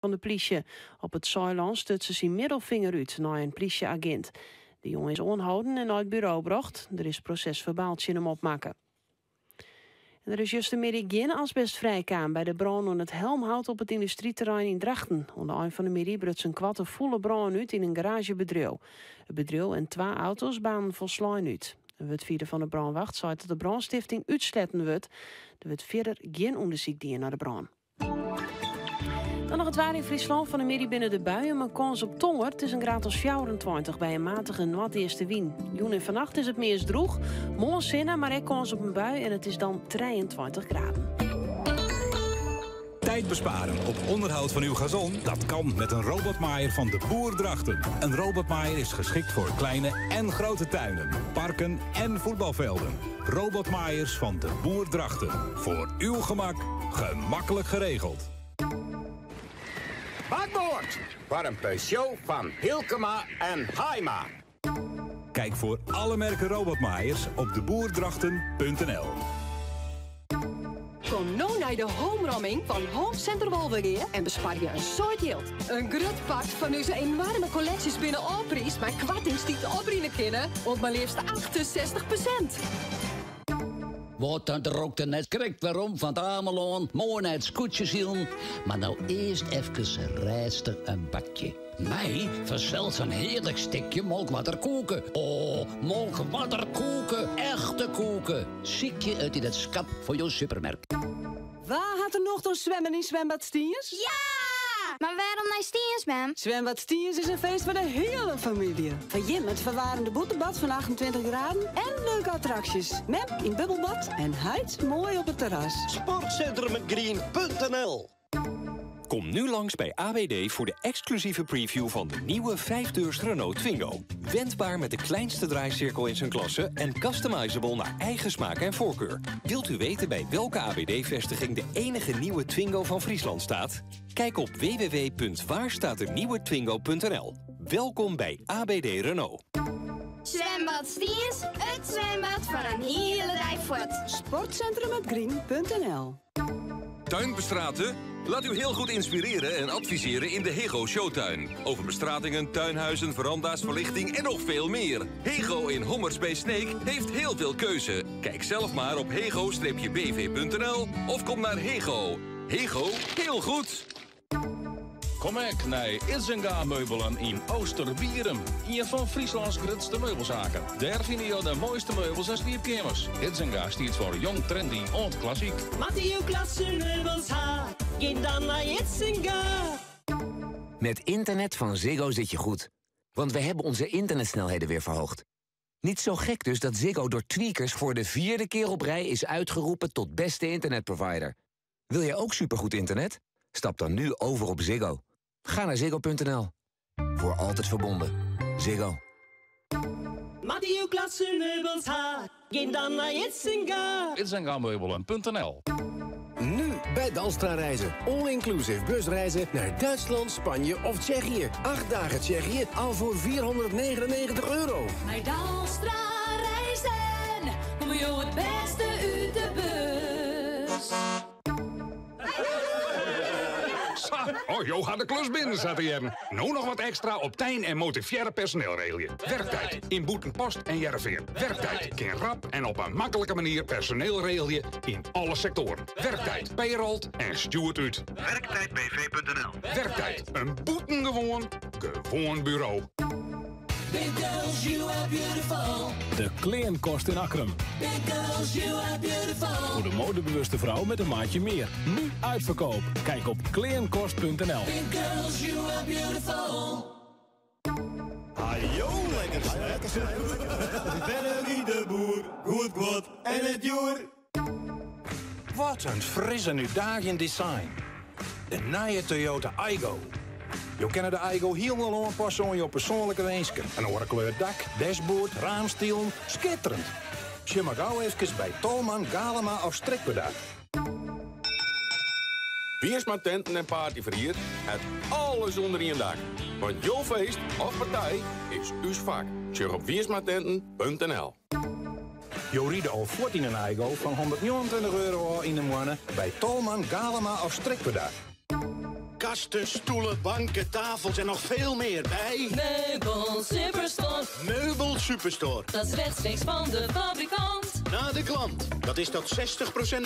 Fan de plysje. Op it Saailân stuts er syn middelfinger út nei in plysje-agint. De jonge is oanholden en nei it buro brocht. Der is proses-ferbaal tsjin him opmakke. En der is justermiddei gjin asbest frijkaam by de brân oan it Helmhout op it yndustryterrein yn Drachten. Oan de ein fan de middei bruts in koarte fûle brân út yn in garaazjebedriuw. It bedriuw en twa auto's baarnden folslein út. In wurdfierder fan de brânwacht seit dat de brânstifting útsletten wurdt. Der wurdt fierder gjin ûndersyk dien nei de brân. Dan noch it waar yn Fryslân. Fan 'e middei binne der buien mei kâns op tonger. It is in graad as 24 by in matige noardeastewyn. Jûn en fannacht is it meast drûch. Moarn sinne, mar ek kâns op in bui en it is dan 23 graden. Tijd besparen op onderhoud van uw gazon? Dat kan met een robotmaaier van de Boer Drachten. Een robotmaaier is geschikt voor kleine en grote tuinen, parken en voetbalvelden. Robotmaaiers van de Boer Drachten. Voor uw gemak, gemakkelijk geregeld. Bakboord foar in Peugeot fan Hylkema en Haima. Kijk voor alle merken robotmaaiers op deboerdrachten.nl. Kom no nei de homeramming fan Home Center Wolvegea en besparje in soad jild. In grut part fan ús enoarme kolleksjes binne ôfpriisd mei koartings dy't oprinne kinne oant mar leafst 68%. Wat dan rokte net krekt werom fan it Amelân, moai nei it skûtsjesilen, mar no earst efkes rêstich in bakje. Mei fansels in hearlik stikje Molkwarder koeke. O, Molkwarder koeke, echte koeke. Sykje it yn it skap fan jo supermerk. Wa hat der nocht oan swimmen yn Swimbad Stiens? Ja! Mar wêrom nei Stiens, mem? Swimbad Stiens is in feest foar de hiele famylje. Foar jim it ferwaarmde bûtenbad fan 28 graden en leuke attraksjes. Mem yn bubbelbad en heit moai op it terras. Sportcentrumgreen.nl Kom nu langs bij AWD voor de exclusieve preview van de nieuwe 5-deurs Renault Twingo. Wendbaar met de kleinste draaicirkel in zijn klasse en customizable naar eigen smaak en voorkeur. Wilt u weten bij welke AWD-vestiging de enige nieuwe Twingo van Friesland staat? Kijk op www.waarstaatdenieuwetwingo.nl. Welkom bij ABD Renault. Zwembad Stiens, it swimbad foar in hiele dei fuort. Sportcentrumgreen.nl Tuinbestraten? Laat u heel goed inspireren en adviseren in de Hego Showtuin. Over bestratingen, tuinhuizen, veranda's, verlichting en nog veel meer. Hego in Hommers bij Sneek heeft heel veel keuze. Kijk zelf maar op hego-bv.nl of kom naar Hego. Hego, heel goed! Kom ek nei Idzenga Meubelen yn Oosterbierum. Ien fan Fryslâns grutste meubelsaken. Dêr fine jo de moaiste meubels en sliepkeamers. Idzenga stiet foar jong, trendy oant klassyk. Moatte jo klasse meubels ha, gean dan nei Idzenga. Met internet van Ziggo zit je goed. Want we hebben onze internetsnelheden weer verhoogd. Niet zo gek dus dat Ziggo door Tweakers voor de vierde keer op rij is uitgeroepen tot beste internetprovider. Wil jij ook supergoed internet? Stap dan nu over op Ziggo. Ga naar ziggo.nl. Voor altijd verbonden. Ziggo. Moatte jo klasse meubels ha, gean dan nei Idzenga. Idzengameubelen.nl Nu bij Dalstra Reizen. All-inclusive busreizen naar Duitsland, Spanje of Tsjechië. 8 dagen Tsjechië al voor €499. Mei Dalstra Reizen, komme jo it bêste út de bus. Sa, oh, jo ha de klus binnen, sa te hearren. No noch wat ekstra op tein en motivearre personeel regelje. Werktijd yn Bûtenpost en Hearrenfean. Werktijd kin rap en op in maklike manier personeel regelje yn alle sektoaren. Werktijd payrolt en stjoert út. Werktijdbv.nl Werktijd, in bûtengewoan, gewoan buro. Big girls, you are beautiful. De Kleankast in Akkrum. Big girls, you are beautiful. Voor de modebewuste vrouw met een maatje meer. Nu uitverkoop. Kijk op kleankost.nl. Big girls, you are beautiful. Hajo, lekker snel. Benny de Boer, goed goed en it djoer. Wat in fris en útdaagjend design. De nije Toyota Aygo. Jo kinne de Aygo hielendal oanpasse oan jo persoanlike winsken. In oare kleur dak, dashboard, raamstilen. Skitterjend. Sjoch mar gau efkes by Tolman, Galema of Strikwerda. Wiersma Tenten en Partyferhier hat alles ûnder ien dak. Want jo feest of partij is ús fak. Sjoch op wiersmatenten.nl. Jo ride al fuort yn in Aygo fan €129 ôf yn 'e moanne by Tolman, Galema of Strikwerda. Kasten, stoelen, banken, tafels en nog veel meer bij... Meubel Superstore. Meubel Superstore. Dat is rechtstreeks van de fabrikant. Naar de klant. Dat is tot 60%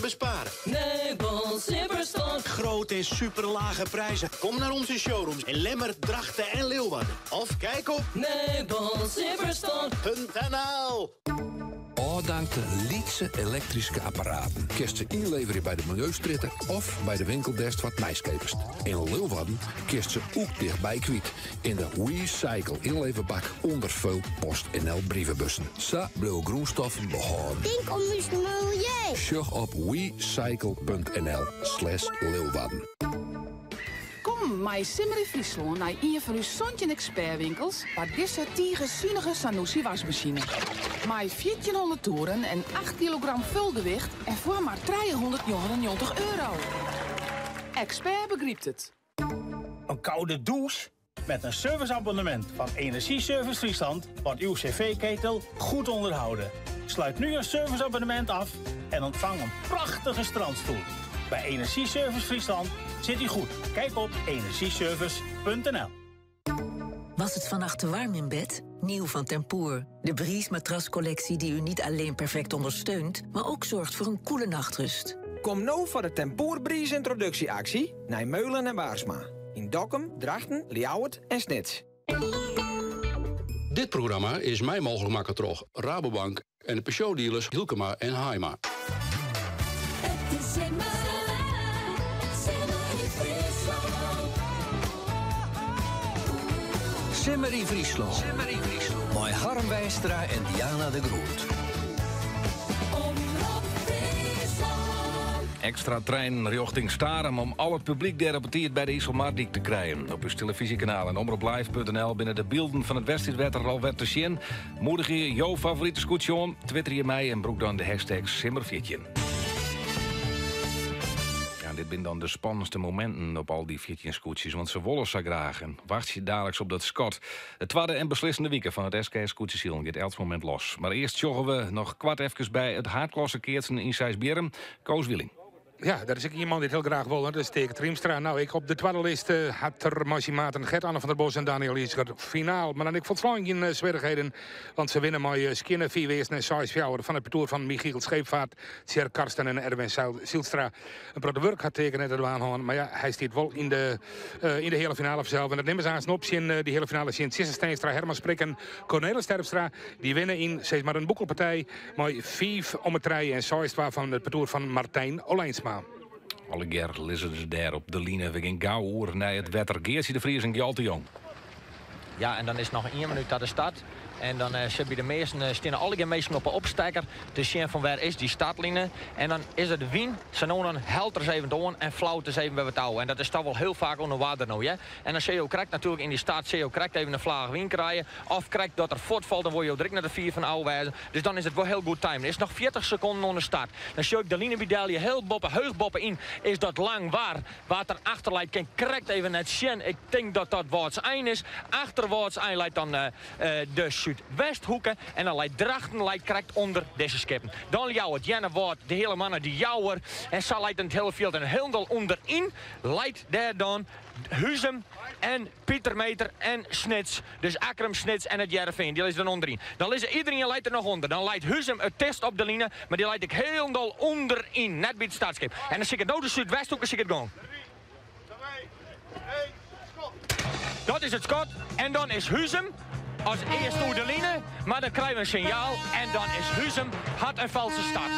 besparen. Meubel Superstore. Grote en superlage prijzen. Kom naar onze showrooms in Lemmer, Drachten en Leeuwarden. Of kijk op... Meubelsuperstore.nl Ofdankte lytse elektryske apparaten kinst se ynleverje by de miljeustrjitte of by de winkel dêr'tst wat nijs keapest. Yn Leeuwarden kinst se ek tichtby kwyt yn de WeCycle ynleverbak ûnder veel PostNL brievebussen. Sa bliuwe grûnstoffen behâlden. Tink om ús miljeu. Sjoch op wecycle.nl slash Leeuwarden. Kom mei Simmer yn Fryslân nei ien fan ús 17 ekspertwinkels foar dizze tige sunige Sanusi wasmasine. Mei 1400 toeren en 8 kilogram fulgewicht en foar mar 399 euro. Expert begrypt it. Een koude douche? Met een serviceabonnement van Energieservice Friesland wordt uw cv-ketel goed onderhouden. Sluit nu een serviceabonnement af en ontvang een prachtige strandstoel. Bij Energieservice Friesland zit u goed. Kijk op energieservice.nl. Was het vannacht te warm in bed? Nieuw van Tempoor. De Breeze matrascollectie die u niet alleen perfect ondersteunt, maar ook zorgt voor een koele nachtrust. Kom no foar de Tempoor Breeze introduksje-aksje nei Meulen en Baarsma. Yn Dokkum, Drachten, Ljouwert en Snits. Dit programma is mei mooglik makke troch Rabobank en de Peugeot-dealers Hylkema en Haaima. It is simmer, simmer yn Fryslân. Simmer yn Fryslân. Mei Harm Weistra en Diana de Groot. Omrop Fryslân. Ekstra treinen rjochting Starum om al it publyk dêr op 'e tiid by de Iselmardyk te krijen. Op ús telefyzjekanaal en omroplive.nl binne de bylden fan it wedstriidwetter al wer te sjen. Moedigje jo favorite skûtsje oan, twitterje mei en brûk dan de hashtag Simmer14. Ja, dit binne dan de spannendste mominten op al dy 14 skûtsjes, want se wolle sa graach en wachtsje daliks op dat skot. De twadde en beslissende wike fan it SKS skûtsjesilen giet elts momint los. Mar earst sjogge we noch koart efkes by it haadklasse keatsen yn Seisbierrum. Koos Wieling. Ja, dat is ek iemand dy't hiel graach wol. Dat is Teake Triemstra. No, ek op de twadde list eh, hat er mei syn maten Gert Anne van der Bos en Daniël Iseger finaal. Maar dan ek folslein gjin eh, swierrichheden. Want se winne mei eh, skjinne 5 earsten en 6-4 fan it partoer fan Michiel Scheepvaart, Tjerk Karsten en Erwin Zijlstra. In protte wurk hat Teake net te dwaan hân. Mar ja, hy stiet wol yn de, yn de heale finale fansels. En dat nimme se aanst op tsjin dy heale finale tsjin Tjisse Steenstra, Herman Sprik en Cornelis Terpstra. Dy winne yn sis mar in bûkelpartij Mei 5 om 'e trije en seis twa fan it partoer fan Martijn Olijnsma. Allegear lizze se dêr op de line. We gean gau oer nei it wetter. Geartsje de Vries en Gjalt de Jong. Ja, en dan is noch ien minút ta de start. En dan eh, sit by de measten eh, steane allegear minsken op 'e opstekker te sjen fan wêr is dy startline. En dan is it de wyn, sa no en dan hellet ris even oan en flaut ris even wer wat ôf. En dat is toch wol hiel faak oan de oarder no, hear. En dan sille jo krekt natuerlik yn dy start sille jo krekt even in flaach wyn krije. Of krekt dat er fuortfalt, dan wolle jo der ek net te fier fan ôf wêze. Dus dan is it wol hiel goed timen. Is noch 40 sekonden oan de start. Dan sjoch ik de line by delje, hiel boppe, heech boppe-yn is dat Langwar. Wa't der achter leit kin krekt even net sjen. Ik tink dat dat Wâldsein is. Achter Wâldsein leit dan de Súdwesthoeke. En dan leit Drachten leit krekt ûnder dizze skippen. Dan Ljouwert, Earnewâld, de hiele Marne, de Jouwer. En sa leit it hiele fjild. En hielendal ûnderyn leit dêr dan Huzum en Pieter Meter en Snits. Dus Akkrum, Snits en it Hearrenfean, dy lizze dan ûnderyn. Dan lizze iederien leit der noch ûnder. Dan leit Huzum it tichtst op de line, mar dy leit ek hielendal ûnderyn, net by it startskip. En dan siket no de Súdwesthoeke siket gong. Dat is it skot en dan is Huzum as earste oer de line, mar dan krije we in sinjaal en dan is Huzum hat in falske start.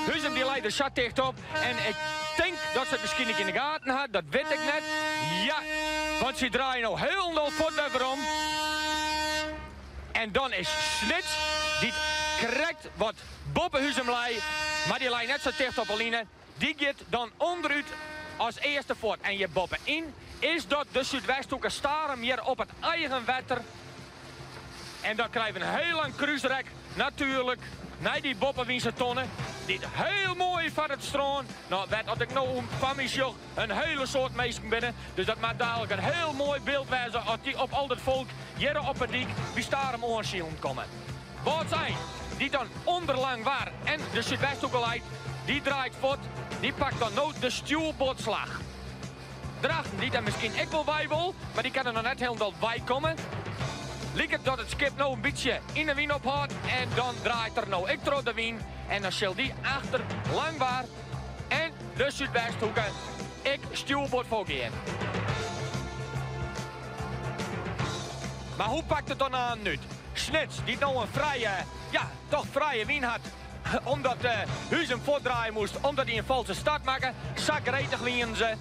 Huzum dy leit der sa ticht op en ik tink dat se it miskien ek yn de gaten hat, dat wit ik net. Ja, want sy draaie no hielendal fuort wer werom. En dan is Snits, dy't krekt wat boppe Huzum lei, mar dy lei net sa ticht op 'e line, dy giet dan ûnderút as earste fuort. En hjir boppe-yn is dat de Súdwesthoeke Starum hjir op it eigen wetter. En dan krije we in hiel lang krúsrek, natuerlik, nei dy boppewynse tonne, dy't hiel moai foar it strân, no, wêr't as ik no om foar my sjoch, in hiele soad minsken binne. Dus dat moat dalik in hiel moai byld wêze as dy op al dat folk hjir op 'e dyk by Starum oansilen komme. Wâldsein, dy't dan ûnder Langwar en de Súdwesthoeke leit, dy draait fuort, dy pakt dan no de stjoerboardslach. Drachten dy't der miskien ek wol wei wol, mar dy kin der noch net hielendal wei komme. Liket dat it skip no in bytsje yn de wyn ophâldt en dan draait er no ek troch de wyn en dan sil dy achter Langwar en de Súdwesthoeke ek stjoerboard foargean. Mar hoe pakt it dan aan út? Snits, dy't no in frije, ja, toch frije wyn hat, omdat Huzum fuortdraaie moast omdat hy in falske start makke, sa gretich wienen se.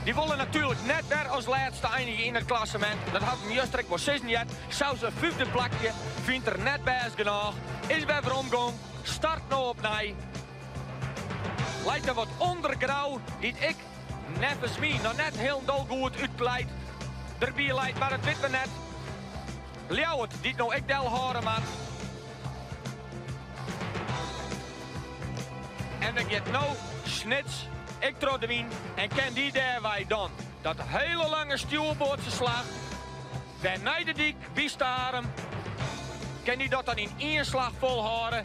Dy wolle natuerlik net wer as lêste einigje yn it klassemint. Dat hat him juster ek wol sizzen heard. Sels in fyfde plakje fynt er net bêst genôch. Is wer weromgong, start no opnij. Leit der wat ûnder Grou, dy't ek neffens my noch net hielendal goed útkleit derby leit, mar dat witte we net. Ljouwert, dy't no ek delhâlde moat. En dan giet no Snits ek troch de wyn en kin dy dêrwei dan dat hele lange stjoerboardse slach wer nei de dyk by Starum. Kin dy dat dan yn ien slach folhâlde?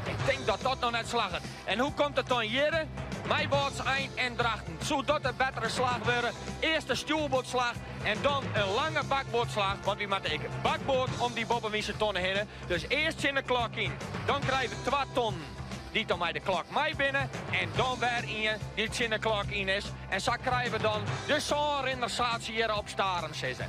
Ik tink dat dat noch net slagget. En hoe komt it dan hjirre mei Wâldsein en Drachten? Soe dat de bettere slach wurde? Earst de stjoerboardslach en dan in lange bakboardslach, want wy moatte ek bakboard om dy boppewynse tonne hinne. Dus earst tsjin de klok yn, dan krije we twa tonnen dy't dan mei de klok mei binne en dan wer ien dy't tsjin de klok yn is. En sa krije we dan de sânrinners sa't se hjir op Starum sizze.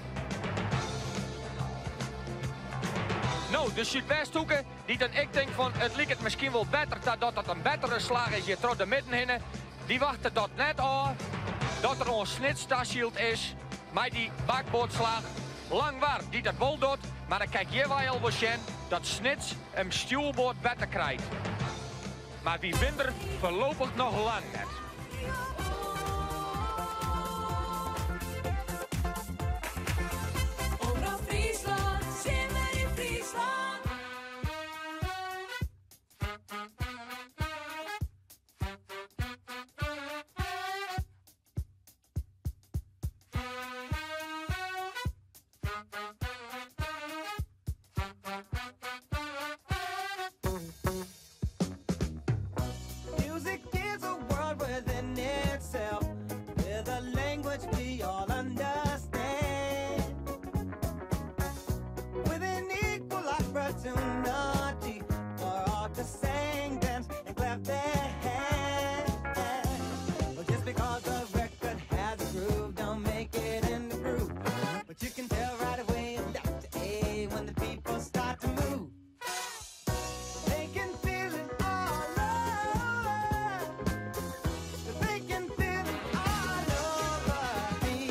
No, de Súdwesthoeke, dy't dan ek tinkt fan it liket miskien wol better ta dat dat in bettere slach is hjir troch de midden hinne, dy wachtet dat net ôf dat der oan Snits tasyld is mei dy bakboardslach. Langwar dy't dat wol docht, mar dan kin ik hjirwei al wol sjen dat Snits him stjoerboard better krijt. Mar wy binne der foarlopich noch lang net. Omrop Fryslân, Simmer yn Fryslân. Music is a world within itself, with a language we all understand. With an equal opportunity for all to sing, dance, and clap their hands. Well, just because the record has a groove, don't make it in the groove. But you can tell right away it's Dr. A when the people start to move. They can feel it all over. They can feel it all over me.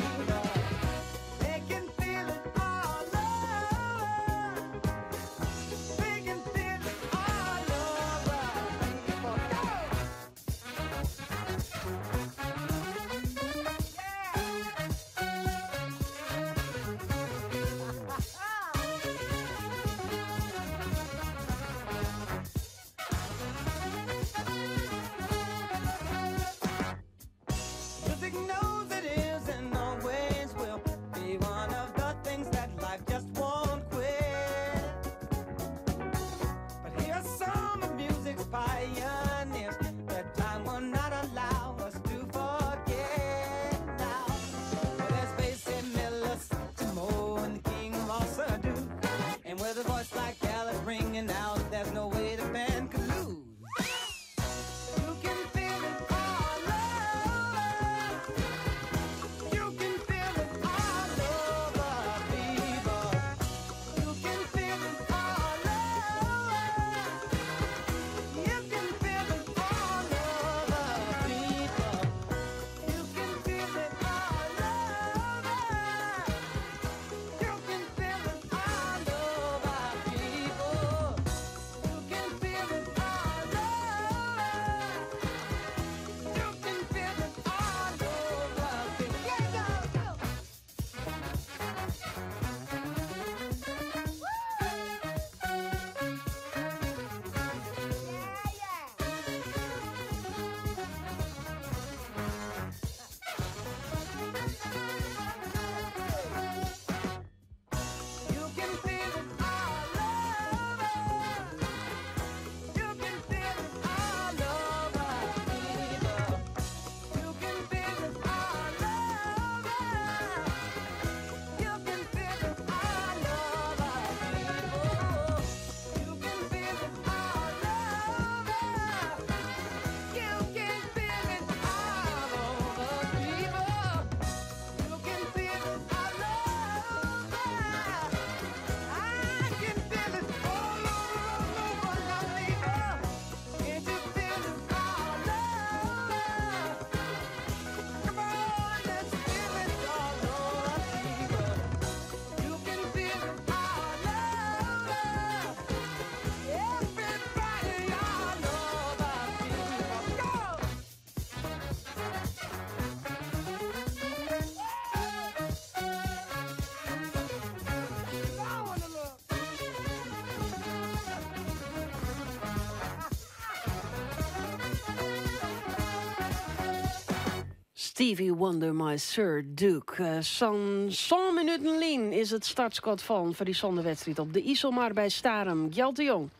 Stevie Wonder mei Sir Duke. Sa'n sân minuten lyn is it startskot fallen foar dy sânde wedstriid op de Iselmar by Starum. Gjalt de Jong.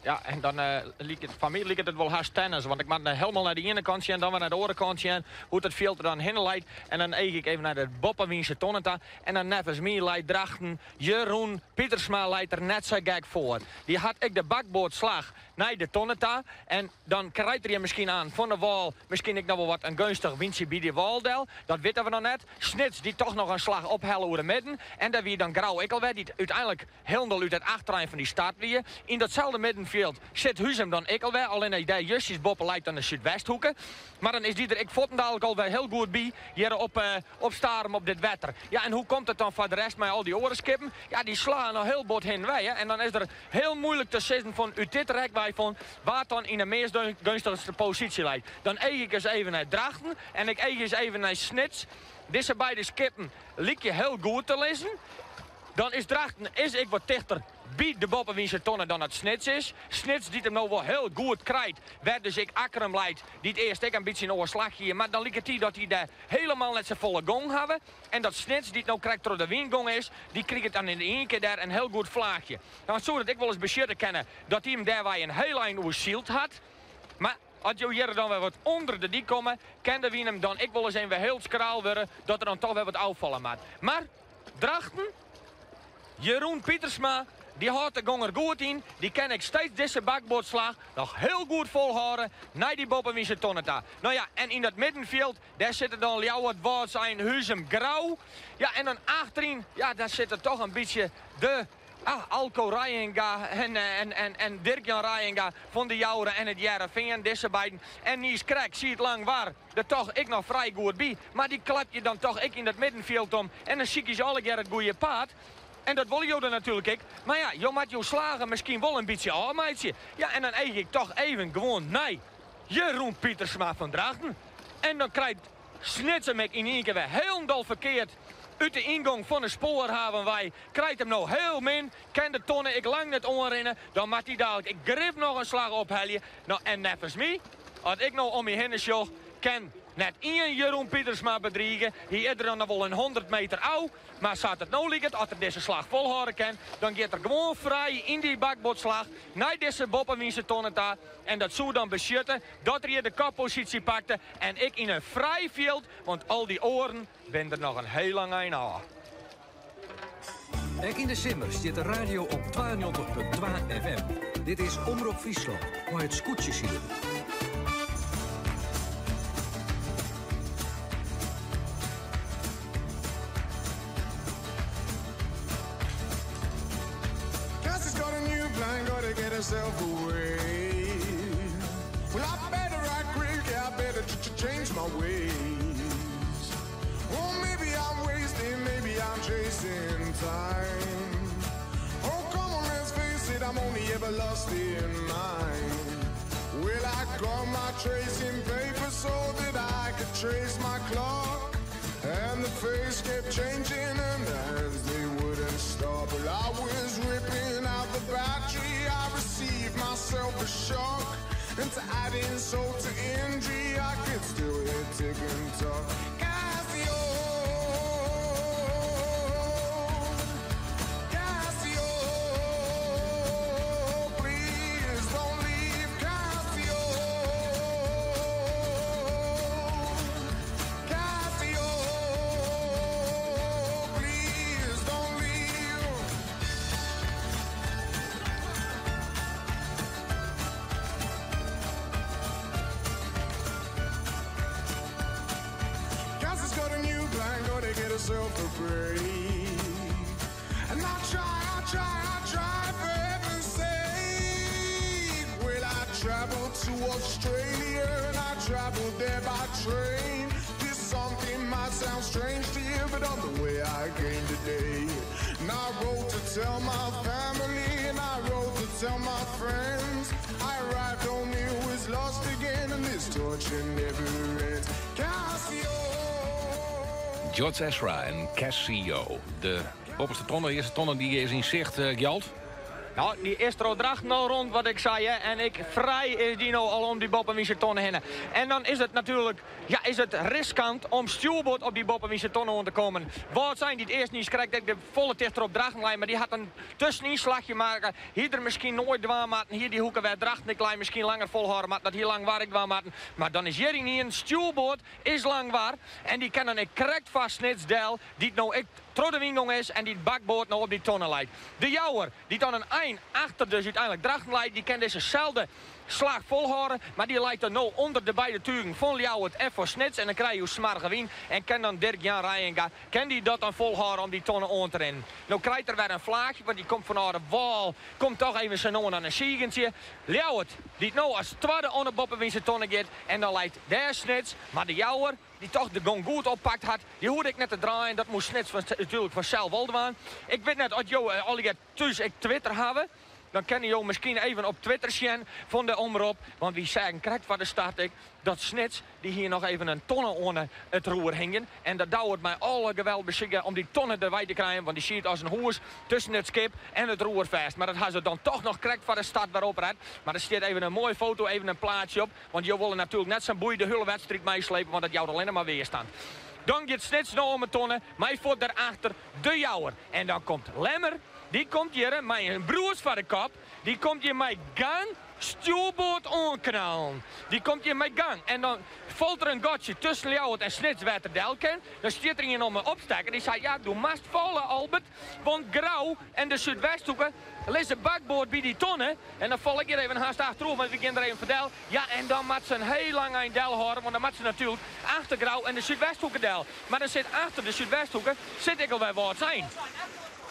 Ja, en dan uh, liket, foar my liket it wol hast tennis. Want ik moat helemaal nei de iene kant sjen, dan wer nei de oare kant sjen. Hoe't it fjild der dan hinne leit. En dan eagje ik even nei de boppewynse tonne ta. En dan neffens my leit Drachten, Jeroen Pietersma leit der net sa gek foar. Dy hat ek de bakboardslach nei de tonne ta. En dan krijt er him miskien aan fan de wâl, miskien ek noch wol wat in geunstich wyntsje by dy wâl del. Dat witte we noch net. Snits dy't toch noch in slach ophelle oer de midden. En dêr wie dan Grou ek alwer, dy't úteinlik hielendal út it achterein fan dy start wie. Yn datselde middenfjild sit Huzum dan ek alwer, allinne dêr justjes boppe leit dan de súdwesthoeke. Mar dan is dy der ek fuortendalik alwer hiel goed by hjir op, op Starum op dit wetter. Ja, en hoe komt it dan foar de rest mei al dy oare skippen? Ja, dy slaan noch hiel bot hinwei. En dan is der hiel muoilik te sizzen fan út dit rek wei fan wa't dan yn de meast geunstichste posysje leit. Dan eagje ik ris even nei Drachten en ik eagje ris even nei Snits. Dizze beide skippen lykje hiel goed te lizzen. Dan is Drachten is ek wat tichter by de boppewynse tonne dan dat Snits is. Snits dy't him no wol hiel goed krijt, wêr dus ek Akkrum leit, dy't earst ek in bytsje in oar slach hie, mar dan liket dy dat dy dêr helemaal net safolle gong hawwe. En dat Snits, dy't no krekt troch de wyn gong is, dy kriget dan yn ien kear dêr in hiel goed flaachje. Dan soe it ek wolris besjutte kinne dat dy him dêrwei in hiel ein oersyld hat. Mar as jo hjir dan wer wat ûnder de dyk komme, kin de wyn him dan ek wolris even wer hiel skraal wurde, dat der dan toch wer wat ôffalle moat. Mar Drachten, Jeroen Pietersma, dy hâldt de gong er goed yn. Dy kin ek steeds dizze bakboardslach noch hiel goed folhâlde nei dy boppewynse tonne ta. No ja, en yn dat middenfjild, dêr sitte dan Ljouwert, Wâldsein, Huzum, Grou. Ja, en dan achteryn, ja, dêr sitte toch in bytsje de ah, Alco Reijenga en, en, en, en Dirk-Jan Reijenga fan de Joure en it Hearrenfean, dizze beiden. En Nies Krek siet lang war der toch ek noch frij goed by. Mar dy klap je dan toch ek yn dat middenfjild om en dan sykje se allegear it goede paad. En dat wolle jo dan natuerlik ek. Mar ja, jo moatte jo slagen miskien wol in bytsje ôfmeitsje. Ja, en dan eagje ik toch even gewoan nei Jeroen Pietersma fan Drachten. En dan krijt Snits him ek yn ien kear wer hielendal ferkeard út de yngong fan de spoarhaven wei. Krijt him no hiel min, kin de tonne ek lang net oanrinne. Dan moat hy dalik ek grif noch in slach ophelje. No, en neffens my, as ik no om my hinne sjoch, kin net ien Jeroen Pietersma bedrige. Hy is der dan noch wol in 100 meter ôf. Mar sa't it no liket, as er dizze slach folhâlde kin, dan giet er gewoan frij yn dy bakboardslach nei dizze boppewynse tonne ta. En dat soe dan besjutte dat er hjir de kopposysje pakte en ek yn in frij fjild, want al dy oaren binne der noch in hiel lang ein ôf. Ek yn de simmer stiet de radio op 92.2 FM. Dit is Omrop Fryslân mei it skûtsjesilen. Cassie's got a new plan, gotta get herself away. Well, I better act quick, yeah, I better ch ch change my ways. Oh, maybe I'm wasting, maybe I'm chasing time. Oh, come on, let's face it, I'm only ever lost in mine. Well, I got my tracing paper so that I could trace my clock. And the face kept changing and the hands they wouldn't stop. Well, I was ripping out the battery, I received myself a shock. And to add insult to injury, I could still hear tick and talk. Casio, Casio, please don't leave Casio. Casio, please don't leave. Cassie's got a new plan, gonna get herself a break. And I try, I try, I try for heaven's sake. Well, I traveled to Australia and I traveled there by train. This something might sound strange to you, but on the way I came today. And I wrote to tell my family and I wrote to tell my friends. I arrived home, it was lost again, and this torture never ends. Cassio. George Ezra en Cassio. De bovenste tonne, de eerste tonne die is in zicht, uh, Gjalt. Nou, dy is troch Drachten al rond, wat ik sei, hè. En ek frij is dy no al om dy boppewynse tonne hinne. En dan is it natuerlik, ja, is it riskant om stjoerboard op dy boppewynse tonne oan te kommen. Wâldsein, dy't earst niis krekt ek de folle tichter op Drachten lei, mar dy hat in tuskenynslachje makke. Hie er miskien noait dwaan moatten, hie dy hoeke wêr Drachten ek lei miskien langer folhâlde moatten, dat hie Langwar ek dwaan moatten. Mar dan is hjir ynienen stjoerboard is Langwar en dy kin dan ek krekt foar Snits del, dy't no ek troch de wyn gong is en dy't bakboard no op dy tonne leit. De Jouwer, dy't dan in ein achter dus úteinlik Drachten leit, dy kin dizze selde slach folhâlde, mar dy leit dan no ûnder de beide tugen fan Ljouwert en fan Snits en dan krije jo smoarge wyn en kin dan Dirk Jan Reijenga, kin dy dat dan folhâlde om dy tonne oan te rinnen. No krijt er wer in flaachje, want dy komt fanôf de wâl, komt toch even sa no en dan in sigentsje. Ljouwert, dy't no as twadde oan de boppewynse tonne giet en dan leit dêr Snits, mar de Jouwer, dy't toch de gong goed oppakt hat, dy hoegde ek net te draaien, dat moast Snits natuerlik fansels wol dwaan. Ik wit net oft jo allegear thús ek Twitter hawwe. Dan kinne jo miskien even op Twitter sjen fan de Omrop, want wy seagen krekt foar de start ek dat Snits, dy hie noch even in tonne oan it roer hingjen en dat dauwert mei alle geweld besykje om dy tonne derwei te krijen, want dy siet as in hûs tusken it skip en it roer fêst. Mar dat ha se dan toch noch krekt foar de start wer opret. Mar der stiet even in moaie foto, even in plaatsje op, want jo wolle natuerlik net sa'n boei de hiele wedstriid meislepe, want dat jout allinne mar weerstand. Dan giet Snits no om 'e tonne, mei fuort derachter De Jouwer. En dan komt Lemmer, dy komt hjir mei in broers foar de kop, dy komt hjir mei gang stjoerboard oanknallen. Dy komt hjir mei gang en dan falt der in gatsje tusken Ljouwert en Snits wêr't er del kin. Dan stiet der ien om 'e opstekker, dy seit, ja, do moatst falle, Albert, want Grou en de Súdwesthoeke lizze bakboard by dy tonne. En dan fal ik hjir even hast achteroer, want wy gean der even foar del. Ja, en dan moat se in heel lang ein del hâlde, want dan moat se natuerlik achter Grou en de Súdwesthoeke del. Mar dan sit achter de Súdwesthoeke sit ek alwer Wâldsein.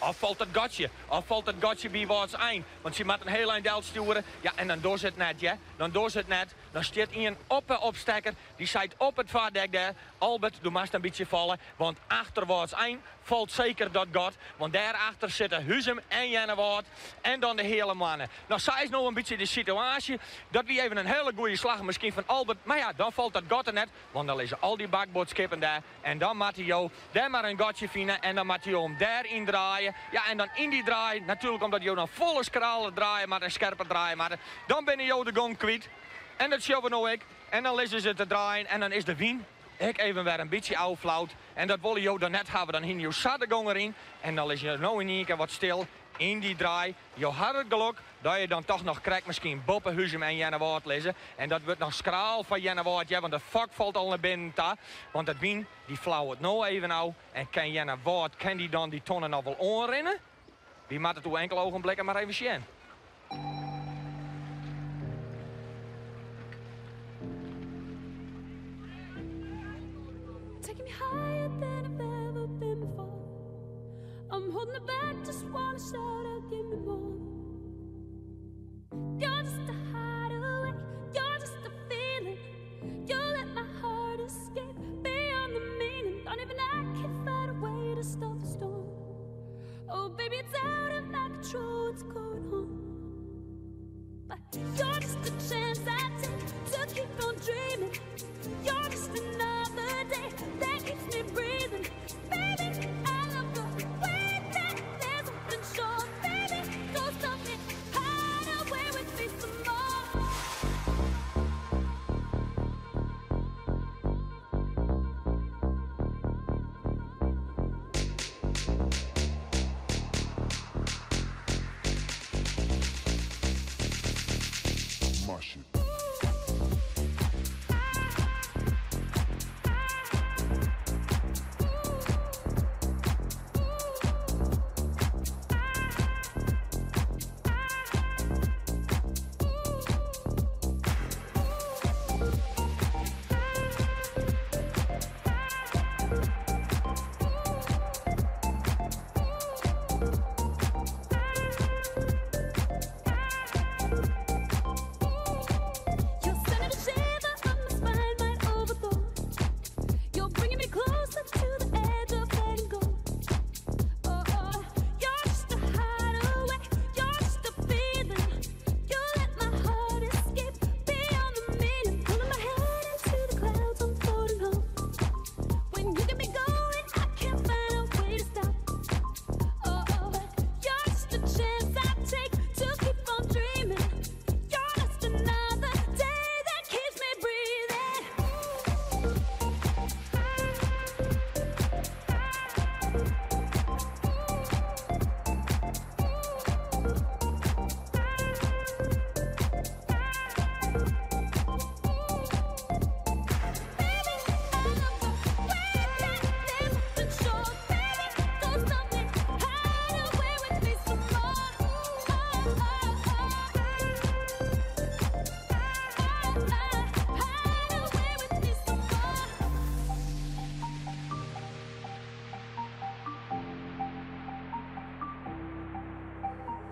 Of falt dat gatsje, of falt dat gatsje by Wâldsein, want sy moat in heel ein del stjoere. Ja, en dan docht se it net, hear. Dan docht se it net. Dan stiet ien op 'e opstekker, dy seit op it foardek dêr, Albert, do moatst in bytsje falle, want achter Wâldsein falt seker dat gat, want dêrachter sitte Huzum en Earnewâld en dan de Heale Moanne. No, sa is no in bytsje de situaasje. Dat wie even in hiele goede slach miskien fan Albert, mar ja, dan falt dat gat der net, want dan lizze al dy bakboardskippen dêr en dan moatte jo dêr mar in gatsje fine en dan moatte jo him dêr yn draaie. Ja, en dan yn dy draai, natuerlik omdat jo dan folle skraler draaie moatte en skerper draaie moatte, dan binne jo de gong kwyt. En dat sjogge we no ek. En dan lizze se te draaien en dan is de wyn ek even wer in bytsje ôfflaud. En dat wolle jo dan net hawwe, dan hiene jo sa de gong deryn en dan lizze jo no yn ien kear wat stil yn dy draai. Jo hawwe it gelok dat je dan toch noch krekt miskien boppe Huzum en Earnewâld lizze. En dat wurdt noch skraal foar Earnewâld, ja, want de fok falt al nei binnen ta. Want dat wyn dy flauwet no even ôf en kin Earnewâld, kin dy dan dy tonne noch wol oanrinne? Wy moatte it oer inkele ogenblikken mar even sjen. Taking me higher than I've ever been before. I'm holding it back, just wanna shout out, give me more. You're just a hideaway, you're just a feeling. You let my heart escape beyond the meaning. Don't even I can find a way to stop the storm. Oh, baby, it's out of my control. What's going on? But you're just a chance I take to keep on dreaming. You're just another day that keeps me breathing. Baby, I love the way that there's something sure. Baby, don't stop me. Hide away with me some more. Mash it.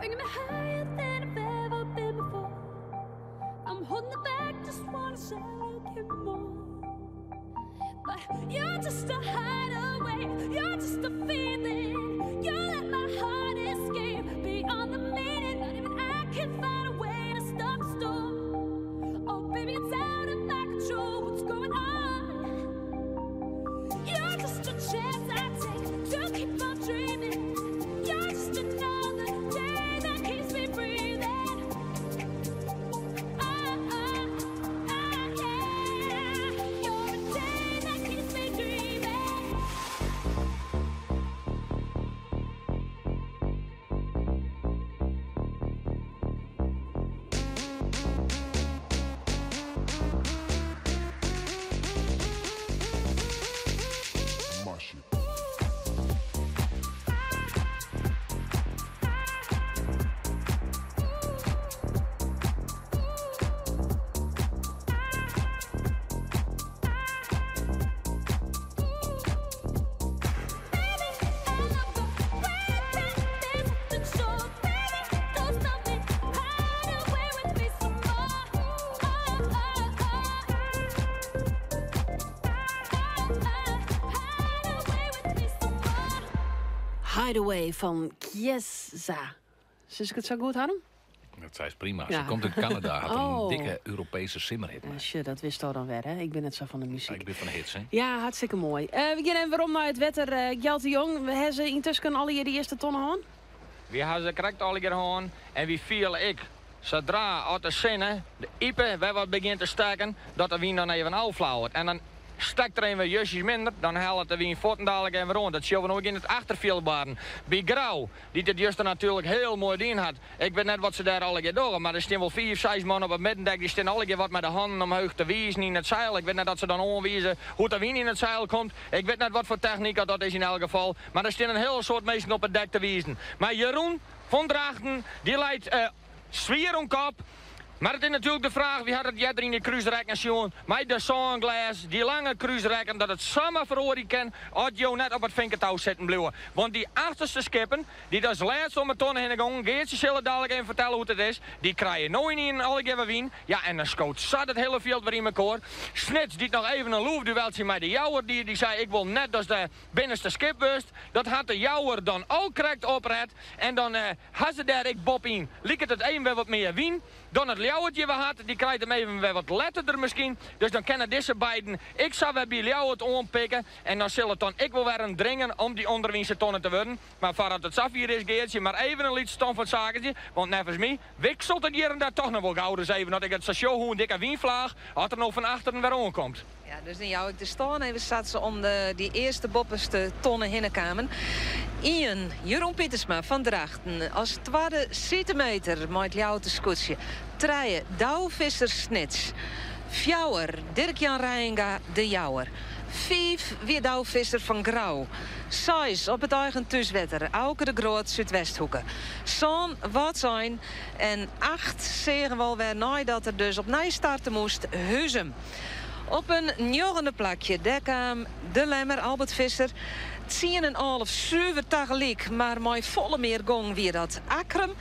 Bringing me higher than I've ever been before. I'm holding it back, just wanna say I give more. But you're just a hideaway, you're just a feeling. You let my heart escape beyond the meaning. Not even I can find a way to stop the storm. Oh, baby, it's out of my control. What's going on? You're just a chance I take to keep on dreaming. You're just another day that keeps me breathing. Oh, oh, oh, yeah. You're a day that keeps me dreaming. Hideaway fan Kiesza. Sis ik it sa goed, Harm? Dat sei prima. Ja. Se komt út Kanada, hat Oh. in dikke Europeeske simmerhit. Sjoch, dat witsto dan wer, hè? Ik bin net sa fan de muzyk. Ik bin fan de hits, hè? Ja, hartstikke moai. We gean even werom nei it wetter. Gjalt de Jong, ha se yntusken allegear de earste tonne hân? Wy ha se krekt allegear hân en wy fiele ek, sadra at de sinne, de ipe, wer wat begjint te stekken, dat de wyn dan even ôfflauwet. En dan stekt der even justjes minder, dan hellet de wyn fuortendalik even wer oan. Dat sjogge we no ek yn it achterfjild barren. By Grou, dy't it juster natuerlik hiel moai dien hat. Ik wit net wat se dêr allegear dogge, mar der stean wol fiif, seis man op it middendek. Dy stean allegear wat mei de hannen omheech te wizen yn it seil. Ik wit net dat se dan oanwize hoe't de wyn yn it seil komt. Ik wit net wat foar technyk dat is yn elk gefal. Mar der stean in hiel soad minsken op it dek te wizen. Mar Jeroen fan Drachten, dy leit swier oan kop. Mar it is natuerlik de fraach, wy ha it earder yn de krúsrekken sjoen, mei de sânglês, dy lange krúsrekken, dat it samar feroarje kin as jo net op it finketou sitten bliuwe. Want dy achterste skippen, dy't as lêste om 'e tonne hinne gongen, Geartsje sil it dalik even fertelle hoe't it is, dy krije no ynienen allegear wer wyn. Ja, en dan skoot sa dat hiele fjild wer yn mekoar. Snits, dy't noch even in loefdueltsje mei de Jouwer die, dy sei, ik wol net datst de binnenste skip wurdst. Dat hat de Jouwer dan al krekt opret. En dan ha se dêr ek boppe-yn. Liket it even wer wat mear wyn dan it Ljouwert hjir wer hat. Dy krijt him even wer wat letterder miskien. Dus dan kinne dizze beiden ek sa wer by Ljouwert oanpikke. En dan sil it dan ek wol wer in dringen om dy ûnderwynse tonne te wurden. Mar foardat it safier is, Geartsje, mar even in lyts stân fan sakentje. Want neffens my wikselt it hjir en dêr toch noch wol gauris even at ik it sa sjoch hoe in dikke wynflaach at der no fan achteren wer oankomt. Ja, dus dan jou ik de stân even sa't se om de dy earste boppeste tonne hinne kamen. Ien, Jeroen Pietersma fan Drachten as twadde Siete Meeter mei it Ljouwerter skûtsje. Trije, Douwe Visser Snits. Fjouwer, Dirk Jan Reijenga De Jouwer. Fiif wie Douwe Visser fan Grou. Seis op it eigen thúswetter, Auke de Groot Súdwesthoeke. Sân, Wâldsein. En acht seagen we alwer neidat er dus opnij starte moast, Huzum. Op in njoggende plakje, dêr kaam de Lemmer Albert Visser. Tsien en alve suver tagelyk, mar mei folle mear gong wie dat Akkrum.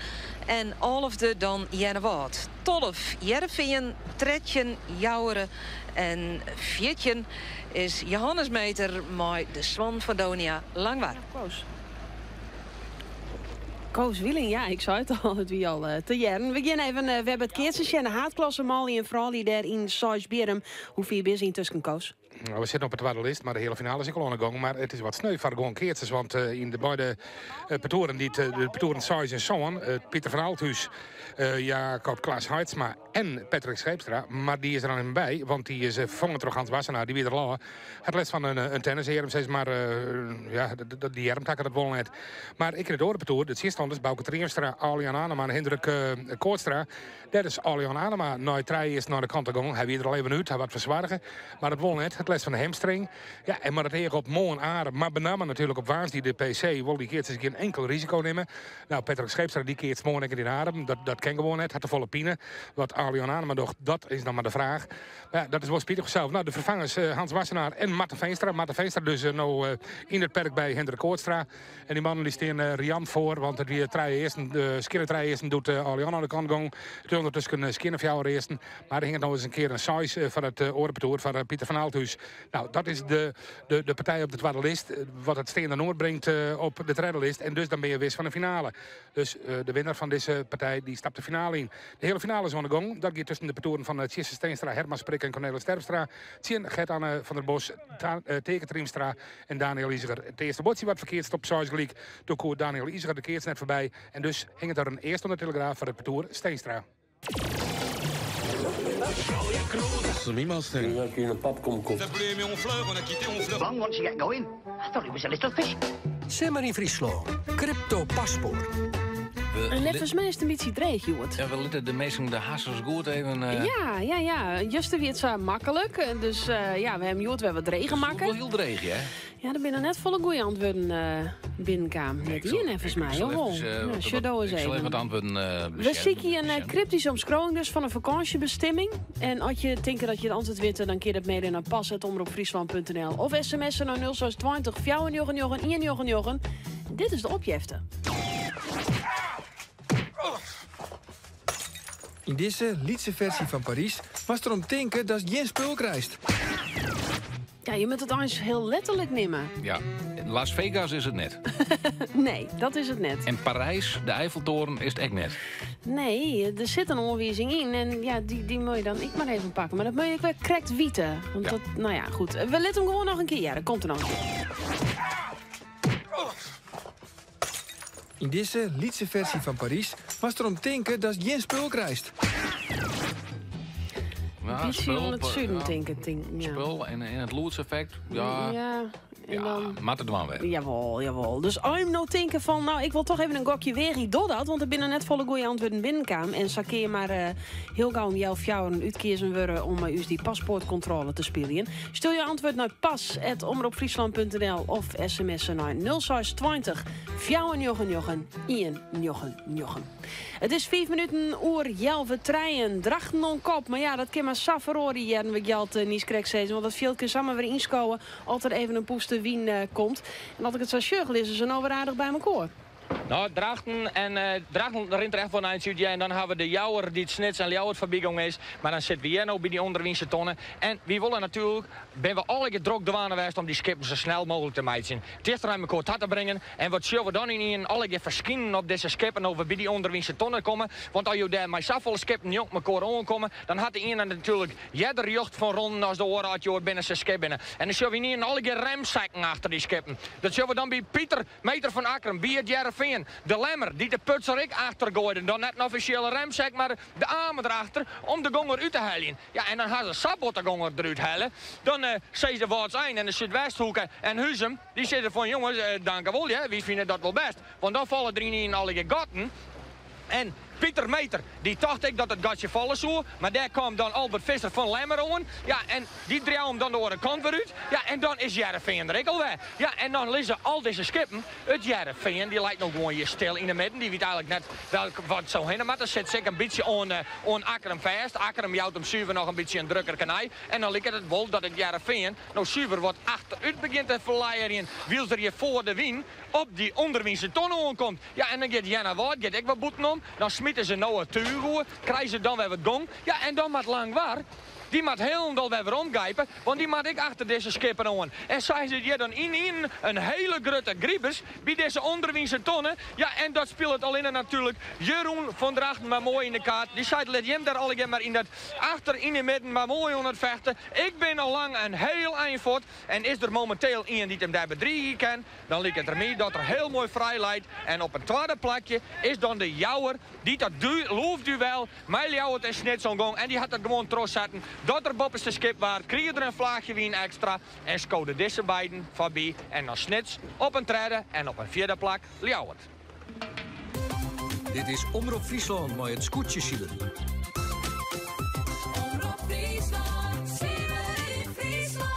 En alfde dan Earnewâld. 12 Hearrenfean, 13 Joure en 14 is Johannes Meeter mei de Swan fan Donia Langwar. Koos. Koos Wieling, ja, ik sei it al, it wie al te hearren. We gean even wer by it keatsen sjen. De haadklasse manlju en froulju dêr yn Seisbierrum. Hoe fier binne se yntusken, Koos? Nou, we sitte op de twadde list, mar de heale finale is ek al oan de gong. Mar it is wat sneu foar guon keatsers, want yn de beide partoeren, dy't, de partoeren 6 en 7, Pieter van Althuis, Jacob Klaas Haitsma en Patrick Scheepstra, mar dy is der noch net by, want dy is ferfongen troch Hans Wassenaar, dy wie der al ôf. Hat lêst fan in tennisearm, sis mar. Ja, dy earmtakke dat wol net. Mar ek yn it oare partoer, de tsjinstanners, Bauke Triemstra, Alian Anema en Hendrik Koortstra. Dêr is Alian Anema nei trije earsten nei de kant gongen. Hy wie der al even út, hy waard fersoarge. Mar dat wol net. Hat lêst fan de hamstring. Ja, en mei it each op moarn Arum, mar benammen natuerlik op woansdei de PC, wol dy keatsers gjin inkel risiko nimme. Nou, Patrick Scheepstra dy keatst moarn ek net yn Arum. Dat kin gewoan net, hat te folle pine. Wat Ali Anema docht, dat is noch mar de fraach. Mar ja, dat is wol spitich fansels. No, de ferfangers Hans Wassenaar en Marten Feenstra. Marten Feenstra dus no yn it perk by Hendrik Kootstra. En dy mannen dy stean riant foar, want it wie trije earsten, skjinne trije earsten doe't Ali oan de kant gong. It is ûndertusken skjinne fjouwer earsten. Mar der hinget no ris in kear in seis foar it oare partoer, foar Pieter van Althuis. No, dat is de, de, de partij op de twadde list. Wat it steande nûmer bringt op de tredde list. En dus dan binne je wis fan de finale. Dus de winner fan dizze partij dy stapt de finale yn. De heale finale is oan de gong. Dat giet tusken de partoeren fan Tjisse Steenstra, Herman Sprik en Cornelis Terpstra. Tsjin Gert-Anne van der Bos, Teake Triemstra en Daniël Iseger. It earste buordsje waard ferkeatst op seis gelyk. Doe koe Daniël Iseger de keats net foarby. En dus hinget der in earst oan de telegraaf foar it partoer Steenstra. Simmer yn Fryslân, Crypto Paspoart. En neffens my is it in bytsje dreech, hjoed. Ja, we litte de minsken de harsens goed even... Ja, ja, ja. Juster wie it sa maklik. Dus ja, we hawwe hjoed wer wat dreger makke. Wol hiel dreech, hè? Ja, der binne net folle goede antwurden binnenkaam. Net ien neffens my, of wol? Ja, sjoch do ris Ik sil even. even wat antwurden We besjen. sykje in kryptyske omskriuwing dus fan in fakânsjebestimming. En as je tinke dat je it antwurd witte, dan kin dat maile nei pas@omropfryslan.nl of sms'en nei 0620 499 199. Dit is de opjefte. Yn dizze lytse ferzje fan Parys moatst derom tinke datst gjin spul krijst. Ja, je moat it eins hiel letterlik nimme. Ja, Las Vegas is it net. Nee, dat is it net. En Parys, de Eiffeltoren, is it ek net. Nee, der sit in oanwizing yn en ja, dy moatte je dan ek mar even pakke. Mar dat moatte je ek wer krekt witte. Want dat, no ja, goed. We litte him gewoan noch in kear hearre. Komt der noch in kear. Yn dizze lytse ferzje fan Parys moatst derom tinke datst gjin spul krijst. Ja, Bytsje spul, oan it suden ja. tinke, tink, ja. Spul en it lûdseffekt. Ja, Ja, en dan... moat it dwaan wer. Jawol, jawol. Dus as jim no tinke fan, no, ik wol toch even in gokje weagje, doch dat, want der binne net folle goede antwurden binnenkaam. En sa kin je mar hiel gau om healwei fjouweren útkeazen wurde om mei ús dy paspoartkontrôle te spyljen. Stjoer jo antwurd nei pas@omropfryslan.nl of sms'en nei 0620 499 199. It is 5 minuten oer healwei trijen. Drachten oan kop, mar ja, dat kin mar sa feroarje, hearden we Gjalt niiskrekt sizzen, want dat fjild kin samar wer ynskowe as der even in pûste wyn komt. En as ik it sa sjoch, lizze se no wer aardich by mekoar. No, Drachten en Drachten rint der echt wol in eintsje út, ja. En dan hawwe we de Jouwer dy't Snits en Ljouwert foarby gong is. Mar dan sitte we hjir no by dy ûnderwynse tonne. En wy wolle natuerlik, binne we allegear drok dwaande west om dy skippen sa snel mooglik te meitsjen. Tichter nei mekoar ta te bringen. En wat sjogge we dan ynienen allegear ferskinen op dizze skippen no we by dy ûnderwynse tonne komme. Want as jo dêr mei safolle skippen njonken mekoar oankomme, dan hat de iene natuerlik earder rjocht fan ronnen as de oare as jo binnen sa'n skip binne. En dan sjogge we ynienen allegear remsekken achter dy skippen. Dat sjogge we dan by Pieter Meter fan Akkrum, by it Hearrenfean, de Lemmer, dy't de putser ek achtergoaide. Dan net in offisjele remsek, mar de amen derachter om de gonger út te heljen. Ja, en dan ha se sa bot de gonger derút helle. Dan sizze Wâldsein en de Súdwesthoeke en Huzum, dy sizze fan jonges, dankewol hear, wy fine dat wol bêst. Want dan falle der ynienen allegear gatten. En Pieter Meter, dy tocht ek dat it gatsje falle soe, mar dêr kaam dan Albert Visser fan Lemmer oan. Ja, en dy dreau him dan de oare kant wer út. Ja, en dan is Hearrenfean der ek al wer. Ja, en dan lizze al dizze skippen. It Hearrenfean, dy leit no gewoan hjir stil yn 'e midden. Dy wit eigenlik net welk wat so hinne moat. Der sit sik in bytsje oan Akkrum fêst. Akkrum jout him suver noch in bytsje in drukker kanij. En dan liket it wol dat it Hearrenfean no suver wat achterút begjint te ferleierjen, wylst er hjir foar de wyn op dy ûnderwynse tonne oankomt. Ja, en dan giet Earnewâld giet ek wat bûtenom. Dan smite se no it túch oer, krije se dan wer wat gong. Ja, en dan moat Langwar, dy moat hielendal wer weromgrijpe, want dy moat ek achter dizze skippen oan. En sa is it hjir dan ynienen in hiele grutte gribus by dizze ûnderwynse tonne. Ja, en dat spilet allinne natuerlik Jeroen fan Drachten mar moai yn de kaart. Dy seit, lit jim dêr allegear mar yn dat achter yn de midden mar moai oan it fechten. Ik bin al lang in hiel ein fuort en is der mominteel ien dy't him dêr bedriigje kin, Dan liket der my dat er hiel moai frij leit en op it twadde plakje is dan de Jouwer dy't dat loefduel mei Ljouwert en Snits oangong en dy hat dat gewoan trochsetten dat er boppeste skip waard, krige er in flaachje wyn ekstra en skode dizze beiden foarby en dan Snits op in tredde en op in fjirde plak Ljouwert. Dit is Omrop Fryslân mei it skûtsjesilen. Omrop Fryslân, Simmer yn Fryslân.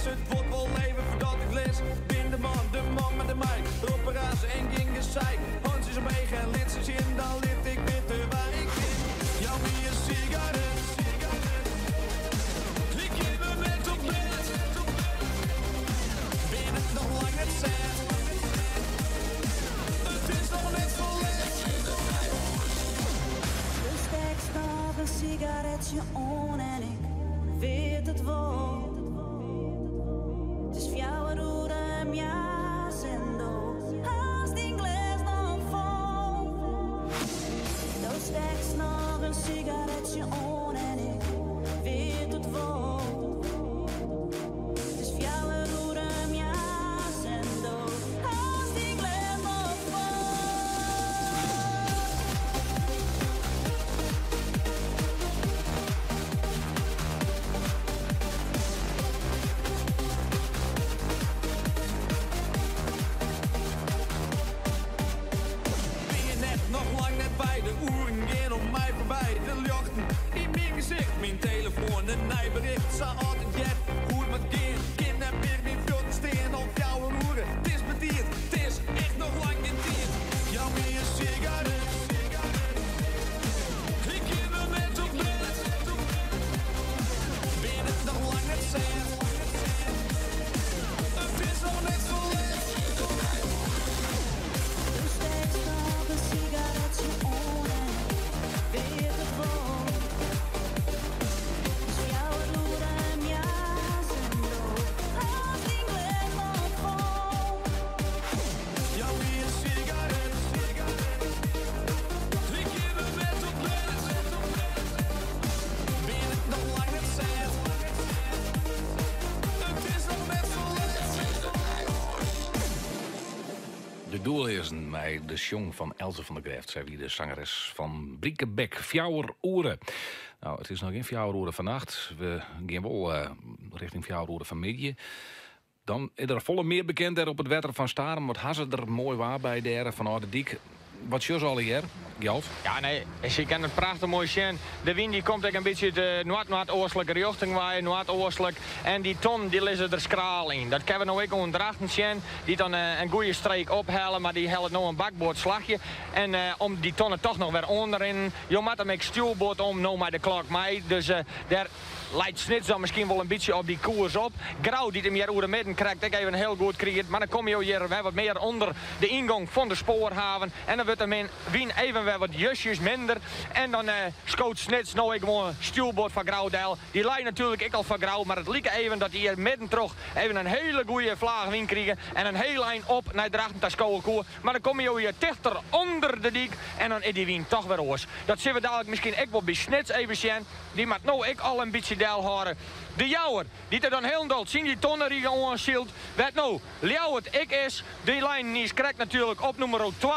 mis. Het wordt wel even voordat ik lis. Ben de man, de man met de mic. Roep en geen gezeik. Hans is omheen en lid ze zin, dan lid ik weten waar ik ben. Jou wie een sigaret. Ik heb me net op bed. Ben het nog lang net zet. Het is nog net zo let. De steekt nog een sigaretje on en ik weet het wel. Het is fjouwer oer en jas en do. Haast die glas nog vol. Do steekt nog een sigaretje on en ik weet het wel. Het is fjouwer oer en jas en do. Haast die glas nog vol. Ben je net nog lang net bij de oeren gaan om mij voorbij. De jochten in mijn gezicht, mijn telefoon, een nijbericht. Zo altijd jet, hoe het met gaan. Kind en meer mijn vjotten steen op jouw roeren. Het is betierd, het is echt nog lang geen tijd. Jou meer een sigaret. Ik heb me net op bed. Ben het nog lang net zet. Het is nog net zo let. De steekt nog een sigaretje on en ik weet het wel. Het is fjouwer oer en jas en do. Haast die glas nog vol. Jou wie een sigaret. Ik heb me net op bed. Ben het nog lang net zet. Het is nog net zo let. De doelheersen bij de sjong van Else van der Greft. Zij wie de zangeres van Briekenbek, Fjouwer Oeren. Nou, het is nog geen Fjouwer Oeren vannacht. We gaan wel richting Fjouwer Oeren vanmiddag. Dan is er volle meer bekend daar op het wetter van Starum. Wat hadden ze er mooi waar bij daar van Oude Diek. Wat is al hier, Gjalt? Ja, nee, je kan het prachtig mooi zien. De wind die komt ook een beetje de noord-noordoostelijke richting waaien, noordoostelijk. En die ton die liggen er schraal in. Dat kunnen we nou ook onder Drachten zien. Die dan een goede streek ophalen, maar die helpt nou een bakboordslagje. En om die tonnen toch nog weer onderin. Je moet hem ik stuurboord om, nou maar de klok mee. Dus daar leidt Snits dan misschien wel een beetje op die koers op. Grauw die hem hier oer de midden krijgt, ik even heel goed creëert. Maar dan kom je hier weer wat meer onder de ingang van de spoorhaven. En dan wordt hem in Wien even weer wat justjes minder. En dan scoot Snits nou ik gewoon stuurboord van Grauwdijl. Die leidt natuurlijk ik al van Grauw, maar het liep even dat hij hier midden terug even een hele goede vlaag wien kriegen. En een heel eind op naar Drachten ta skowe koer. Maar dan kom je hier dichter onder de dik en dan is die wien toch weer oors. Dat zien we dadelijk misschien ook wel bij Snits even zien. Die maakt nou ik al een beetje deel horen. De Jouwer, die er dan heel dood zien die tonnenriegen onzielt. Werd nou, Ljouwert, ik is. Die lijn die is correct natuurlijk op nummer 2.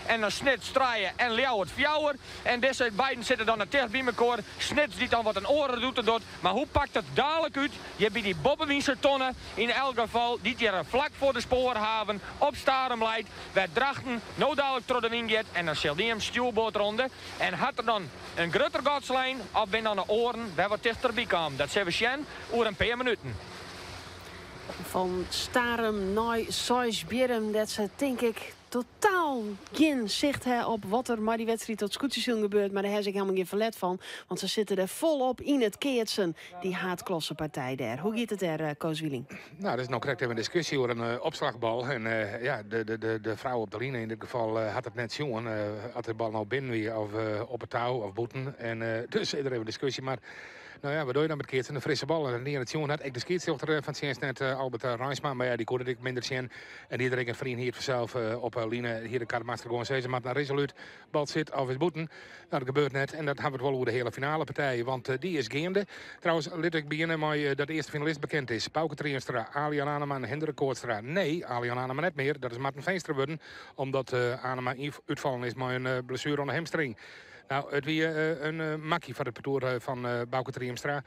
En dan Snits draaien en Ljouwert Fjouwer. En deze beiden zitten dan er tegen bij elkaar. Snits die dan wat een oren doet en doet. Maar hoe pakt het dadelijk uit? Je hebt bij die Bobbewiense tonnen in elk geval. Die hier vlak voor de spoorhaven op Starum leidt. Werd Drachten nou dadelijk door de wind gaat. En dan zal die hem stuurboord ronde. En had er dan een groter godslijn of ben dan de oren waar wat dichterbij kwam. Dat zijn we zien oer een paar minuten. Van Starum naar Seisbjerm, dat ze denk ik totaal geen zicht hè, op wat er maar die wedstrijd tot Skûtsjesilen gebeurt. Maar daar heb ik helemaal geen verlet van. Want ze zitten er volop in het keertsen, die haatklassepartij daar. Hoe gaat het daar, Koos Wieling? Nou, dat is nou correct even een discussie over een opslagbal. En ja, de vrouw op de line in dit geval had het net jongen. Had de bal nou binnen weer of op het touw of boeten. En dus is er even een discussie. Maar nou ja, wat doe je dan met keertsen? Een frisse bal. En die het jongen had ik de scheidsrechter van het net, Albert Rijnsma. Maar ja, die kon het minder zien. En iedereen een vriend hier vanzelf op line. Hier de karmaster gewoon zeggen, maar naar resoluut bal zit of is boeten. Nou, dat gebeurt net. En dat hebben we het wel over de hele finale partij. Want die is gaande. Trouwens, laat ik beginnen met dat de eerste finalist bekend is. Bauke Triemstra, Alian Anema en Hendrik Kootstra. Nee, Alian Anema net meer. Dat is Marten Veenstra worden. Omdat Anema uitvallen is met een blessure aan de hamstring. Nou, het weer een makkie van het parcours van Bauke Triemstra.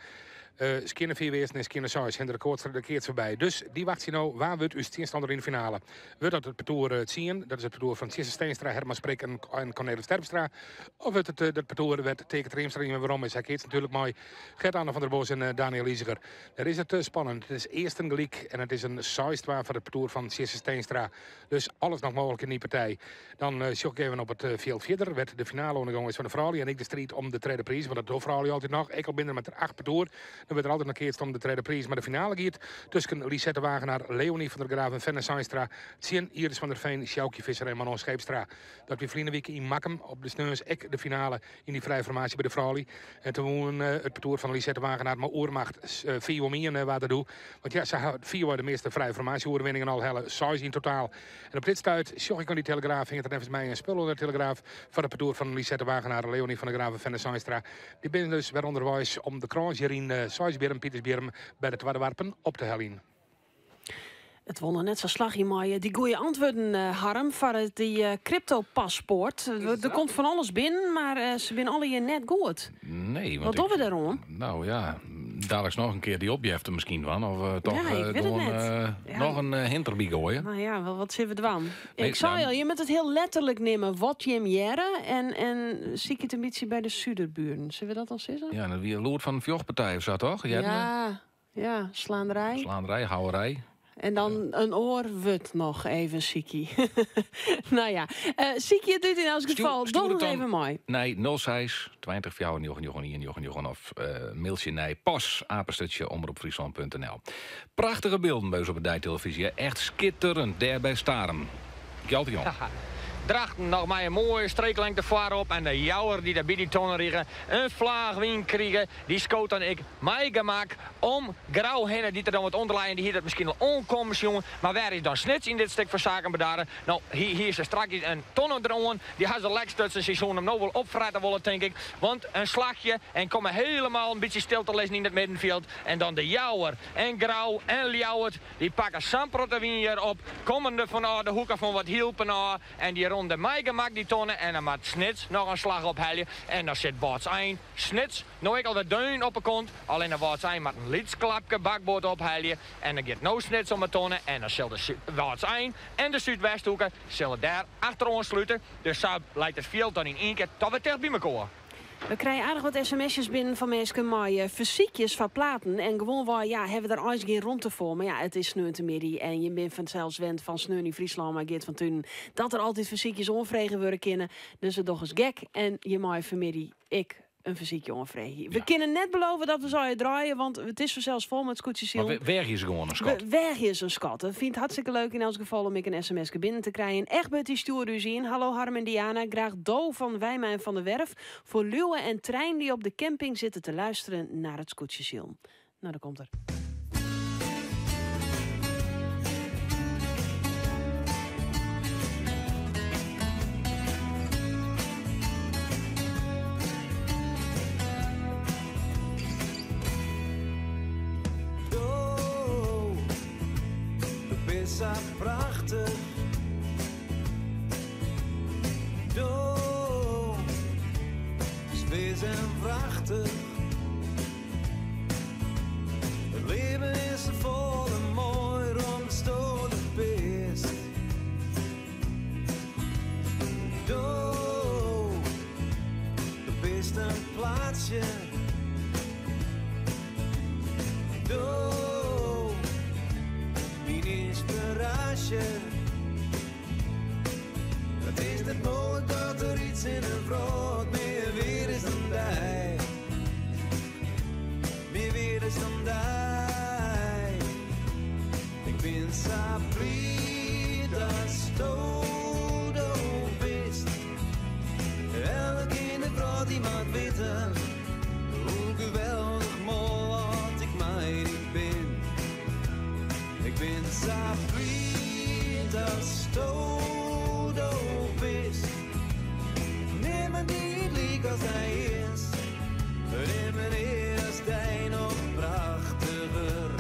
Skjinne 4 earsten en skjinne 6 en de rekordster de keats foarby. Dus dy wachtsje no, wa wurdt ús tsjinstanner yn de finale? Wurdt dat it partoer 10, dat is it partoer fan Tjisse Steenstra, Herman Sprik en Cornelis Terpstra? Of wurdt it dat partoer wêr't Teake Triemstra yn werom is? Hy keatst natuerlik mei Gert-Anne van der Bos en Daniël Iseger. Dêr is it spannend. It is earsten gelyk en it is in 6-2 foar it partoer fan Tjisse Steenstra. Dus alles noch mooglik yn dy partij. Dan sjoch ik even op it fjild fierder, wêr't de finale oan de gong is fan de froulju. En ek de striid om de tredde priis, want dat dogge froulju altyd noch. Ek al binne der mar 8 partoer, dan wurdt der altyd noch keatst om de tredde priis. Mar de finale giet tusken Lisette Wagenaar, Leonie van der Graaf en Fenne Seinstra tsjin Iris van der Veen, Sjoukje Visser en Manon Scheepstra. Dat wie ferline wike yn Makkum op de sneons ek de finale yn dy frije formaasje by de froulju. En toen wûn it partoer fan Lisette Wagenaar mei oermacht 5-1 waard dat doe. Want ja, se ha fierwei de measte frije formaasje-oerwinningen al helle, 6 yn totaal. En op dit stuit sjoch ik oan dy telegraaf, hinget der neffens my in spul oan de telegraaf foar it partoer fan Lisette Wagenaar, Leonie van der Graaf en Fenne Seinstra. Dy binne dus wer ûnderweis om de krâns hjir yn Seisbierrum, Pietersbierrum by de twadde werpen op te heljen. It wol noch net sa slagje mei dy goede antwurden, Harm, foar dy cryptopaspoart. Der komt fan alles binnen, mar se binne allegear net goed. Nee, want Wat dogge we dêroan? Nou ja, daliks noch in kear dy opjefte miskien dwaan. Of toch Ja, ik wit it gewoan, net. Ja. noch in hint derby goaie. Nou ja, wat sille we dwaan? Nee, Ik sei nou, al, je moat it hiel letterlik nimme wat jim hearre. En sykje it in bytsje by de Suderburen. Sille we dat al sizze? Ja, dat wie lûd fan in fjochtpartij of sa, toch? Hearden we? Ja, ja, slaanderij. Slaanderij, houwerij. En dan in oar wurd noch even sykje. Nou ja, sykje it út yn elts gefal. Stjoer Doch it noch dan even mei. Nei 06 20 4 9 9 1 9 9 of mailtsje nei pas apenstaartje omropfriesland punt N L. Prachtige bylden by ús op de deitelevyzje. Echt skitterend dêr by Starum. Gjalt de Jong. Drachten noch mei in moaie streeklengte foarop en de Jouwer dy't der by dy tonne rige in flaach wyn krige, dy skoot dan ek mei gemak om Grou hinne, dy't der dan wat ûnder lei en dy hie dat miskien al oankommen sjoen. Mar wêr is dan Snits yn dit stik fan saken bedarre? No, hy hie se strakjes in tonne deroan, dy ha se lek stutsen, sy soene him no wol opfrette wolle, tink ik. Want in slachje en komme helemaal in bytsje stil te lizzen yn it middenfjild en dan de Jouwer en Grou en Ljouwert. Dy pakke sa'n protte wyn hjir op, kommende fanôf de hoeke fan wat Hylpen ôf en dy ronde mei gemak dy tonne en dan moat Snits noch in slach ophelje en dan sit Wâldsein, Snits, no ek alwer deun op 'e kont, allinne Wâldsein moat in lyts klapke bakboard ophelje en dan giet no Snits om 'e tonne en dan sil de Wâldsein en de Súdwesthoeke sille dêr achteroan slute, dus sa leit it fjild dan yn ien kear toch wer ticht by mekoar. We krije aardich wat sms'jes binnen fan minsken mei fersykjes foar platen. En gewoanwei, ja, hawwe we der eins gjin romte foar. Mar ja, it is sneontemiddei en je binne fansels wend fan Sneon yn Fryslân mei Geart van Tunen dat der altyd fersykjes oanfrege wurde kinne. Dus we dogge ris gek en je meie fanmiddei ek in fersykje oanfreegje. We kinne net belove dat we se allegear draaie, want it is fansels fol mei it skûtsjesilen. Mar weagje se gewoan in skat? Weagje se in skat. We fine it hartstikke leuk yn elts gefal om ek in sms'ke binnen te krijen. Egbert dy stjoerde ús yn. Hallo Harm en Diana, graach Do fan Wijma en Van der Werf voor Liuwe en Trijn die op de camping zitten te luisteren naar het skûtsjesilen. Nou, daar komt er. Do, do bist sa prachtich. Do, wis en wrachtich. It libben is sa folle moaier omdatsto der bist. Do, do bist in plaatsje. Do, myn ynspiraasje. It is net mooglik dat der iets yn in wrâld mear weard is dan dy. Mear weard is dan dy. Ik bin sa bliid datsto do bist. Elk yn de wrâld dy moat witte hoe geweldich mol oft ik mei dy bin. Ik bin sa bliid datsto do bist. Nimmen dy't lykas dy is. Nimmen is dy noch prachtiger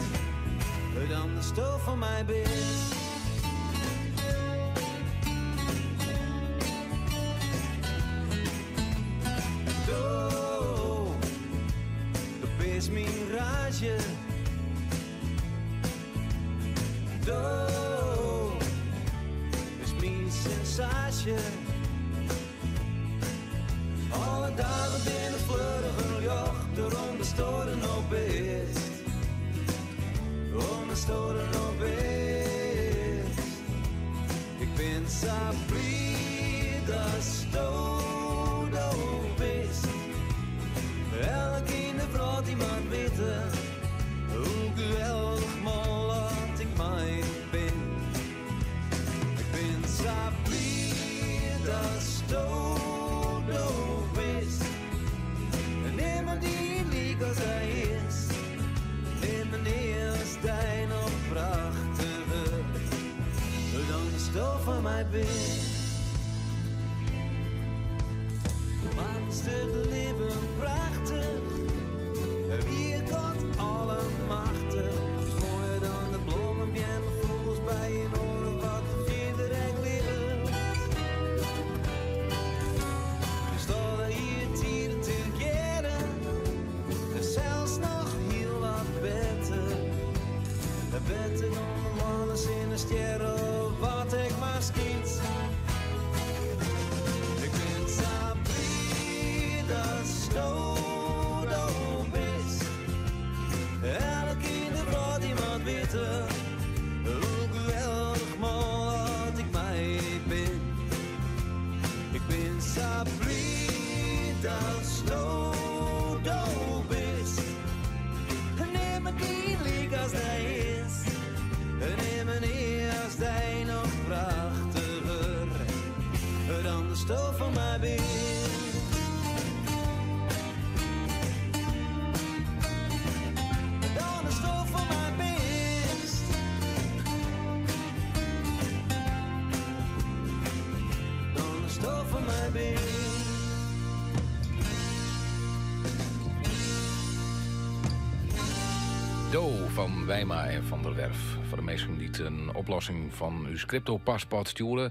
dan datsto foar my bist. Do, do bist myn rage. sensaasje. Do bist myn sensaasje. Alle dagen binne fleuriger ljochter omdatsto der no bist. Omdatsto der no bist. Ik bin sa bliid datsto do bist. Elk yn de wrâld dy moat witte hoe geweldich mâl oft ik mei dy bin. Ik bin sa bliid datsto do bist. Nimmen dy't lyk as dy is. Nimmen as dy noch prachtiger dan datsto foar my bist. Makkest it libben prachtich. Wie God allemachtich. Is moaier dan de blommen, beammen, fûgels, bijen, oare wat der fierder ek libbet. Bist alle jiertiden tegearre. En sels noch hiel wat better. Better dan de moanne, sinne, stjerren, of wat ek mar skynt. Ik bin sa bliid datsto do bist. Elk yn de wrâld dy moat witte hoe geweldich mâl oft ik mei dy bin. Ik bin sa bliid datsto do bist. Nimmen dy't lyk as dy is. Nimmen as dy noch prachtiger dan datsto foar my bist. Dan datsto foar my bist. Dan datsto foar my bist. Do fan Wijma en Van der Werf. Foar de minsken dy't in oplossing fan ús crypto-paspoart stjoere,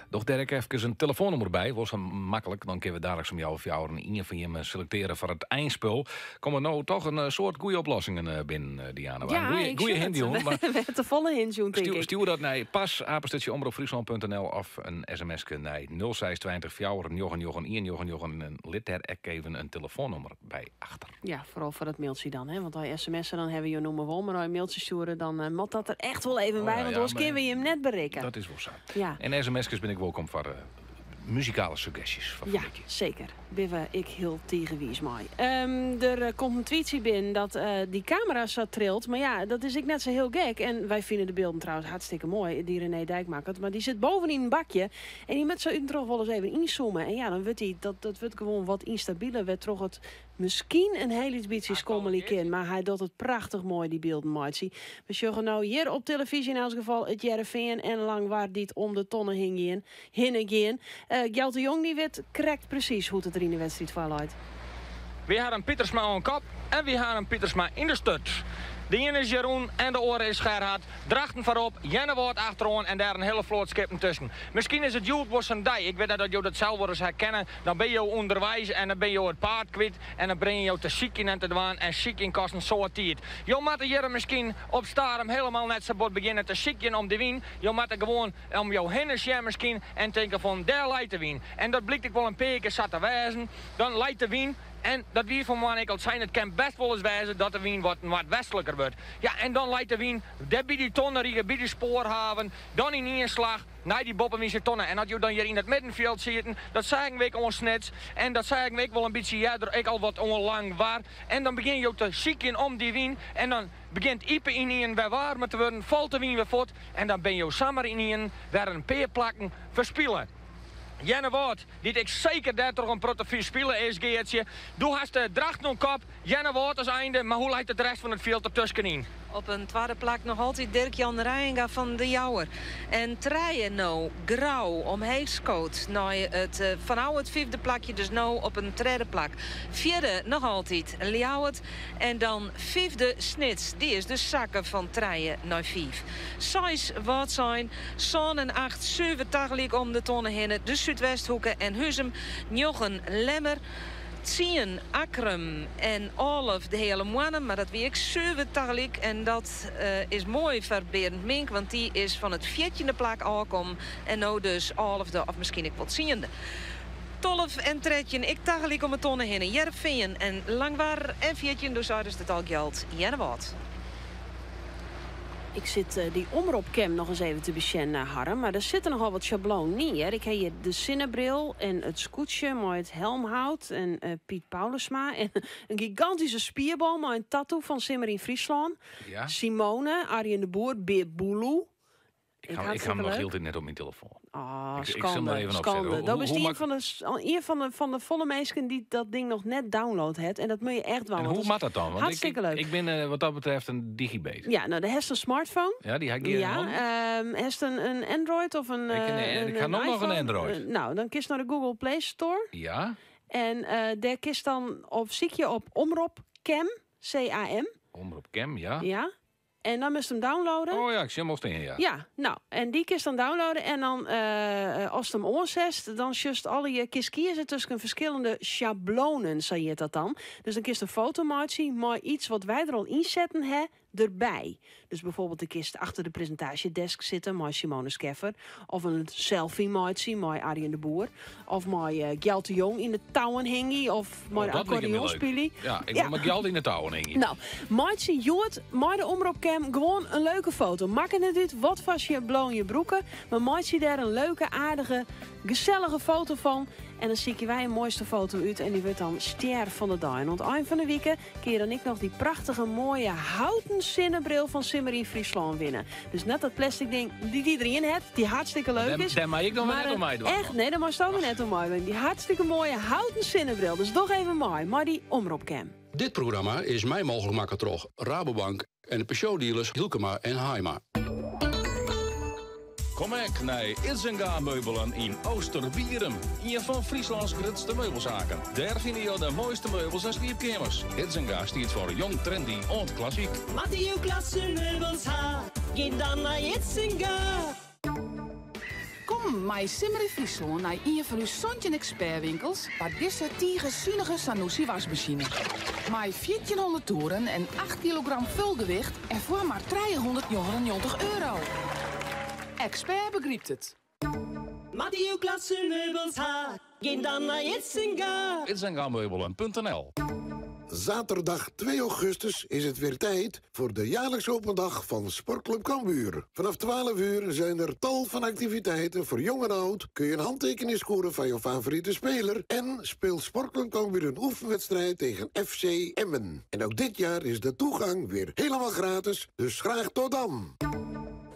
doch dêr ek efkes in telefoannûmer by. Wol sa maklik, dan kinne we daliks om healwei fjouweren ien fan jimme selektearje foar it einspul. Komme no toch in soad goede oplossingen binnen, Diana. Ja, Goeie, ik goeie sjoch hint, it. jong. Maar We te folle hints jûn, tink Stjoer, ik. stjoer dat nei pas@omropfryslan.nl of in sms'ke nei 0620 499 199 en lit dêr ek even in telefoannûmer by achter. Ja, foaral foar dat mailtsje dan. Hè? Want as je sms'en, dan hawwe jo nûmer wol. Mar as je mailtsje stjoere, dan eh, moat dat der echt wol even Oh by. ja, Want ja, oars maar kinne we jim net berikke. Dat is wol sa. Ja. En sms'kes bin ik wolkom foar eh, muzikale suggestjes. Foar Ja, seker. Binne we ek hiel tige wiis mei. Der eh, komt in tweetsje binnen dat eh, dy kamera sa trilt. Mar ja, dat is ek net sa hiel gek. En wy fine de bylden trouwens hartstikke moai, dy't René Dijk makket. Mar dy sit bovenyn in bakje. En dy moat sa út en troch wolris even ynzoome. En ja, dan wurdt dy, dat wurdt gewoan wat ynstabiler. Wêrtroch it miskien in hiel lyts bytsje skommelje kin. Mar hy docht it prachtich moai, dy bylden meitsje. We sjogge no hjir op telefyzje yn elts gefal it Hearrenfean en Langwar dy't om de tonne hingean, hinne gean. Uh, Gjalt de Jong dy wit krekt presys hoe't it der yn de wedstriid foar leit. Wy ha in Pietersma oan kop en wy ha in Pietersma yn de sturt. De iene is Jeroen en de oare is Gerhard. Drachten foarop, Earnewâld achteroan en dêr in hiele float skippen tusken. Miskien is it hjoed wol sa'n dei, ik wit net oft jo dat sels wolris herkenne, dan binne jo ûnderweis en dan binne jo it paad kwyt en dan begjinne jo te sykjen en te dwaan en sykjen kost in soad tiid. Jo moatte hjir miskien op Starum hielendal net sa bot begjinne te sykjen om de wyn, jo moatte gewoan om jo hinne sjen miskien en tinke fan dêr leit de wyn. En dat blykt ek wol in pear kear sa te wêzen. Dan leit de wyn En dat wie fan 'e moarn ek al sein, it kin bêst wolris wêze dat de wyn wat noardwestliker wurdt. Ja, en dan leit de wyn dêr by dy tonnerige, by dy spoarhaven, dan yn ien slach nei dy boppewynse tonne. En as jo dan hjir yn it middenfjild sieten, dat seagen we ek oan Snits en dat seagen we ek wol in bytsje earder ek al wat oan Langwar. En dan begjinne jo te sykjen om dy wyn en dan begjint Ype ynienen wer waarmer te wurden, falt de wyn wer fuort en dan binne jo samar ynienen wer in pear plakken ferspile. Earnewâld, dy't ek seker dêrtroch in protte ferspile is, Geartsje. Do hast de Drachten oan kop, Earnewâld as einde, mar hoe leit it rest fan it fjild der tuskenyn? Op in twadde plak noch altyd Dirk-Jan Reijenga fan De Jouwer. En trije no Grou omheech skood nei it fanôf it fyfde plakje, dus no op in tredde plak. Fjirde noch altyd Ljouwert en dan fyfde Snits. Dy is dus sakke fan trije nei fiif. Seis Wâldsein, sân en acht suver tagelyk om de tonne hinne, de Súdwesthoeke en Huzum, njoggen Lemmer. Tsien Akkrum en alf de Heale Moanne, mar dat wie ek suver tagelyk. En dat is moai foar Berend Mink, want dy is fan it fjirtjinde plak ôfkommen en no dus alfde of miskien ek wol tsiende. 12 en 13, ek tagelyk om 'e tonne hinne. Hearrenfean en Langwar en 14, doe seidest it al Gjalt, Earnewâld. Ik sit dy omropcam noch ris even te besjen, Harm, mar der sitte nochal wat sjablonen yn, hear. Ik ha hjir de sinnebril en it skûtsje mei it helmhout en Piet Paulusma en in gigantyske spierboom mei in tattoo fan Simmer yn Fryslân. Ja. Simone, Arjen de Boer, Bear Boeloe. Ik ha, ik ha him noch hieltyd net op myn telefoan. Oh, Ik sil him skande, der even skande. opsetten. Dat is Hoe ien mak- fan de, ien fan de folle minsken dy't dat ding noch net download hat. En dat moet je echt dwaan. En want hoe is moat dat dan? Want ik, hartstikke leuk. ik bin wat dat betreft in digibeet. Ja, nou, do hast in smartphone. Ja, dy ha ik hjir yn Ja, hannen. hast in Android of in Ik ik ha in no noch in iPhone? Android. Nou, dan kinst nei de Google Play Store. Ja, En dêr kinst dan op sykje op Omrop Cam, C-A-M. Omrop Cam, ja. Ja. En dan moatst him downloaden. Oh ja, ik sjoch him al stean, ja. Ja, nou, en dy kinst dan downloaden. En dan, ast him oansetst, dan sjochst allegear, kinst kieze tusken ferskillende sjablonen, sa hjit dat dan. Dus dan kinst in foto meitsje mei iets wat wy der al ynsetten ha derby. Dus byfoarbyld, do kinst achter de presintaasjedesk sitte mei Simone Scheffer. Of in selfie meitsje mei Arjen de Boer. Of mei Gjalt de Jong yn de touwen hingje. Of mei Oh, de dat liket my akkoardeon leuk. spylje. Ja, ik wol mei Gjalt yn de touwen hingje. Nou, meitsje hjoed mei de Omropcam gewoan in leuke foto. Makket net út wat foar sjabloon je brûke, mar meitsje dêr in leuke, aardige, gesellige foto fan. En dan sykje wy in moaiste foto út en dy wurdt dan stjer fan de dei. En oan it ein fan de wike kinne je dan ek noch dy prachtige moaie houten sinnebril fan Simmer yn Fryslân winne. Dus net dat plastic ding dy't iedereen hat, dy't hartstikke leuk is. Dêr mei ik dan wer Maar net oan een meidwaan. Echt, nee, dêr meist wer net oan meidwaan. Dy hartstikke moaie houten sinnebril. Dus doch even mei, mei dy Omropcam. Dit programma is mei mooglik makke troch Rabobank en de Peugeot-dealers Hylkema en Haaima. Kom ek nei Idzenga Meubelen yn Oosterbierum. Ien fan Fryslâns grutste meubelsaken. Dêr fine jo de moaiste meubels en sliepkeamers. Idzenga stiet foar jong, trendy oant klassyk. Moatte jo klasse meubels ha, gean dan nei Idzenga. Kom mei Simmer yn Fryslân nei ien fan ús 17 ekspertwinkels foar dizze tige sunige Zanussi wasmasine. Mei 1400 toeren en 8 kilogram fulgewicht en foar mar 399 euro. Expert begrypt it. Moatte jo klasse meubels ha, gean dan nei Idzenga. Idzengameubelen.nl Zaterdag 2 augustus is het weer tijd voor de jaarlijkse open dag van Sportclub Cambuur. Vanaf 12 uur zijn er tal van activiteiten voor jong en oud. Kun je een handtekening scoren van jouw favoriete speler. En speelt Sportclub Cambuur een oefenwedstrijd tegen FC Emmen. En ook dit jaar is de toegang weer helemaal gratis, dus graag tot dan.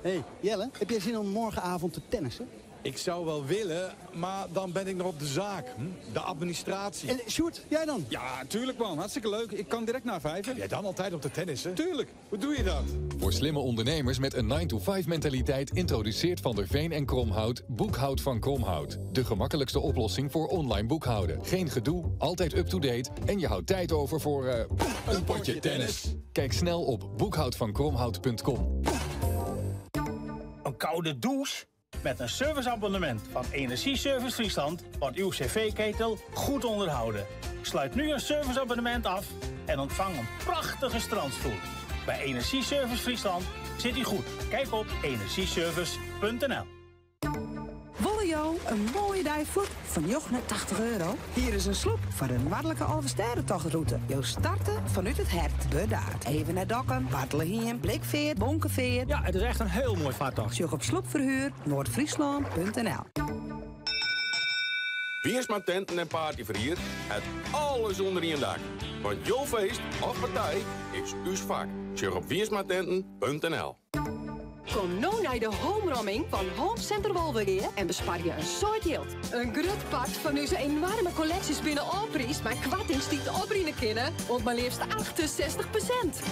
Hey Jelle, heb jij zin om morgenavond te tennissen? Ik zou wel willen, maar dan ben ik nog op de zaak. De administratie. En Sjoerd, jij dan? Ja, tuurlijk man. Hartstikke leuk. Ik kan direct na vijven. Jij dan altijd op de tennissen? Tuurlijk. Hoe doe je dat? Voor slimme ondernemers met een 9-to-5 mentaliteit introduceert Van der Veen en Kromhout Boekhoud van Kromhout. De gemakkelijkste oplossing voor online boekhouden. Geen gedoe, altijd up-to-date en je houdt tijd over voor een potje tennis. Kijk snel op boekhoudvankromhout.com. Een koude douche? Met een serviceabonnement van Energieservice Friesland wordt uw cv-ketel goed onderhouden. Sluit nu een serviceabonnement af en ontvang een prachtige strandstoel. Bij Energieservice Friesland zit u goed. Kijk op energieservice.nl. Wolle jo in moaie dei fuort foar 89 euro? Hjir is in sloep foar de Noardlike Alvestêdetochtroute. Jo starte fanút it hert, Burdaard. Even nei Dokkum, Bartlehiem, Blikfeart, Bonkefeart. Ja, it is echt in hiel moai fartocht. Sjoch op sloepverhuur noordfriesland.nl. Wiersma Tenten en Partyverhier hat alles ûnder ien dak. Want jo feest of partij is ús fak. Sjoch op wiersmatenten.nl. Kom no nei de homeromming fan Home Center Wolvegea en besparje in soad jild. In grut part fan ús enoarme kolleksjes binne ôfpriisd mei koartings dy't oprinne kinne oant mar leafst 68%.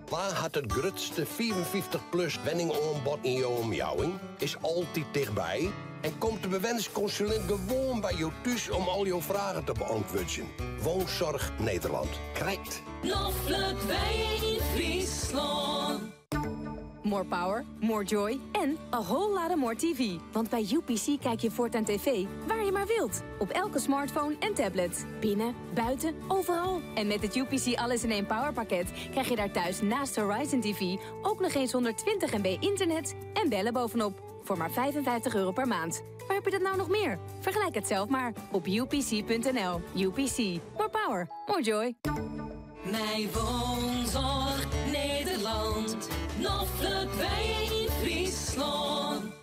Wa hat it grutste 55-plus wenningoanbod yn jo omjouwing? Is altyd tichtby en komt de bewennerskonsulint gewoan by jo thús om al jo fragen te beäntwurdzjen. Woonzorg Nederland. Krekt. Noflik wenje yn Fryslân. More power, more joy en a whole lotta more TV. Want bij UPC kijk je voortaan tv waar je maar wilt. Op elke smartphone en tablet. Binnen, buiten, overal. En met het UPC Alles in één Power pakket krijg je daar thuis naast Horizon TV ook nog eens 120 MB internet en bellen bovenop. Voor maar 55 euro per maand. Waar heb je dat nou nog meer? Vergelijk het zelf maar op upc.nl. UPC. More power, more joy. Mijn woonzorg Nederland. Noflik wij in Friesland.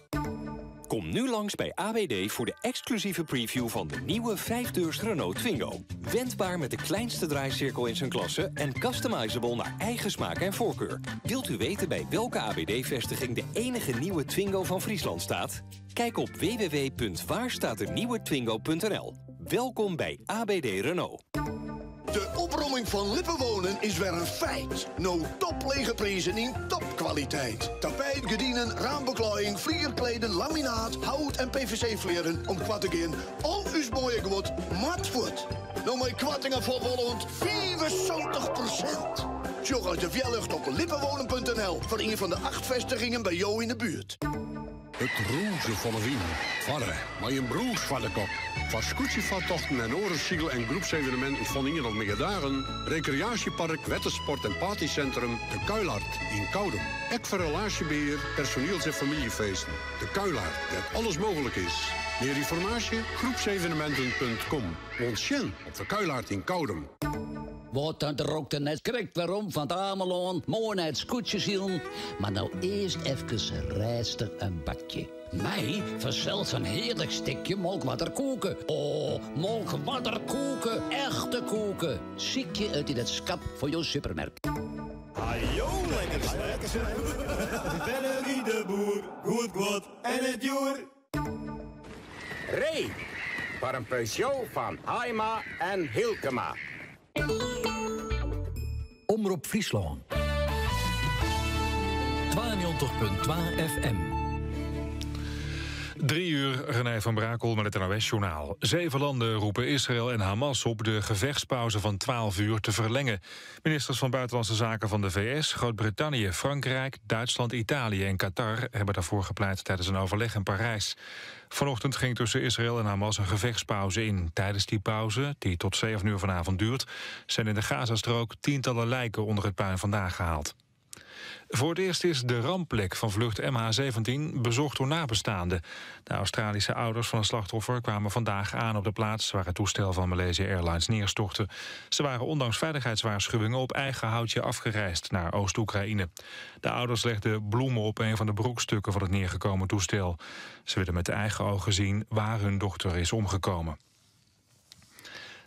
Kom nu langs bij AWD voor de exclusieve preview van de nieuwe 5-deurs Renault Twingo. Wendbaar met de kleinste draaicirkel in zijn klasse en customizable naar eigen smaak en voorkeur. Wilt u weten bij welke AWD-vestiging de enige nieuwe Twingo van Friesland staat? Kijk op www.waarstaatdenieuwetwingo.nl. Welkom bij ABD Renault. De opromming van Lippenwonen is weer een feit. No toplege prijzen in topkwaliteit. Tapijt, gordijnen, raambeklaaiing, vlierkleden, laminaat, hout en PVC-vleren. Om kwart te gaan, al uw mooie geword, matvoet. Nou mijn kwartingen voor rond 75%. Tjog uit de wielucht op lippenwonen.nl voor een van de acht vestigingen bij jou in de buurt. Het roezen van de wien. Varre, maar een broes van de kop. Van scootjevaartochten en orensiegel en groepsevenementen van hier nog meer dagen. Recreatiepark, wettersport en partycentrum De Kuilart in Koudum. Ek voor relatiebeheer, personeels- en familiefeesten. De Kuilart, dat alles mogelijk is. Meer informatie? Groepsevenementen.com. Ons op de Kuilart in Koudum. Wat dan rookte net krikt waarom van het Ameloon, mooi naar het scootjesielen. Maar nou eerst even rustig een bakje. Mij vanzelfs een heerlijk stukje molkwaterkoeken. Oh, molkwaterkoeken, echte koeken. Ziek je het in het schap voor jouw supermerk. Ajo, lekker lekker. Bennerie de boer, goed goed en het joer. Ree, voor een Peugeot van Haima en Hilkema. Omroep Friesland. 92.2 FM. Drie uur, René van Brakel met het NOS-journaal. Zeven landen roepen Israël en Hamas op de gevechtspauze van 12 uur te verlengen. Ministers van Buitenlandse Zaken van de VS, Groot-Brittannië, Frankrijk, Duitsland, Italië en Qatar hebben daarvoor gepleit tijdens een overleg in Parijs. Vanochtend ging tussen Israël en Hamas een gevechtspauze in. Tijdens die pauze, die tot 7 uur vanavond duurt, zijn in de Gazastrook tientallen lijken onder het puin vandaan gehaald. Voor het eerst is de rampplek van vlucht MH17 bezocht door nabestaanden. De Australische ouders van het slachtoffer kwamen vandaag aan op de plaats waar het toestel van Malaysia Airlines neerstortte. Ze waren ondanks veiligheidswaarschuwingen op eigen houtje afgereisd naar Oost-Oekraïne. De ouders legden bloemen op een van de brokstukken van het neergekomen toestel. Ze willen met eigen ogen zien waar hun dochter is omgekomen.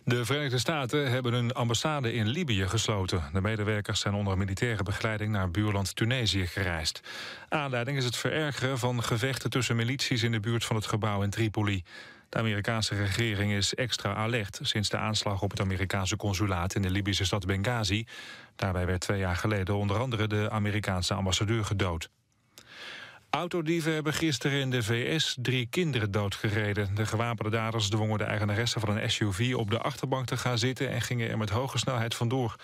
De Verenigde Staten hebben hun ambassade in Libië gesloten. De medewerkers zijn onder militaire begeleiding naar buurland Tunesië gereisd. Aanleiding is het verergeren van gevechten tussen milities in de buurt van het gebouw in Tripoli. De Amerikaanse regering is extra alert sinds de aanslag op het Amerikaanse consulaat in de Libische stad Benghazi. Daarbij werd twee jaar geleden onder andere de Amerikaanse ambassadeur gedood. Autodieven hebben gisteren in de VS drie kinderen doodgereden. De gewapende daders dwongen de eigenaresse van een SUV op de achterbank te gaan zitten en gingen er met hoge snelheid vandoor.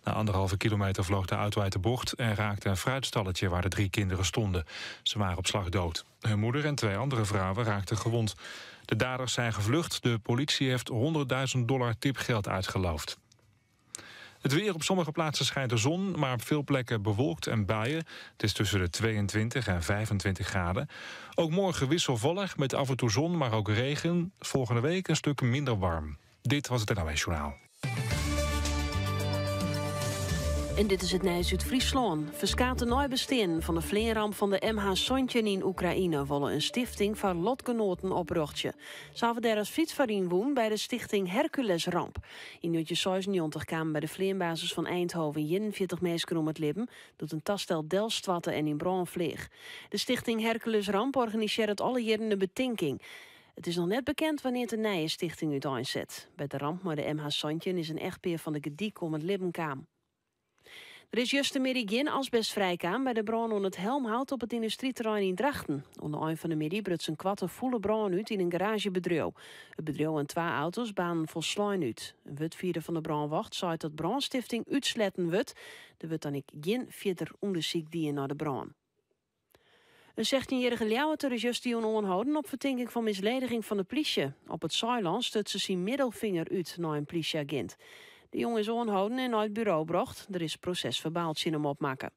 Na anderhalve kilometer vloog de auto uit de bocht en raakte een fruitstalletje waar de drie kinderen stonden. Ze waren op slag dood. Hun moeder en twee andere vrouwen raakten gewond. De daders zijn gevlucht. De politie heeft 100.000 dollar tipgeld uitgeloofd. Het weer op sommige plaatsen schijnt de zon, maar op veel plekken bewolkt en buien. Het is tussen de 22 en 25 graden. Ook morgen wisselvallig met af en toe zon, maar ook regen. Volgende week een stuk minder warm. Dit was het NOS Journaal. En dit is het Nijs uit Friesland. Verskate neibesteen van de vleerramp van de MH Sontjen in Oekraïne willen een stichting van lotgenoten oprochtje. Ze hadden daar als fietsvarin woon bij de stichting Hercules Ramp. In 1996 kwamen bij de vleerbasis van Eindhoven 41 mensen om het leven, doet een tastel Delstwatten en in brand vleeg. De stichting Hercules Ramp organiseert alle jaren een betinking. Het is nog net bekend wanneer de nieuwe stichting uiteinzet. Bij de ramp maar de MH Sontjen is een echtpeer van de Gediek om het leven kwam. Er is juist de middag geen asbest vrijkaam bij de brand onder het Helmhout op het industrieterrein in Drachten. Onder eind van de middag bruts een kwatte volle brand uit in een garagebedrijf. Het bedrijf en twee auto's banen volslaan uit. Een wetvierde van de brandwacht zei dat brandstifting uitsletten wordt. Er wordt dan ik geen verder onderzoek die naar de brand. In sechtjinjierrige Ljouwerter is justerjûn oanholden op fertinking fan mislediging fan de plysje. Op it Saailân stuts er syn middelfinger út nei in plysjeagint. De jonge is oanholden en nei it buro brocht. Der is proses-ferbaal tsjin him opmakke.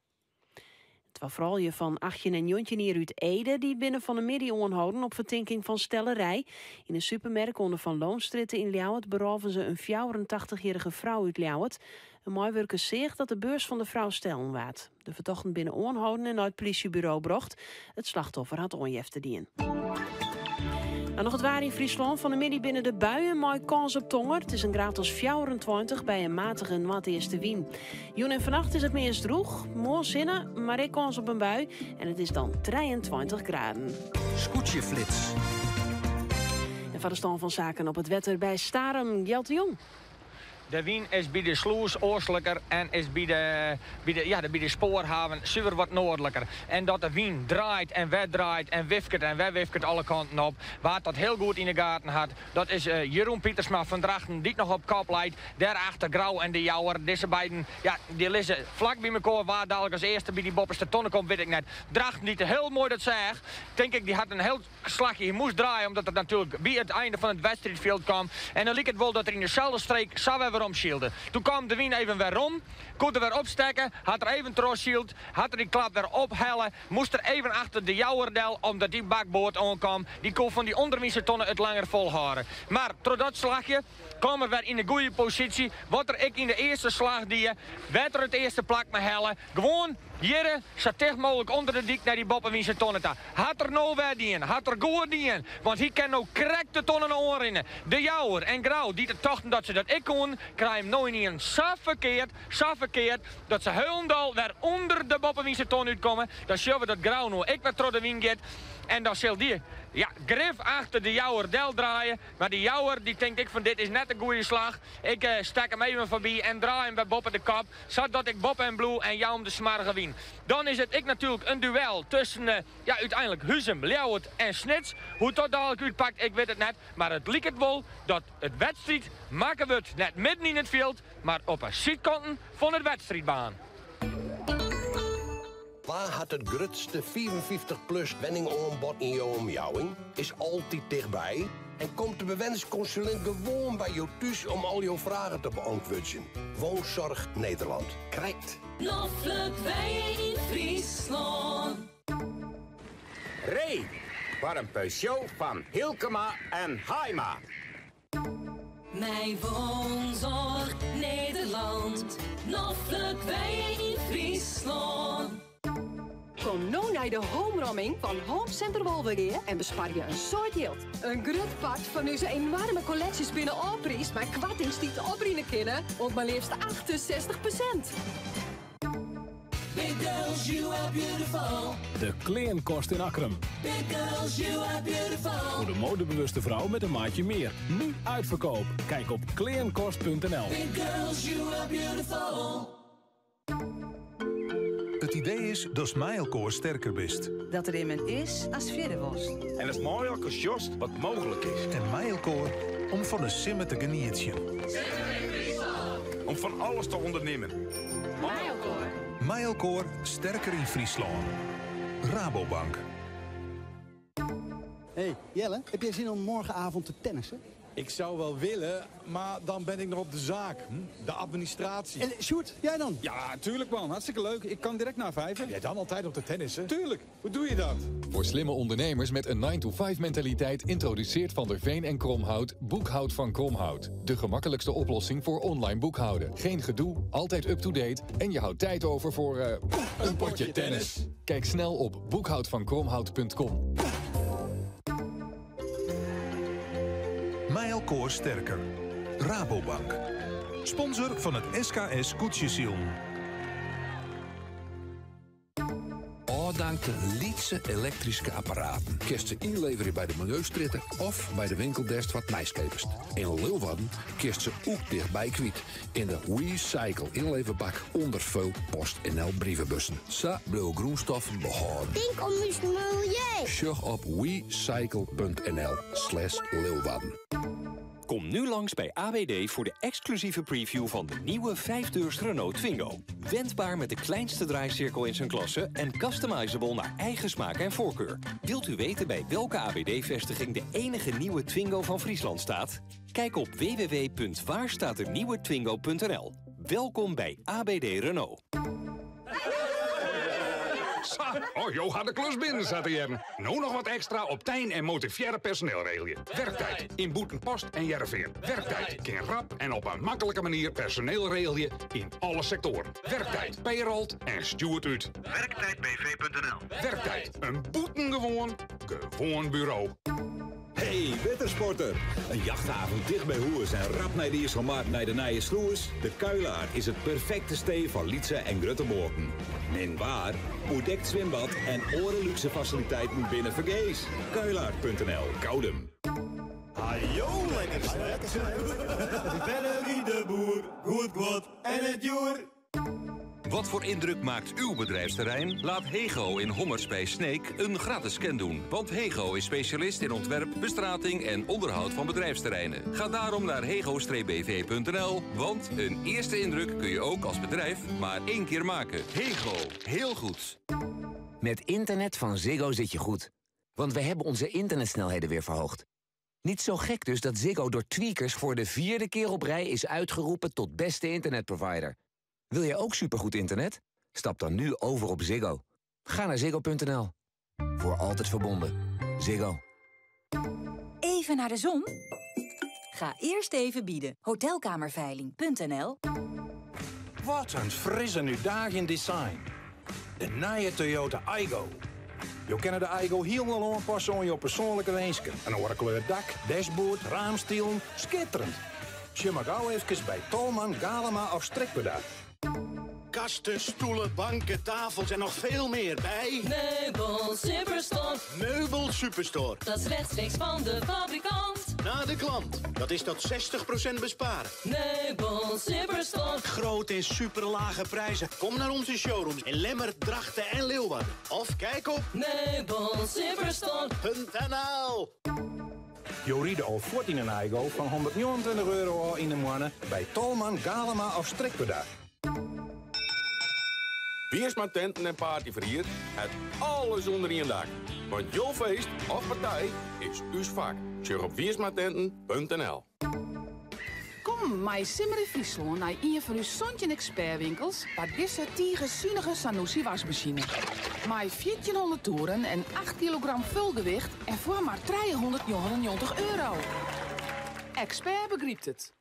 Twa froulju fan 18 en 19 jier út Ede dy binne fan 'e middei oanholden op fertinking fan stellerij. Yn in supermerk oan de Van Loonstrjitte yn Ljouwert berôven se in 84-jierrige frou út Ljouwert. In meiwurker seach dat de beurs fan de frou stellen waard. De fertochten binne oanholden en nei it plysjeburo brocht. It slachtoffer hat oanjefte dien. Dan noch it waar yn Fryslân. Fan 'e middei binne der buien mei kâns op tonger. It is in graad as 24 by in matige noardeastewyn. Jûn en fannacht is it meast drûch. Moarn sinne, mar ek kâns op in bui. En it is dan 23 graden. Skûtsjeflits. En foar de stân fan saken op it wetter by Starum, Gjalt de Jong. De wyn is by de slûs oastliker en is by de, by de, ja, by de spoarhaven suver wat noardliker. En dat de wyn draait en wer draait en wifket en wer wifket alle kanten op. Wa't dat hiel goed yn 'e gaten hat, dat is Jeroen Pietersma fan Drachten, dy't noch op kop leit. Dêrachter Grou en De Jouwer. Dizze beiden, ja, dy lizze flak by mekoar. Wa't dalik as earste by dy boppeste tonne komt, wit ik net. Drachten dy't hiel moai dat seach, tink ik, dy hat in hiel slachje. Hy moast draaie omdat er natuerlik by it einde fan it wedstriidfjild kaam. En dan like it wol dat er yn deselde streek sa wer werom sylde. Doe kaam de wyn even werom, koe er wer opstekke, hat er even trochsyld, hat er dy klap wer ophelle, moast er even achter de Jouwer del omdat dy bakboard oankaam. Dy koe fan dy ûnderwynse tonne it langer folhâlde. Mar troch dat slachje kaam er wer yn de goede posysje, wat er ek yn de earste slach die, wêr't er it earste plak mei helle. Gewoan hjirre sa ticht mooglik ûnder de dyk nei dy boppewynse tonne ta. Hat er no wer dien, hat er goed dien, want hy kin no krekt de tonnen oanrinne. De Jouwer en Grou, dy't it tochten dat se dat ek koenen, krije him no ynienen sa ferkeard, sa ferkeard, dat se hielendal wer ûnder de boppewynse ton útkomme. Dan sjogge we dat Grou no ek wer troch de wyn giet en dan sil dy, ja, grif achter de Jouwer del draaie. Mar de Jouwer dy tinkt ek fan dit is net in goede slach, ik stek him even foarby en draai him wer boppe de kop. Sadat ik boppe him bliuw en jou him de smoarge wyn. Dan is it ek natuerlik in duel tusken, ja, úteinlik Huzum, Ljouwert en Snits. Hoe't dat dalik útpakt, ik wit it net. Mar it liket wol dat it wedstriid makke wurdt net midden yn it fjild, mar op 'e sydkanten fan it wedstriidbaan. Wa hat it grutste 55-plus wenningoanbod yn jo omjouwing, is altyd tichtby en komt de bewennerskonsulint gewoan by jo thús om al jo fragen te beantwurdzjen? Woonzorg Nederland. Krekt. Noflik wenje yn Fryslân. Ree foar in Peugeot fan Hylkema en Haima. Mei Woonzorg Nederland, noflik wenje yn Fryslân. Kom no nei de homeromming fan Home Center Wolvegea en besparje in soad jild. In grut part fan ús enoarme kolleksjes binne ôfpriisd mei koartings dy't oprinne kinne oant mar leafst 68%. Big girls, you are beautiful. De Kleankast in Akkrum. Big girls, you are beautiful. Voor de modebewuste vrouw met een maatje meer. Nu uitverkoop. Kijk op kleankost.nl. Big girls, you are beautiful. It idee is datst mei elkoar sterker bist. Dat der immen is ast fierder wolst. En datst mei elkoar sjochst wat mooglik is. En mei elkoar om fan de simmer te genietsjen. Om fan alles te ûndernimmen. Mei elkoar. Mei elkoar sterker yn Fryslân. Rabobank. Hey Jelle, heb jij zin om morgenavond te tennissen? Ik zou wel willen, maar dan ben ik nog op de zaak. Hm? De administratie. En Sjoerd, jij dan? Ja, tuurlijk man. Hartstikke leuk. Ik kan direct na vijven. Jij dan altijd op de tennissen? Tuurlijk. Hoe doe je dat? Voor slimme ondernemers met een 9-to-5 mentaliteit introduceert Van der Veen en Kromhout Boekhoud van Kromhout. De gemakkelijkste oplossing voor online boekhouden. Geen gedoe, altijd up-to-date en je houdt tijd over voor een potje tennis. Kijk snel op boekhoudvankromhout.com. Mei elkoar sterker. Rabobank. Sponsor fan it SKS Skûtsjesilen. Ôfdankte lytse elektryske apparaten kinst se ynleverje by de Miljeustrjitte of by de winkel dêr'tst wat nijs keapest. Yn Leeuwarden kinst se oek tichtby kwyt yn de WeCycle ynleverbak ûnder veel PostNL brievebussen. Sa bliuwe grûnstoffen behâlden. Tink om ús miljeu. Sjoch op wecycle.nl/leeuwarden. Kom nu langs bij AWD voor de exclusieve preview van de nieuwe 5-deurs Renault Twingo. Wendbaar met de kleinste draaicirkel in zijn klasse en customizable naar eigen smaak en voorkeur. Wilt u weten bij welke AWD-vestiging de enige nieuwe Twingo van Friesland staat? Kijk op www.waarstaatdenieuwetwingo.nl. Welkom bij ABD Renault. Sa, oh, jo had de klus binnen, zat hier. Nou nog wat extra op tijn en motiveerde personeel regelen. Werktijd in Boetenpost en Jereveen. Werktijd kan rap en op een makkelijke manier personeel regelen in alle sectoren. Werktijd, payroll en stuurt uit. Werktijdbv.nl Werktijd, een boetengewoon, gewoon bureau. Hey, wettersporter! Een jachthaven dicht bij Hoers en rap naar de IJsselmarkt naar de Nije Sloes. De Kuilaar is het perfecte stee van Lietse en Grutteboorten. Min waar, oerdekt zwembad en oren luxe faciliteiten binnen Vergees. Kuilaar.nl, Koudum. Hajo, lekker slet. Verder de boer, goed goed en het joer. Wat voor indruk maakt uw bedrijfsterrein? Laat Hego in Hommers bij Sneek een gratis scan doen. Want Hego is specialist in ontwerp, bestrating en onderhoud van bedrijfsterreinen. Ga daarom naar hego-bv.nl, want een eerste indruk kun je ook als bedrijf maar één keer maken. Hego, heel goed. Met internet van Ziggo zit je goed. Want we hebben onze internetsnelheden weer verhoogd. Niet zo gek dus dat Ziggo door Tweakers voor de vierde keer op rij is uitgeroepen tot beste internetprovider. Wil jij ook supergoed internet? Stap dan nu over op Ziggo. Ga naar ziggo.nl. Voor altijd verbonden. Ziggo. Even naar de zon? Ga eerst even bieden. Hotelkamerveiling.nl Wat een frisse nu dag in design. De nieuwe Toyota Aygo. Je kennen de Aygo helemaal aanpassen aan je persoonlijke wensen. Een oorkleur dak, dashboard, raamstielen, schitterend. Je mag gauw even bij Tolman, Galema of Strikbeda. Kasten, stoelen, banken, tafels en nog veel meer bij... Meubel Superstore. Meubel Superstore. Dat is rechtstreeks van de fabrikant. Naar de klant. Dat is tot 60% besparen. Meubel Superstore. Groot en superlage prijzen. Kom naar onze showrooms in Lemmer, Drachten en Leeuwarden. Of kijk op Meubelsuperstore.nl Joride al 14 een Aygo van 129 euro al in de maand bij Tolman, Galema of Strikbeda. Wiersma tenten en partyverhier, het alles onder één dak. Want jouw feest of partij is uw vak. Check op wiersmatenten.nl Kom, mij Simmer in Friesland naar een van uw Sontje expertwinkels waar deze tige Sanusi wasmachine. Mij 1400 toeren en 8 kilogram vulgewicht en voor maar 399 euro. Expert begrijpt het.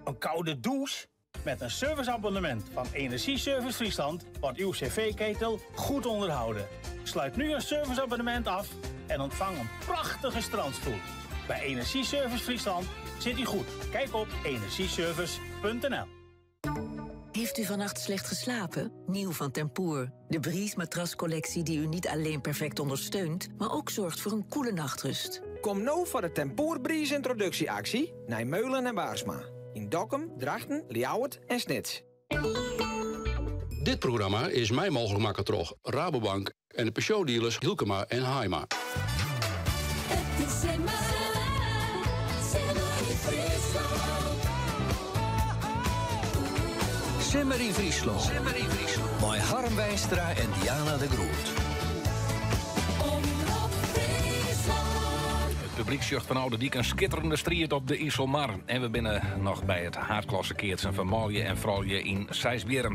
Een koude douche? Met een serviceabonnement van Energieservice Friesland wordt uw cv-ketel goed onderhouden. Sluit nu een serviceabonnement af en ontvang een prachtige strandstoel. Bij Energieservice Friesland zit u goed. Kijk op energieservice.nl. Heeft u vannacht slecht geslapen? Nieuw van Tempoor. De Breeze matrascollectie die u niet alleen perfect ondersteunt, maar ook zorgt voor een koele nachtrust. Kom nou voor de Tempoor Breeze introductieactie naar Meulen en Baarsma. In Dokkum, Drachten, Ljouwert en Snits. Dit programma is mij mogelijk maken troch Rabobank en de Peugeot-dealers Hielkema en Haima. Het is Simmer, Simmer in Friesland. Simmer in Friesland. Simmer in Friesland. Mei Harm Wijstra en Diana de Groot. Omroep Friesland. Het publiek zucht van Oude Diek een schitterende strijd op de Iselmar. En we binnen nog bij het haardklasse keertsen van Malje en Fralje in Sijsbjerm.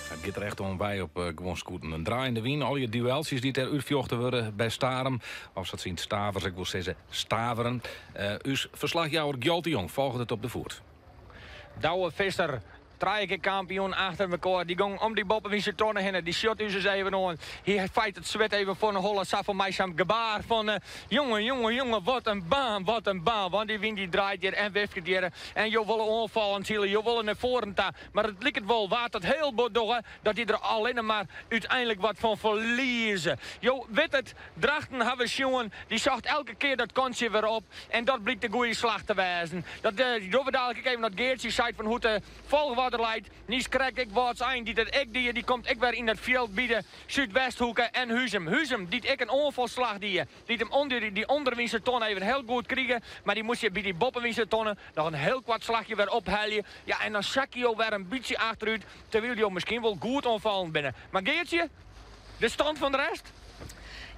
Het gaat er echt om wij op gewoon scouten. Een draaiende wien, al je dueltjes die ter uitvjochten worden bij Starum. Of dat zien Stavers, ik wil zeggen Staveren. Uw verslagjouwer Gjalt de Jong volgt het op de voet. Douwe Visser, drie keer kampioen achter elkaar. Die ging om die boppen wie ze tonnen heen. Die shot u eens even aan. Hier feit het zwet even voor een holle saf voor mij zo'n gebaar van jongen, jongen, jongen, wat een baan, wat een baan. Want die wind die draait hier en wifket hier. En je willen onvallen, zielen, je willen naar voren ta. Maar het lijkt het wel waard dat heel bot doen, dat die er alleen maar uiteindelijk wat van verliezen. Jo, weet het, Drachten hebben we jongen, die zocht elke keer dat kontje weer op. En dat blijkt de goede slag te wijzen. Dat doen we dadelijk even naar Geertje zei van hoe de volgorde noarder leit. Niiskrekt ek Wâldsein dy't it ek die, dy komt ek wer yn it fjild by de Súdwesthoeke en Huzum. Huzum dy't ek in oanfalsslach die, dy't him ûnder dy ûnderwynse tonne even hiel goed krige, mar dy moast je by dy boppewynse tonne noch in hiel koart slachje wer ophelje. Ja, en dan sakje jo wer in bytsje achterút, terwyl jo miskien wol goed oanfallen binne. Mar Geartsje, de stand fan de rest?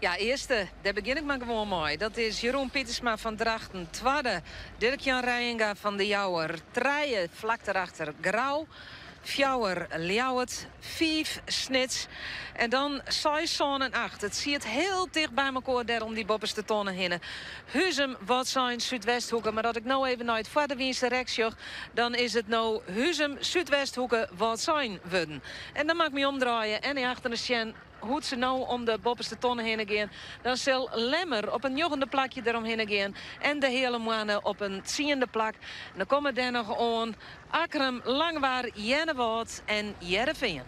Ja, earste, dêr begjin ik mar gewoan mei. Dat is Jeroen Pietersma fan Drachten. Twadde, Dirk-Jan Reijenga fan De Jouwer. Trije, flak derachter, Grou. Fjouwer, Ljouwert. Fiif, Snits. En dan seis, sân en acht. It siet hiel ticht by mekoar dêr om dy boppeste tonne hinne. Huzum, Wâldsein, Súdwesthoeke. Mar as ik no even nei it foarderwynse rek sjoch, dan is it no Huzum, Súdwesthoeke, Wâldsein wurden. En dan moat ik my omdraaie en nei achteren sjen hoe't se no om de boppeste tonne hinne gean. Dan sil Lemmer op in njoggende plakje deromhinne gean en de Heale Moanne op in tsiende plak. En dan komme dêr noch oan Akkrum, Langwar, Earnewâld en Hearrenfean.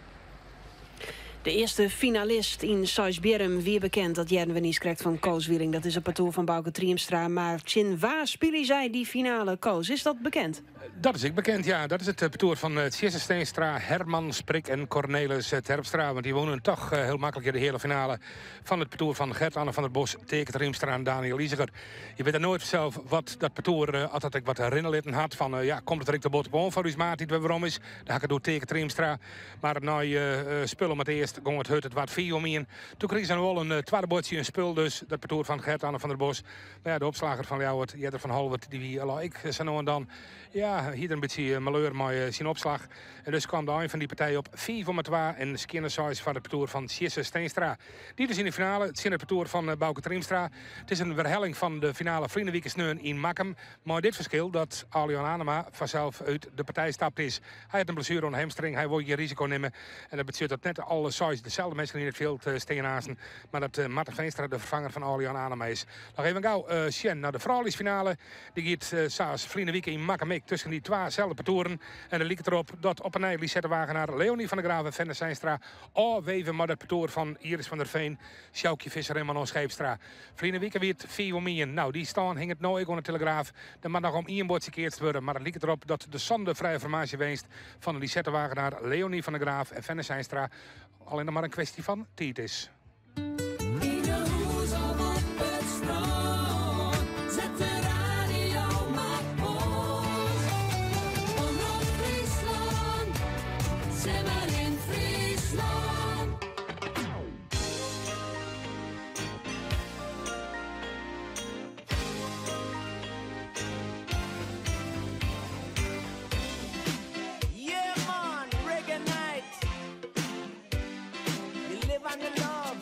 De earste finalist yn Seisbierrum wie bekend. Dat hearden we niiskrekt fan Koos Wieling. Dat is it partoer fan Bauke Triemstra. Mar tsjin wa spylje sy dy finale, Koos? Is dat bekend? Dat is ek bekend, ja. Dat is it partoer fan Tjisse Steenstra, Herman Sprik en Cornelis Terpstra. Want dy wûnen toch hiel maklik de heale finale fan it partoer fan Gert-Anne van der Bos, Teake Triemstra en Daniël Iseger. Je witte noait sels wat dat partoer, as dat ek wat rinne litten hat. Fan ja, komt it der ek te bot op oan foar ús maat dy't wer werom is. Dan ha ik it oer Teake Triemstra. Mar nei spul om it earst gong it hurd. It waard 5-1. Doe krigen se wol in twadde buordsje, in spul dus. Dat partoer fan Gert-Anne van der Bos. Mar ja, de opslagger fan Ljouwert, earder fan Holwert, dy wie al ek sa no en dan. Ja, hie der in bytsje maleur mei syn opslach. En dus kwam de ein fan dy partij op 5-2 en skjinne seis foar it partoer fan Tjisse Steenstra. Dy dus yn de finale tsjin it partoer fan Bauke Triemstra. It is in werhelling fan de finale ferline wike sneon yn Makkum. Mei dit ferskil dat Alion Anema fansels út de partij stapt is. Hy hat in blessuere oan de hamstring, hy wol gjin risiko nimme. En dat betsjut dat net alle seis deselde minsken yn it fjild stean aansten. Mar dat Marten Feenstra de ferfanger fan Alion Anema is. Noch even gau sjen nei de frouljusfinale. Dy giet sa as ferline wike yn Makkum ek tusken dy twa selde partoeren. En it liket derop dat op 'e nij Lisette Wagenaar, Leonie van der Graaf en Fenne Zeinstra ôfweve mei dat partoer fan Iris van der Veen, Sjoukje Visser en Manon Scheepstra. Ferline wike wie it 5-1. No, dy stân hinget no ek oan de telegraaf. Der moat noch om ien buordsje keatst wurde, mar it liket derop dat de sânde frije formaasje winst fan Lisette Wagenaar, Leonie van der Graaf en Fenne Zeinstra allinne mar in kwestje fan tiid is. Yn 'e hûs of op it strân, set de radio mar oan. Omrop Fryslân, Simmer yn Fryslân. Yeah man, reggae night. You live and you love.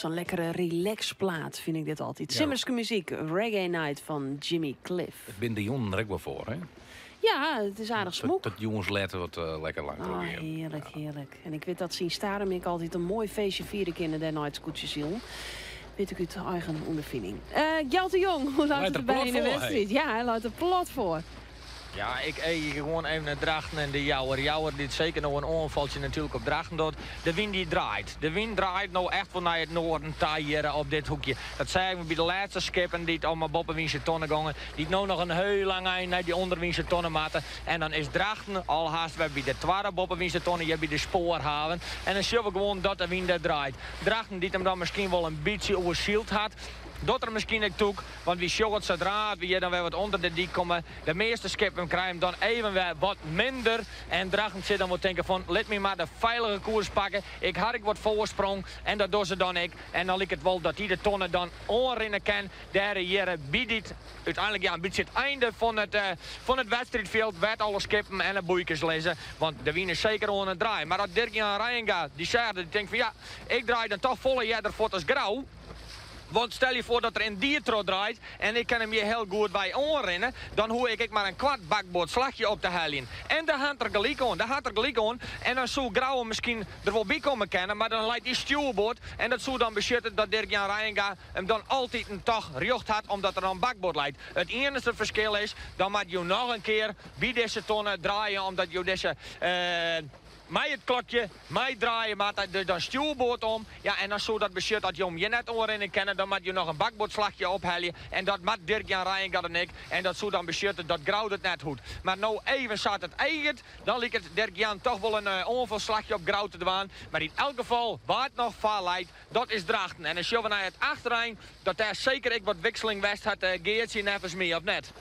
Zo'n lekkere relaxplaat vind ik dit altijd. Simmerske muziek, Reggae Night van Jimmy Cliff. It binne de jûnen der ek wol foar, hè? Ja, it is aardich smûk. Dat jûns letter wat lekker lang Oh, trochgean. hearlik, hearlik. En ik wit dat se yn Starum ek altyd in moai feestje fiere kinne dêrnei it skûtsjesilen. Wit ik út eigen ûnderfining. Gjalt de Jong, hoe leit Leit it er derby plat yn de foar, wedstriid? hé? Ja, hy leit der plat foar. Ja, ik eagje gewoan even nei Drachten en de Jouwer. Jouwer dy't seker no in oanfaltsje natuerlik op Drachten docht. De wyn dy draait. De wyn draait no echt wol nei it noarden ta hjir op dit hoekje. Dat seagen we by de lêste skippen dy't om 'e boppewynse tonne gongen. Dy't no noch in hiel lang ein nei dy ûnderwynse tonne moatte. En dan is Drachten al hast wer by de twadde boppewynse tonne hjir by de spoarhaven. En dan sjogge we gewoan dat de wyn dêr draait. Drachten dy't him dan miskien wol in bytsje oersyld hat. Docht er miskien ek tûk, want wy sjogge it sadree't we hjir dan wer wat ûnder de dyk komme. De measte skippen krije him dan even wer wat minder. En Drachten sit dan wol tinken fan lit my mar de feilige koers pakke. Ik ha ek wat foarsprong en dat dogge se dan ek. En dan liket it wol dat dy de tonne dan oanrinne kin. Dêr hjir by dit úteinlik ja, in bytsje it einde fan it, fan it wedstriidfjild wêr't alle skippen en de boeikes lizze. Want de wyn is seker oan it draaien. Mar as Dirk Jan Reijenga dy seach, dy tinkt fan ja, ik draai dan toch folle earder fuort as Grou. Want stel je foar dat er yndied trochdraait en ik kin him hjir hiel goed by oanrinne, dan hoech ik ek mar in kwart bakboardslachje op te heljen. En dêr hat er gelyk oan, dêr hat er gelyk oan. En dan soe Grou miskien der wol by komme kinne, mar dan leit dy stjoerboard en dat soe dan besjutte dat Dirk Jan Reijenga him dan altiten toch rjocht hat omdat er dan bakboard leit. It iennichste ferskil is, dan moat jo noch in kear by dizze tonne draaie omdat jo dizze mei it klokje meidraaie moatte, dus dan stjoerboard om. Ja, en dan soe dat besjutte dat jo him hjir net oanrinne kinne, dan moat jo noch in bakboardslachje ophelje en dat moat Dirk Jan Reijenga dan ek en dat soe dan besjutte dat Grou it net hoecht. Mar no even sa't it eaget, dan liket Dirk Jan toch wol in oanfalslachje op Grou te dwaan. Mar yn elk gefal, wa't noch foar leit, dat is Drachten. En dan sjogge we nei it achterein dat dêr seker ek wat wikseling west hat, Geartsje, neffens my, of net?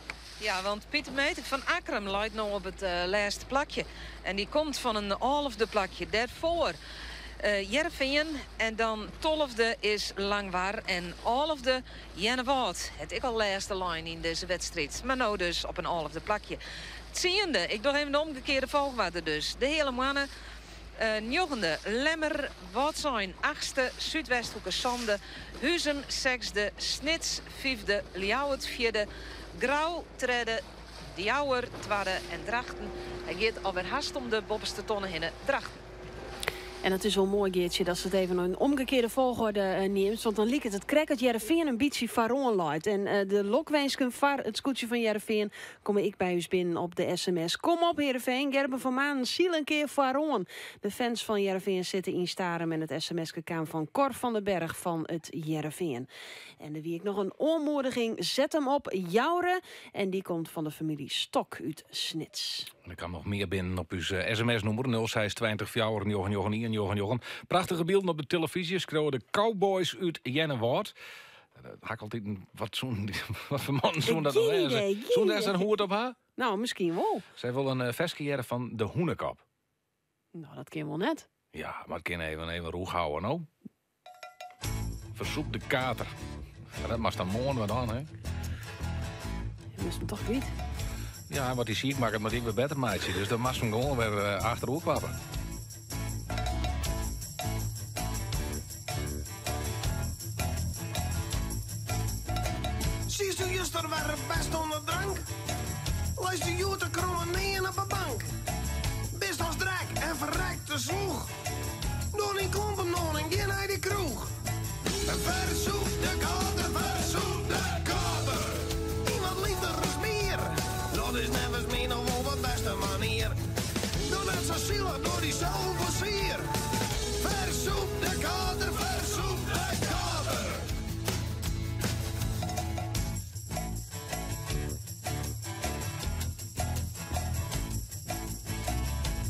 Ja, want Pieter Meeter fan Akkrum leit no op it lêste plakje. En dy komt fan in alfde plakje. Dêrfoar Hearrenfean en dan tolfde is Langwar en alfde Earnewâld. Hat ek al lêste lein yn dizze wedstriid, mar no dus op in alfde plakje. Tsiende, ik doch even de omgekearde folchoarder dus. De Heale Moanne, njoggende, Lemmer, Wâldsein achtste, Súdwesthoeke sânde, Huzum sechsde, Snits fyfde, Ljouwert fjirde, Grou tredde, De Jouwer twadde en Drachten. Hy giet alwer hast om de boppeste tonne hinne. Drachten. En it is wol moai, Geartsje, datst it even yn omgekearde folchoarder neamst. Want dan liket it krekt dat Hearrenfean in bytsje foaroan leit. En de lokwinsken foar it skûtsje fan Hearrenfean komme ek by ús binnen op de sms. Kom op Hearrenfean, Gerben van Manen syl in kear foaroan. De fans fan Hearrenfean sitte yn Starum en it sms-ke kaam fan Cor van der Berg fan it Hearrenfean. En der wie ek noch in oanmoediging, set him op Joure. En dy komt fan de famylje Stok út Snits. Der kaam noch mear binnen op ús sms-nûmer 026 499 199. Prachtige bylden op de telefyzje, skriuwe de Cowboys út Earnewâld. Dat ha ik altyd wat soen, wat foar mannen soene dat Gjin wêze? idee, gjin Soene dêr sa'n idee. hoed op ha? Nou, miskien wol. Sy wolle in ferske hearre fan de Hûnekop. Nou, dat kin wol net. Ja, mar it kin even rûch hâlde, no. Fersûp de kater. Ja, dat moatst dan moarn wat oan, hè? Je moast him toch kwyt. Ja, wat dy siik makket, moat ik wer better meitsje. Dus dan moatst him gewoan wer achteroer klappe. Sietsto juster wer bêst oan de drank? Leist de hjoed te kromme nean op 'e bank? Bist as drek en ferrekte slûch. Doch dyn klompen oan en gean nei de kroech. Fersûp de kater, fersûp de kater. Yn wat liters bier. Dat is neffens my noch wol de bêste manier. Doch net sa silich, doch dysels plezier. Fersûp de kater, fersûp de kater.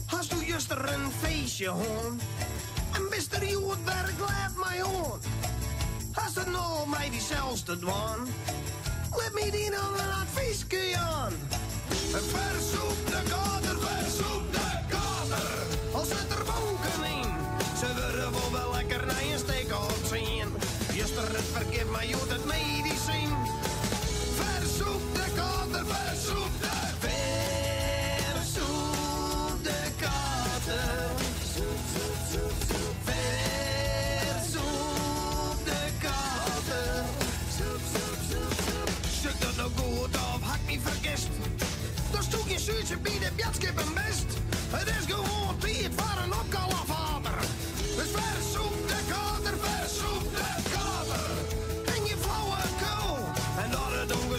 Hasto juster in feestje hân? En bist der hjoed wer glêd mei oan? Hast it no mei dysels te dwaan? Lit my dy dan in advyske jaan. Fersûp de kater, fersûp de kater. Al sit der bonken yn, se wurde wol wer lekker nei in stik of tsien. Juster it fergif, mar hjoed it medisyn. Fersûp de kater, fersûp de Fersûp de kater. Fersûp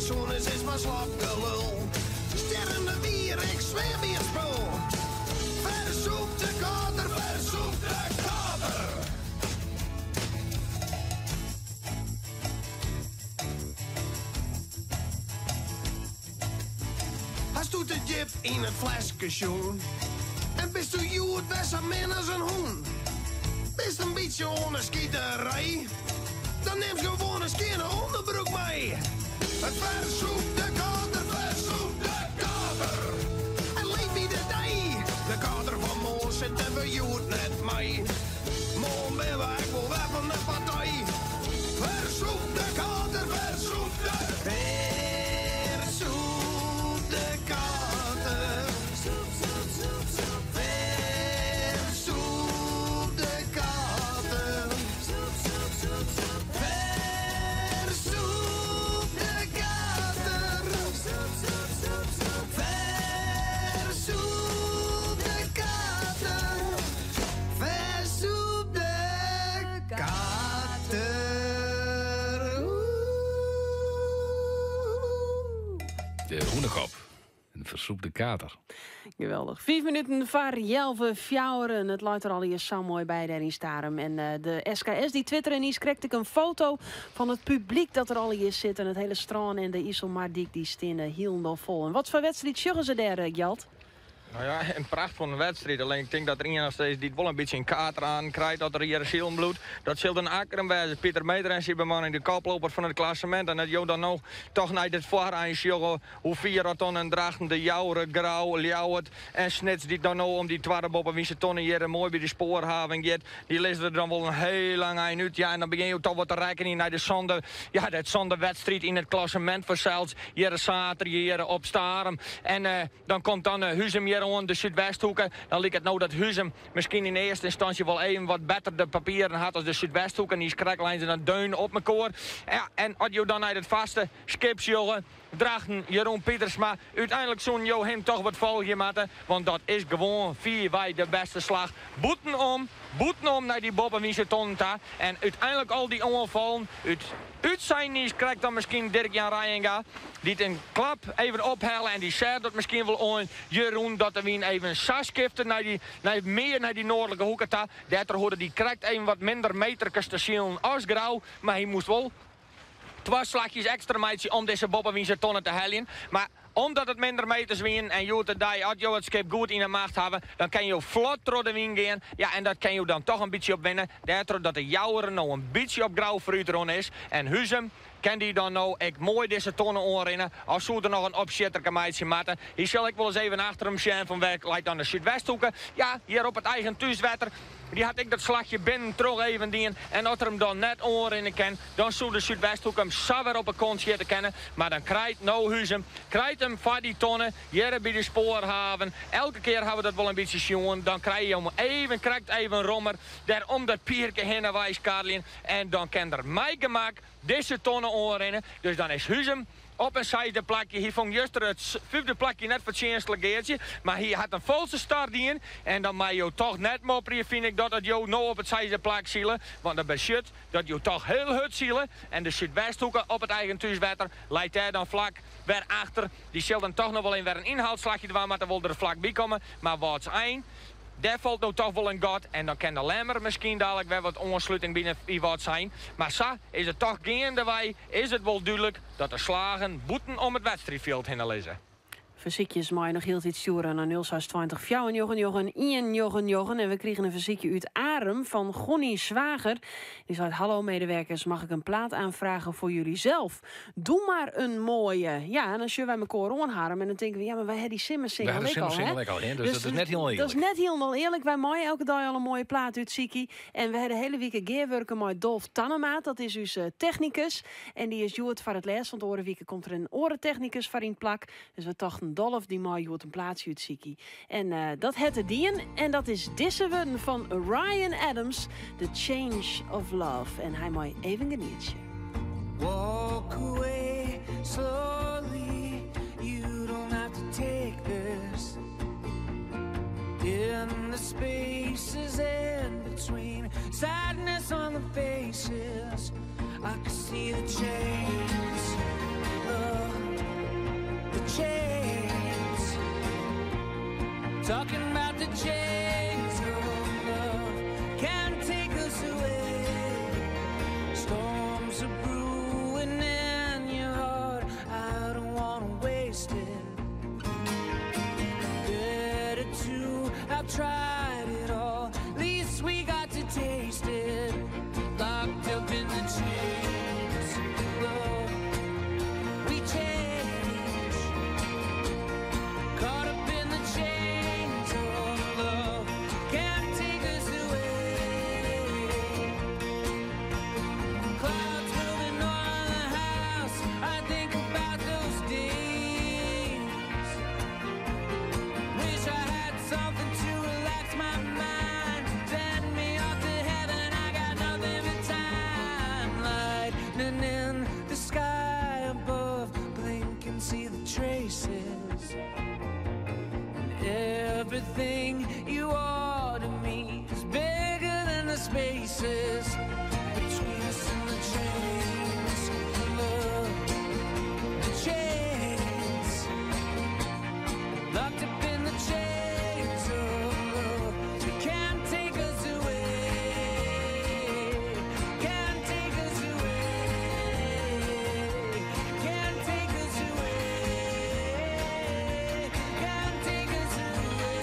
sûnens is mar slap gelul. Stjerrende wier, ik swear by it spul. Fersûp de kater, fersûp de kater. Hasto te djip yn it fleske sjoen? En bisto hjoed wer sa min as in hûn? Bist in bytsje oan 'e skiterij? Dan nimst gewoan in skjinne ûnderbroek mei. It fersûpt de kater, fersûpt de kater. En leef by de dei. De kater fan moarn sitte we hjoed net mei. Moarn binne we ek wol wer fan de partij. Fersûp de kater, fersûp de. Fersûp de kater. Fersûp de kater. Fersûp de kater. Fersûp de kater. Fersûp de kater. De Hûnekop. En fersûp de kater. Geweldich. 5 minuten foar healwei fjouweren. It leit der allegear sa moai by dêr yn Starum. En de SKS dy twittere niiskrekt ek in foto fan it publyk dat der allegear sit. En it hiele strân en de Iselmardyk dy steane hielendal fol. En wat foar wedstriid sjogge se dêr, Gjalt? Nou ja, in pracht fan in wedstriid. Allinne ik tink dat der ien noch steeds dy't wol in bytsje in kater oan krijt dat er hjir silen bliuwt. Dat sil dan Akkrum wêze. Pieter Meeder en syn bemanning, de koploper fan it klassemint. En as jo dan no toch nei dit foarein sjogge, hoe fier dat dan in Drachten, De Jouwer, Grou, Ljouwert en Snits, dy't dan no om dy twadde boppewynse tonne hjir moai by de spoarhaven giet, dy lizze der dan wol in hiel lang ein út. Ja, en dan begjinne jo toch wat te rekkenjen nei de sânde, ja, de sânde wedstriid yn it klassemint fansels. Hjir saterdei hjir op Starum. En Dan komt dan Huzum hjir oan, de Súdwesthoeke. Dan liket it no dat Huzum miskien yn earste ynstânsje wol even wat better de papieren hat as de Súdwesthoeke. Niiskrekt leine se dan deun op mekoar. Ja, en as jo dan nei it foarste skip sjogge, Drachten, Jeroen Pietersma, úteinlik soenen jo him toch wat folgje moatte, want dat is gewoan fierwei de bêste slach bûtenom, bûtenom nei dy boppewynse tonnen ta. En úteinlik al dy oanfallen út. Útsein niiskrekt dan miskien Dirk Jan Reijenga, dy't in klap even ophelle en dy seach dat miskien wol oan Jeroen dat de wyn even sa skifte nei dy, nei mear nei dy noardlike hoeke ta. Dêrtroch hoegde dy krekt even wat minder meterkes te silen as Grou, mar hy moast wol twa slachjes ekstra meitsje om dizze boppewynse tonne te heljen. Mar Omdat it minder meters wienen en hjoed-de-dei as jo it skip goed yn 'e macht hawwe, dan kinne jo flot troch de wyn gean. Ja, en dat kinne jo dan toch in bytsje op winne. Dêrtroch dat de Jouwer no in bytsje op Grou foarút rûn is. En Huzum kin dy dan no ek moai dizze tonne oanrinne. Of soe der noch in opsjitterke meitsje moatte. Hy sil ek wolris even achter him sjen fan wêr leit dan de Súdwesthoeke. Ja, hjir op it eigen thúswetter. Dy hat ek dat slachje binnen troch even dien. En as er him dan net oanrinne kin, dan soe de Súdwesthoek him sa wer op 'e kont sjitte kinne. Mar dan krijt no Huzum krijt him foar dy tonne hjir by de spoarhaven. Elke kear hawwe we dat wol in bytsje sjoen. Dan krije je him even krekt even rommer dêr om dat pierke hinne wei skarreljen. En dan kin er mei gemak dizze tonne oanrinne. Dus dan is Huzum op in seisde plakje. Hy fong juster it fyfde plakje net fertsjinstlik, Geartsje, mar hy hat in falske start dien. En dan meie jo toch net mopperje, fyn ik, dat jo no op it seisde plak sile. Want dat betsjut dat jo toch hiel hurd sile. En de Súdwesthoeke op it eigen thúswetter leit dêr dan flak wer achter. Dy sil dan toch noch wol even wer in ynhaalslachje dwaan moatte, wol der flak by komme. Mar Wâldsein, dêr falt no toch wol in gat en dan kin de Lemmer miskien dadlik wer wat oansluting by Wâldsein. Mar sa is it toch geandewei is it wol dúdlik dat de slagen bûten om it wedstriidfjild hinne lizze. Fersykjes meie noch hieltyd stjoere nei 026 499 199. En we krigen in fersykje út Arum fan Gonnie Zwager. Dy seit: Hallo medewerkers, mag ik een plaat aanvragen voor jullie zelf? Doe maar een mooie. Ja, en dan sjogge wy mekoar oan, Harm. En dan tinke we, ja, mar wy ha dy simmersingle Wy ha de ek al, hè? simmersingle ek al, hè? Dus dat is net hielendal Dat is earlik. net hielendal earlik. Wy meie elke dei al in moaie plaat útsykje. En we ha de hiele wike gearwurke mei Dolf Tannema. Dat is ús technikus. En dy is hjoed foar it lêst, want oare wike komt der in oare technikus foar yn 't plak. Dus we tochten, Dolf dy mei hjoed in plaatsje útsykje. En dat hat er dien. En dat is dizze wurden fan Ryan Adams, The Change of Love. En hy mei even genietsje. Walk away slowly, you don't have to take this. In the spaces in between, sadness on the faces, I can see the change. Love. Talking about the chains of love can't take us away. Storms are brewing in your heart. I don't wanna waste it. Better to have tried it all. Least we got to taste it. Locked up in the chains of love. We change. Caught up in the chains of love. Can't take us away. Clouds moving on the house. I think about those days. Wish I had something to relax my mind. Send me off to heaven. I got nothing but time. Lightning in the sky above. Blink and see the traces. And everything you are to me is bigger than the spaces between us and the chains. Love, the chains. Locked up in the chains of love. You can't take us away. Can't take us away. Can't take us away. Can't take us away.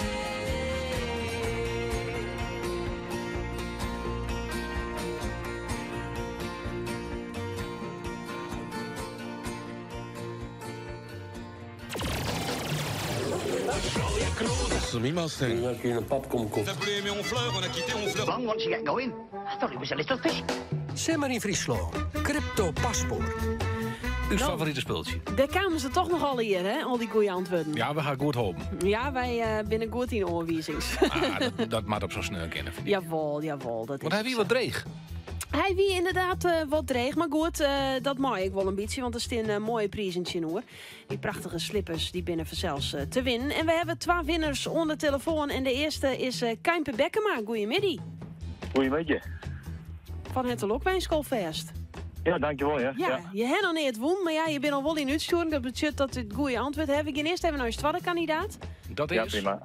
Long once you get going. I thought it was a little fish. Simmer yn Fryslân. Crypto Paspoort. Uw favoriete spultsje. Dêr kamen se toch noch allegear, hè? Al dy goede antwurden. Ja, we ha goed holpen. Ja, wy binne goed yn oanwizings. Ah, dat moat op sa'n sneon kinne, fyn ik. Jawol, jawol. Dat Want is hy wie wat dreech. Hy wie ynderdaad wat dreech, mar goed, dat mei ek wol in bytsje, want der steane moaie prizen tsjinoer. Dy prachtige slippers dy binne fansels te winnen. En we hawwe twa winners oan de telefoan en de earste is Keimpe Bekkema. Goeiemiddei. Goeiemiddei. Fan herte lokwinsk alfêst. Ja, dankjewol. Ja. Ja, je ha noch neat wûn, mar ja, je binne al wol yn útstjoering. Dat betsjut dat je it goede antwurd hawwe. We gean earst even nei ús twadde kandidaat. Dat is? Ja, prima.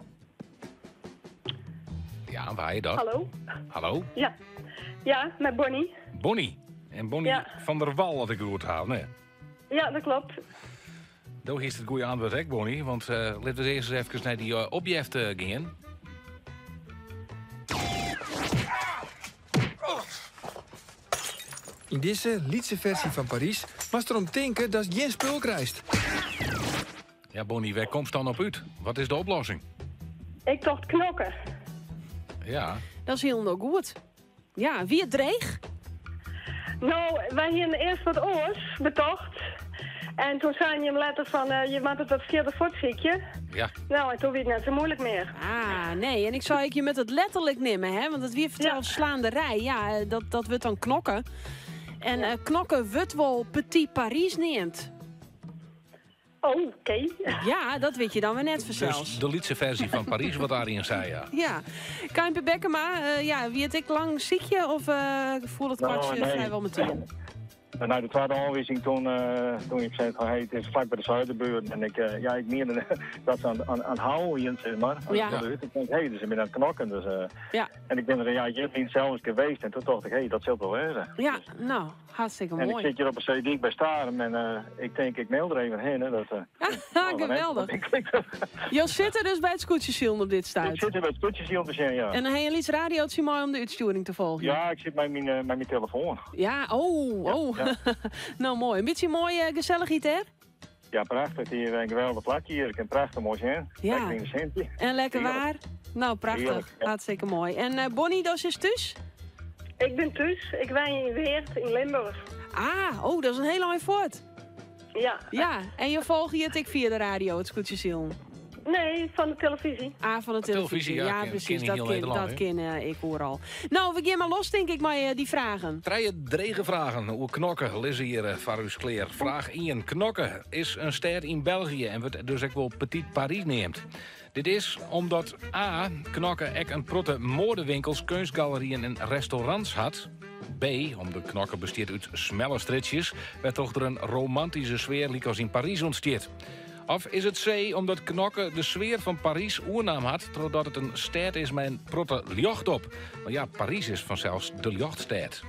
Ja, wa is dat? Hallo. Hallo. Ja. Ja, mei Bonnie. Bonnie. En Bonnie Ja. van der Wal, as ik it goed ha. Nee. Ja, dat kloppet. Do hiest it goede antwurd ek, Bonnie. Want litte we earst ris efkes nei dy opjefte gean. Yn dizze lytse fersy fan Parys moatst derom tinke datst gjin spul krijst. Ja, Bonnie, wêr komst dan op út? Wat is de oplossing? Ik tocht Knokke. Ja. Dat is hielendal goed. Ja, wie it dreech? No, wy hiene earst wat oars betocht. En toen sei je him letter fan, je moat it wat fierder fuortsykje. Ja. No, en toen wie it net sa muoilik mear. Ah, nee. En ik sei ek, je moatte it letterlik nimme, hè? Want it wie fansels slaanderij. Ja, dat wurdt dan Knokke. En Knokke wurdt wol Petit Paris neamd. Oh, oké. Ja, dat wit je dan wer net fansels. Dus de lytse fersy fan Parys, wat Arjen sei, ja. Ja. Keimpe Bekkema, ja, wie it ek lang sykje of foel it Nou, kwartsje nee. frijwol metien? Nei de twadde oanwizing toen, toen ik sei fan hey, it is flak by de Zuiderburen. En ik, ja, ik miende dat se oan it houwen wiene, sis mar. Ja. Ik denk, hey, se binne oan it knokken. Dus, Ja. En ik bin der in jaar lyn sels geweest en toen tocht ik, hey, dat sil it wol wêze. Ja, no, hartstikke En ik moai. sit hjir op de seedyk by Starum en ik tink, ik mail der even hinne. Dat, Ah, geweldig. Jo sitte dus by it skûtsjesilen op dit stuit? Ik sit hjir by it skûtsjesilen te sjen, ja. En dan ha je in lyts radiotsje mei om de útstjoering te folgjen? Ja, ik sit mei myn telefoan. Ja, oh, oh. Ja. No, moai. In bytsje moaie gesellichheid dêr? Ja, prachtich. Hjir in geweldich plakje hjir. Ik kin prachtich moai sjen. Ja. Lekker yn de sintsje. En lekker Hearlik. waar. No, prachtich. Hearlik, ja. Hartstikke moai. En Bonnie, do sitst thús? Ik bin thús. Ik wenje yn Weert yn Limburch. Ah, oh, dat is in hiel ein fuort. Ja. Ja, en je folgje it ek fia de radio, it skûtsjesilen? Nee, fan de telefyzje. Ah, fan de telefyzje. Telefyzje, ja, Ja, precies. kin yn Dat hiel Nederlân, dat hè? kin ek oeral. No, we gean mar los, tink ik, mei dy fragen. Trije drege fragen oer Knokke lizze hjir foar ús klear. Fraach ien. Knokke is in stêd yn België en wurdt dus ek wol Petit Paris neamd. Dit is omdat A. Knokke ek in protte moadewinkels, keunstgaleryen en restaurants hat. B. Omdat Knokke bestiet út smelle strjitsjes, wêrtroch't der in romantyske sfear lykas yn Parys ûntstiet. Of is it C, omdat Knokke de sfear fan Parys oernaam hat trochdat it in stêd is mei in protte ljocht op? Want ja, Parys is fansels de ljochtstêd.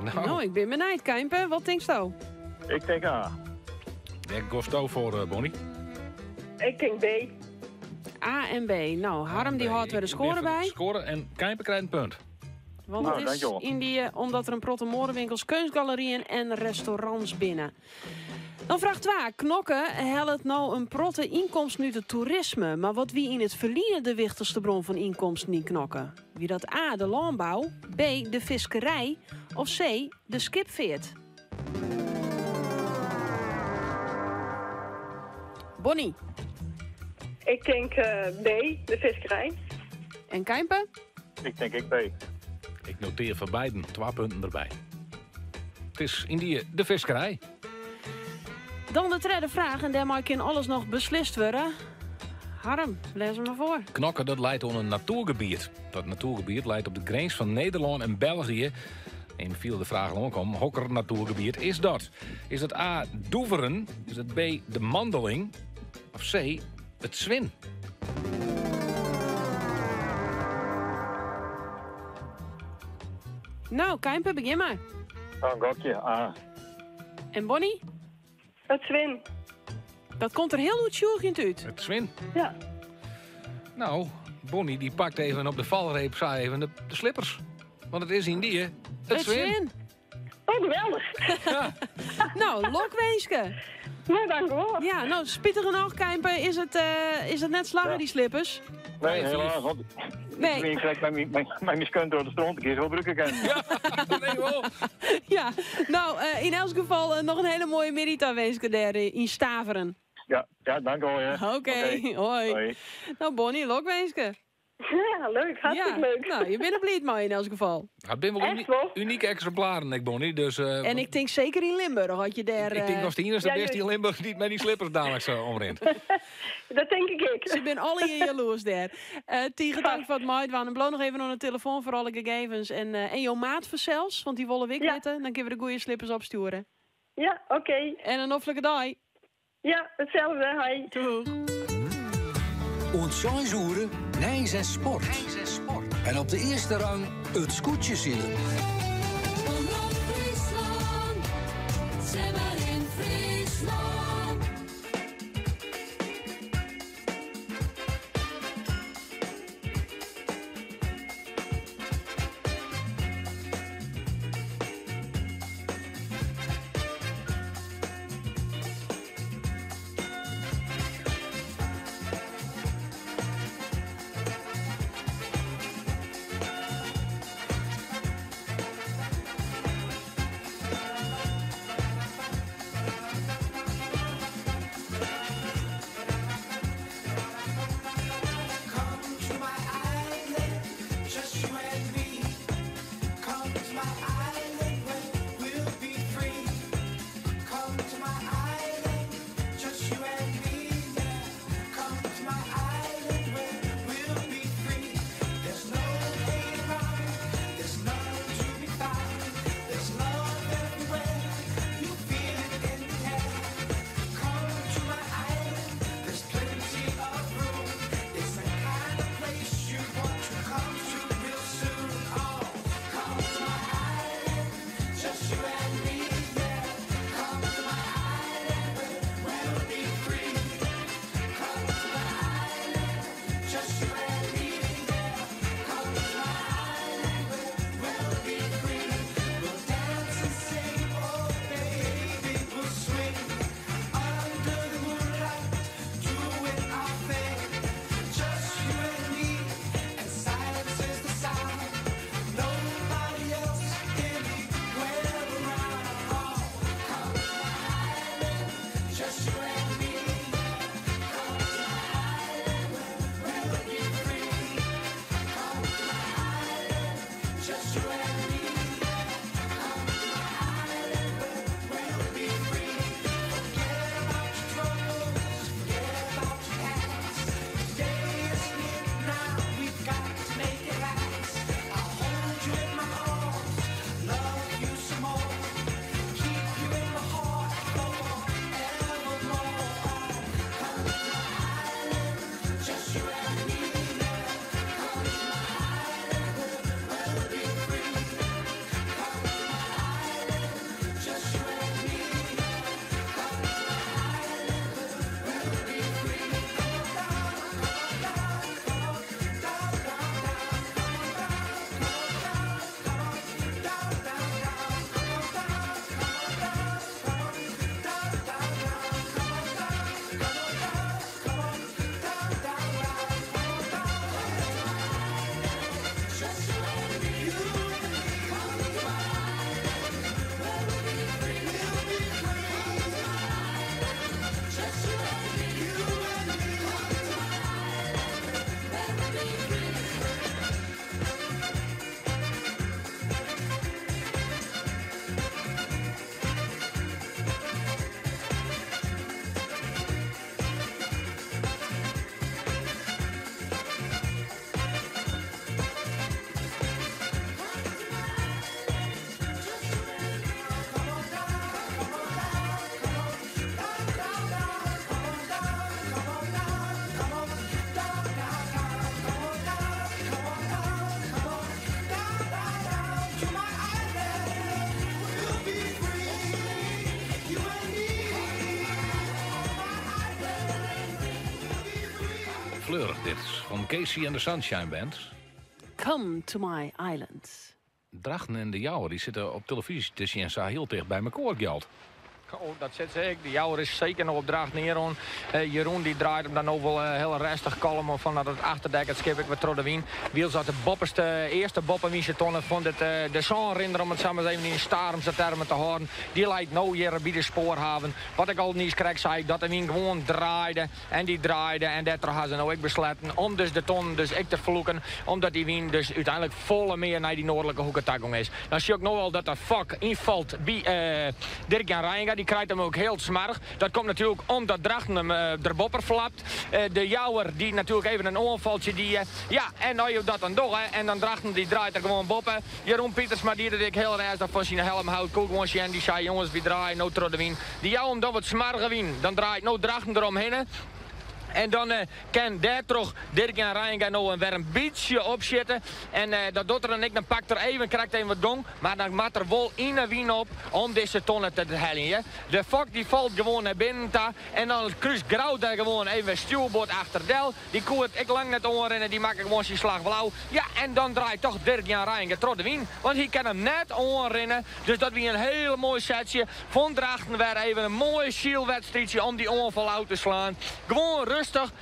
Nou, nou ik bin benijd, Keimpe. Wat tinksto? Ik tink A. Wêr giesto foar, Bonnie? Ik tink B. A en B. Nou, Harm dy hâldt wer de skoare by. Skoare en Keimpe krijt in punt. Want it is yndie omdat der in protte moadewinkels, keunstgaleryen en restaurants binne. Dan fraach 2. Knokke hellet no in protte ynkomsten út it toerisme. Mar wat wie yn it ferline de wichtichste bron fan ynkomsten yn Knokke? Wie dat A, de lânbou, B, de fiskerij of C, de skipfeart? Bonnie. Ik tink B, de fiskerij. En Keimpe? Ik tink ek B. Ik notear foar beiden twa punten derby. It is yndie de fiskerij. Dan de tredde fraach en dêrmei kin alles noch beslist wurde. Harm, lês him mar foar. Knokke dat leit oan in natoergebiet. Dat natoergebiet leit op de grins fan Nederlân en België. En fiel de fraach al oankommen, hokker natoergebiet is dat? Is dat A, Doeveren? Is dat B, de Mandeling? Of C, it Swin? Nou, Keimpe, begjin mar. Oh, gokje, A. En Bonnie? It Swin. Dat komt der hiel oertsjûgjend út. It Swin? Ja. Nou, Bonnie dy pakt even op de valreep sa even de slippers. Want it is yndie it, It Swin. Swin. Oh, geweldich. Nou, lokwinske. Nou, dank u wol. Ja, nou, spitich genôch, Keimpe, is it net slagge, dy slippers. Nee, helaas. Want Nee. ik krekt mei myn skuon troch de stront, ik wol brûke kinnen. Nee, wol. Ja, nou, yn elts gefal noch in hiele moaie middei tawinske dêr yn Staveren. Ja, ja, dank u wol. Ja. Oké, hoi. Nou, Bonnie, lokwinske. Ja, leuk. Hartstikke Ja, leuk. Nou, je bent der bliid mei yn elts gefal. Het binne wol unike eksimplaren, ek Bonnie. Dus, En ik tink seker yn Limburch, as je dêr... ik tink as de iennichste bist yn Limburch dy't mei dy slippers daliks omrint. Dat tink ik ek. Se binne allegear jaloers dêr. Tige tank foar it meidwaan. En bliuw noch even oan de telefoan foar alle gegevens. En jo maat fansels, want dy wolle wy ek witte. Dan kinne we de goede slippers opstjoere. Ja, oké. En in noflike dei. Ja, itselde. Hoi. Doeg. Oant seis oere, nijs en sport. En op de earste rang it skûtsjesilen. Omrop Fryslân, Simmer yn Fryslân. Fleurich dit, fan KC and the Sunshine Band. Come to my island. Drachten en De Jouwer dy sitte op telefyzje te sjen sa hiel ticht by mekoar, Gjalt. Oh, dat sit se ek. De Jouwer is seker noch op Drachten Jeroen. Eh, Jeroen dy draait him dan no wol eh, hiel rêstich kalm om fan dat it achterdek it skip ek wer troch de wyn. Wylst dat de boppeste, earste boppewynse tonne fan dit, eh, de sânrinner, om it sa mar even yn Starumse termen te hâlden, dy leit no hjir by de spoarhaven. Wat ik al niiskrekt sei, dat de wyn gewoan draaide en dy draaide en dêrtroch ha se no ek besletten om dus de tonnen dus ek te ferlûken, omdat dy wyn dus úteinlik folle mear nei dy noardlike hoeke ta gong is. Dan sjoch ik no al dat de fok ynfalt by Dirk Jan Reijenga. Dy krijt him ook hiel smoarch. Dat komt natuerlik omdat Drachten him der bopper flapt. De Jouwer dy natuerlik even in oanfaltsje die. Ja, en as jo dat dan dogge en dan Drachten dy draait der gewoan boppe. Jeroen Pietersma die dat ek hiel rêstich fan syn helm hout. Koe gewoan sjen. Dy sei jonges wy draaie no troch de wyn. Dy jouwe him dan wat smoarge wyn. Dan draait no Drachten der omhinne. En dan kin dêrtroch Dirk Jan Reijenga no wer in bytsje opsjitte. En dat docht er dan ek. Dan pakt er even krekt even wat gong. Mar dan moat er wol yn 'e wyn op om dizze tonne te heljen. De fok dy falt gewoan nei binnen ta. En dan krúst Grou der gewoan even stjoerboard achter del. Dy koe it ek lang net oanrinne, dy makke gewoan syn slach blau. Ja, en dan draait toch Dirk Jan Reijenga troch de wyn, want hy kin him net oanrinne. Dus dat wie in hiel moai setsje. Fan Drachten wer even in moai sylwedstriidsje om dy oanfal ôf te slaan. Gewoan rêstich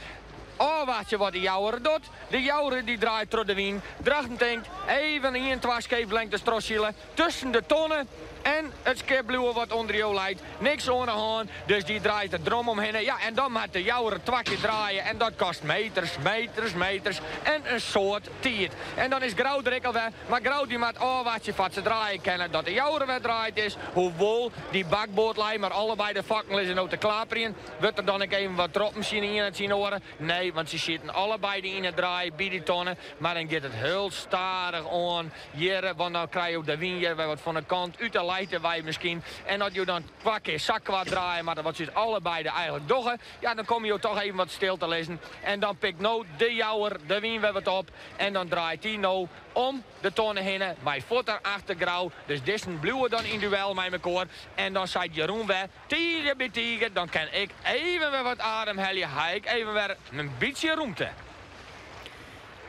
ôfwachtsje wat de Jouwer docht. De Jouwer dy draait troch de wyn. Drachten tinkt, even ien, twa skeepslengtes trochsile. Tusken de tonne en it skip bliuwe wat ûnder jo leit. Niks oan de hân, dus dy draait der drom omhinne. Ja, en dan moat de Jouwer twa kear draaie en dat kost meters, meters, meters en in soad tiid. En dan is Grou der ek al wer, mar Grou dy moat ôfwachtsje foar't se draaie kinne dat de Jouwer wer draaid is. Hoewol dy bakboard lei, mar allebei de fokken lizze no te klaperjen. Wurdt der dan ek even wat troppen tsjin de iene en tsjin de oare? Nee, want se sieten allebeide yn 'e draai by dy tonne. Mar dan giet it hiel stadich oan hjirre, want dan krije jo de wyn hjir wer wat fan de kant út de lijte wei miskien. En as jo dan twa kear sa koart draaie moatte, wat se allebeide eigentlik dogge, ja, dan komme jo toch even wat stil te lizzen. En dan pikt no de Jouwer de wyn wer wat op en dan draait dy no om de tonne hinne mei fuort dêrachter Grou. Dus dizzen bliuwe dan yn duel mei mekoar. En dan seit Jeroen wer, tige by tige, dan kin ik even wer wat ademhelje, ha ik even wer in bytsje rûmte.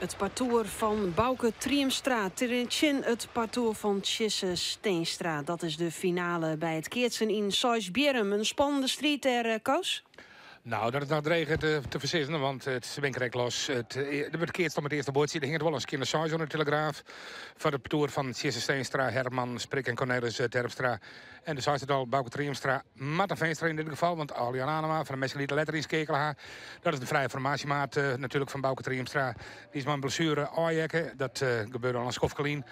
It partoer fan Bauke Triemstra tsjin it partoer fan Tjisse Steenstra. Dat is de finale by it keatsen yn Seisbierrum. In spannende striid dêr, eh, Koos? Nou, dat is noch dreech te, te fersizzen, want it bin krekt los. It, eh, der wurdt keatst om it earste buordsje. Der hinget wol in skinne seis oan de telegraaf. Foar it partoer fan Tjisse Steenstra, Herman Sprik en Cornelis Terpstra. En do seist it al, Bauke Triemstra, Marten Veenstra yn dit gefal, want Arjan Anema fan de minsken dy't letter ynskeakele ha, dat is de frije formaasjemaat uh, natuerlik fan Bauke Triemstra. Dy is mei in blessuere ôfheakke. Dat uh, gebeurde al in skoftke lyn.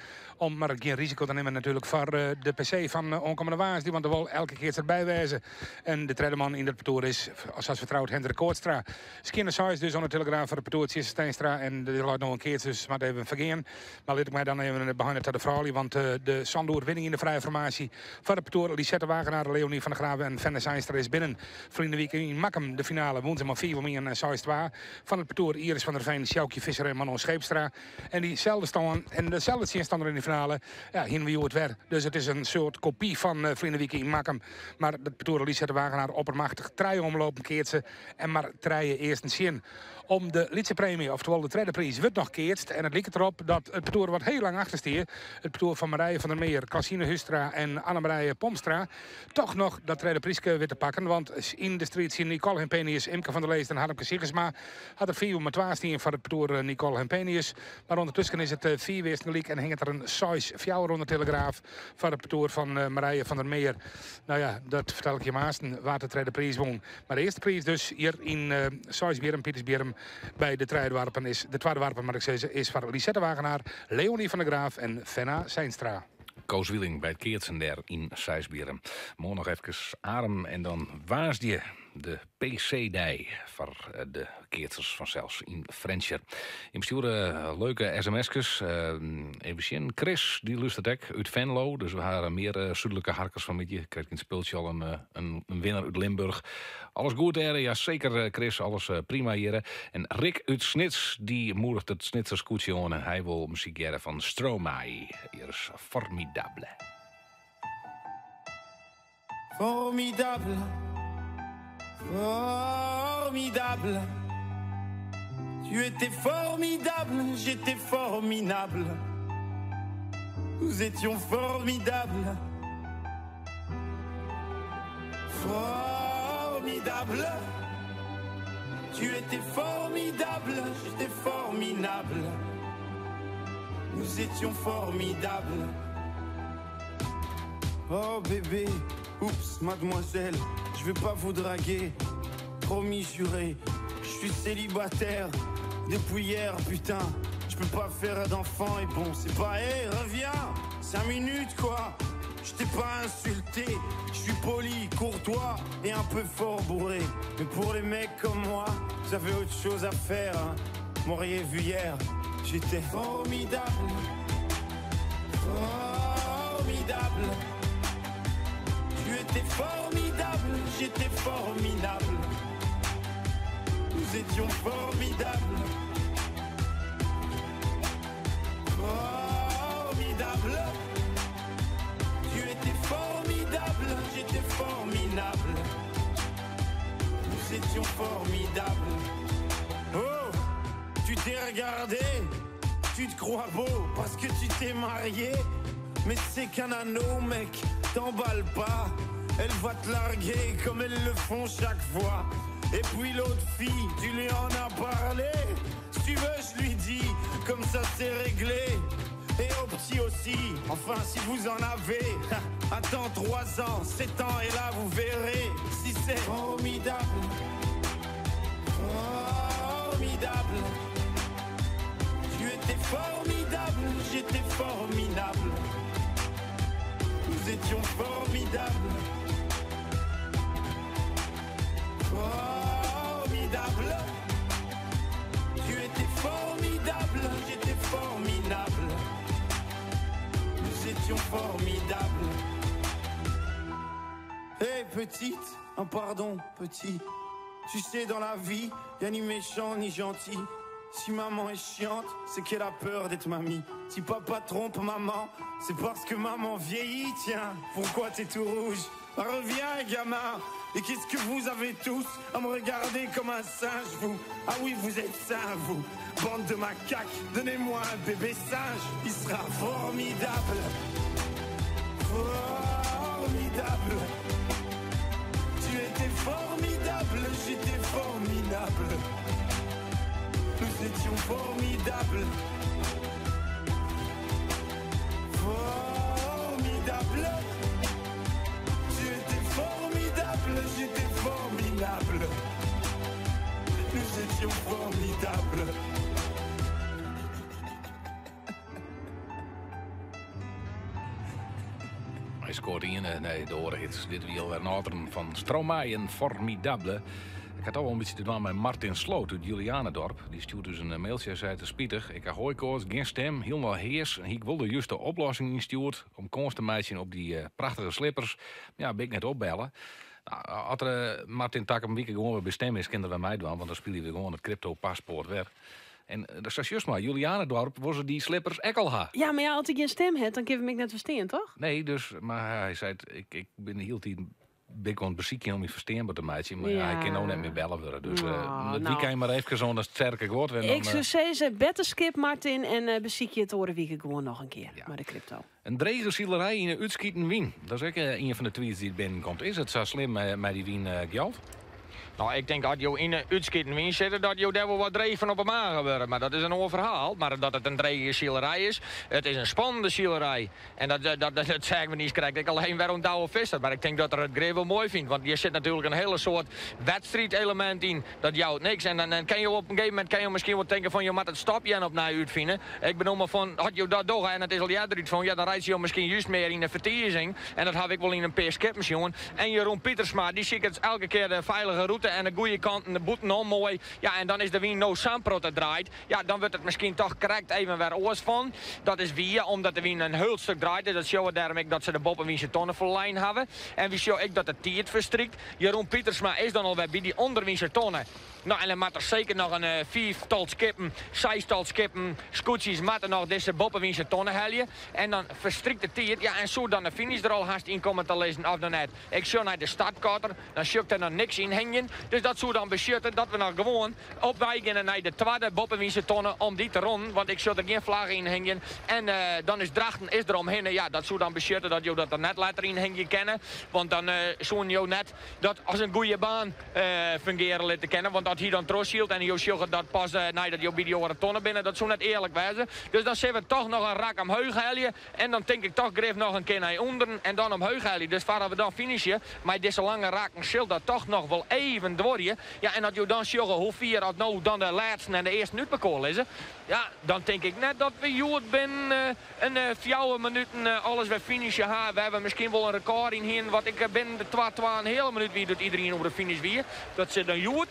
Om mar gjin risiko te nimmen natuerlik foar uh, de PC fan oankommende woansdei, want der wol elke keatser by wêze. En de tredde man yn dat partoer is, as fertroud, Hendrik Koortstra. Skinne seis dus oan de telegraaf foar it partoer Tjisse Steenstra. En der leit no in keats, dus moat even fergean. Mar lit ik my dan even beheine ta de froulju, want de sânde oerwinning yn de frije formaasje foar it partoer Lisette Wagenaar, Leonie van der Graaf en Fenne Zeinstra is binnen. Ferline wike yn Makkum de finale wûn se mei 5 om 1 en 6-2 fan it partoer Iris van der Veen, Sjoukje Visser en Manon Scheepstra. En dyselde stân en deselde tsjinstanner yn de finale, ja, hiene we hjoed wer. Dus it is in soart kopy fan ferline wike yn Makkum. Mar dat partoer Lisette Wagenaar oppermachtich trije omlopen keatse en mar trije earsten tsjin. Om de lytse premie, oftewol de tredde priis, wurdt noch keatst. En it liket derop dat it partoer wat hiel lang achter stie, it partoer fan Marije van der Meer, Klasine Hustra en Annemarije Pomstra, toch noch dat tredde pryske wit te pakken. Want yn de striid tsjin Nicole Hempenius, Imke van der Leest en Harmke Siegersma hat it 5 om 2 stien foar it partoer Nicole Hempenius. Mar ûndertusken is it 5 earsten gelyk en hinget der in 6-4 oan de telegraaf foar it partoer fan Marije van der Meer. Nou ja, dat fertel ik jim aansten wa't de tredde priis wûn. Mar de earste priis dus hjir yn Seisbierrum, Pietersbierrum, by de trije doarpen is, de twadde doarpen moat ik sizze, is foar Lisette Wagenaar, Leonie van der Graaf en Fenna Zeinstra. Koos Wieling by it keatsen dêr yn Seisbierrum. Moarn noch efkes Arum en dan woansdei de PC-dei foar de keatsers fansels yn Frjentsjer. Jim stjoere leuke sms'kes. Even sjen. Chris, dy lústeret ek út Venlo. Dus we ha mear súdlike harkers fan 'e middei. Krekt yn it spultsje al in, in, in winner út Limburg. Alles goed dêr? Ja, seker Chris, alles prima hjir. En Rick út Snits, dy moediget it Snitser skûtsje oan en hy wol muzyk hearre fan Stromae. Hjir is Formidable. Formidable, formidable. Tu étais formidable, j'étais formidable. Nous étions formidables. Formidable. Tu étais formidable, j'étais formidable. Nous étions formidables. Oh bébé, oups, mademoiselle, je vais pas vous draguer. Promis juré, je suis célibataire depuis hier, putain. Je peux pas faire d'enfant et bon, c'est pas, hé, reviens, 5 minutes quoi. Je t'ai pas insulté, je suis poli, courtois et un peu fort bourré. Mais pour les mecs comme moi, vous avez autre chose à faire. Hein. M'auriez vu hier, j'étais formidable. Formidable. Tu étais formidable, j'étais formidable. Nous étions formidables. Formidable. Tu étais formidable, j'étais formidable. Nous étions formidables. Oh, tu t'es regardé, tu te crois beau parce que tu t'es marié. Mais c'est qu'un anneau, mec, t'emballe pas. Elle va te larguer comme elles le font chaque fois. Et puis l'autre fille, tu lui en as parlé. Si tu veux, je lui dis, comme ça c'est réglé. Et au petit aussi, enfin si vous en avez. Attends 3 ans, 7 ans et là vous verrez si c'est formidable. Formidable. Tu étais formidable, j'étais formidable. Nous étions formidables. Formidable. Tu étais formidable, j'étais formidable. Nous étions formidables. Hé petite, un pardon petit. Tu sais dans la vie, y a ni méchant ni gentil. Si maman est chiante, c'est qu'elle a peur d'être mamie. Si papa trompe maman, c'est parce que maman vieillit. Tiens, pourquoi t'es tout rouge? Bah, reviens, gamin. Et qu'est-ce que vous avez tous à me regarder comme un singe, vous? Ah oui, vous êtes sains, vous. Bande de macaques, donnez-moi un bébé singe. Il sera formidable. Formidable. Tu étais formidable, j'étais formidable. Nous étions formidables. Formidable. Tu étais formidable, j'étais formidable. Nous étions formidables. Hy skoart ien, nee, de oare hits. Dit wie alwer in fan Stromae en Formidable. Ik ha al in bytsje te dwaan mei Martin Sloot út Julianadorp. Dy stjoert dus in mailtsje en sei: "It is spitich. Ik ha heakoarts, gjin stim, hielendal heas. En ik wol de juste oplossing ynstjoerd om kâns te meitsjen op dy prachtige slippers. Mar ja, bin ik net opbelle." No, as der, Martin takom wike gewoan wer by stim is, kin er wer meidwaan, want dan spylje we gewoan it crypto paspoart wer. En dat is juist mar, Julianadorp, wol se dy slippers ek al ha. Ja, mar ja, as ik gjin stim ha, dan kin ik my net ferstean, toch? Nee, dus, mar hy sei, ik bin de hiele tiid bin ik oan it besykjen om my fersteanber te meitsjen, mar ja, hy kin no net mear belle wurde. Dus Oh, it no. weekend mar even oan dat sterke guod. En dan, Ik soe sizze, betterskip Martin en besykje it oare wike gewoan noch in kear mei de crypto. In drege silerij yn 'e útskiten wyn. Dat is ek ien fan de tweets dy't binnenkomt. Is it sa slim mei dy wyn, Gjalt? No, ik tink as jo yn 'e útskiten wyn sitte, dat jo dêr wol wat dreech fan op 'e mage wurde. Mar dat is in oar ferhaal. Mar dat it in drege silerij is, it is in spannende silerij. En dat seagen we niiskrekt ek al even wer oan Douwe Visser. Mar ik tink dat er it grif wol moai fynt. Want hjir sit natuerlik in hiele soad wedstriidelemint yn. Dat jout niks. En dan kinne jo op in gegeven momint kinne jo miskien wol tinke fan jo moatte it stopjen opnij útfine. Ik bedoel mar fan, as jo dat dogge en it is al earder útfûn, ja, dan reitsje jo miskien just mear yn 'e fertizing. En dat ha ik wol yn in pear skippen sjoen. En Jeroen Pietersma, dy siket elke kear de feilige rûte en de goede kanten, de bûtenom moai. Ja, en dan is de wyn no sa'n protte draait. Ja, dan wurdt it miskien toch krekt even wer oars fan. Dat is wier, omdat de wyn in hiel stik draait. Dus dat sjogge we dêrom ek dat se de boppewynse tonne ferlein hawwe. En wy sjogge ek dat de tiid ferstrykt. Jeroen Pietersma is dan alwer by dy ûnderwynse tonne. No, en dan moat der seker noch in fiiftal skippen, seistal skippen, skûtsjes moatte noch dizze boppewynse tonne helje. En dan ferstrykt de tiid. Ja, en soe dan de finish der al hast yn komme te lizzen of noch net? Ik sjoch nei de startkotter, dan sjoch ik der noch niks yn hingjen. hingjen. Dus dat soe dan besjutte dat we noch gewoan op wei geane nei de twadde boppewynse tonne om dy te ronnen, want ik sjoch der gjin flagge yn hingjen. En dan is Drachten is der omhinne. Ja, dat soe dan besjutte dat jo dat der net letter yn hingje kinne, want dan soenen jo net dat as in goede baan fungeare litte kinne. Want as hy dan trochsylt en jo sjogge dat pas neidat jo by dy oare tonne binne, dat soe net earlik wêze. Dus dan sille we toch noch in rak omheech helje. En dan tink ik toch grif noch in kear nei ûnderen en dan omheech helje. Dus foardat we dan finishe mei dizze lange rakken sil dat toch noch wol even duorje. Ja, en as jo dan sjogge hoe fier as no dan de lêsten en de earsten út mekoar lizze, ja, dan tink ik net dat we hjoed binnen in fjouwer minuten alles wer finishe ha. Wêr we miskien wol in rekôr yn hienen, wat ik binnen de twa, twa en in heale minút wie doe't iderien oer de finish wie. Dat sil dan hjoed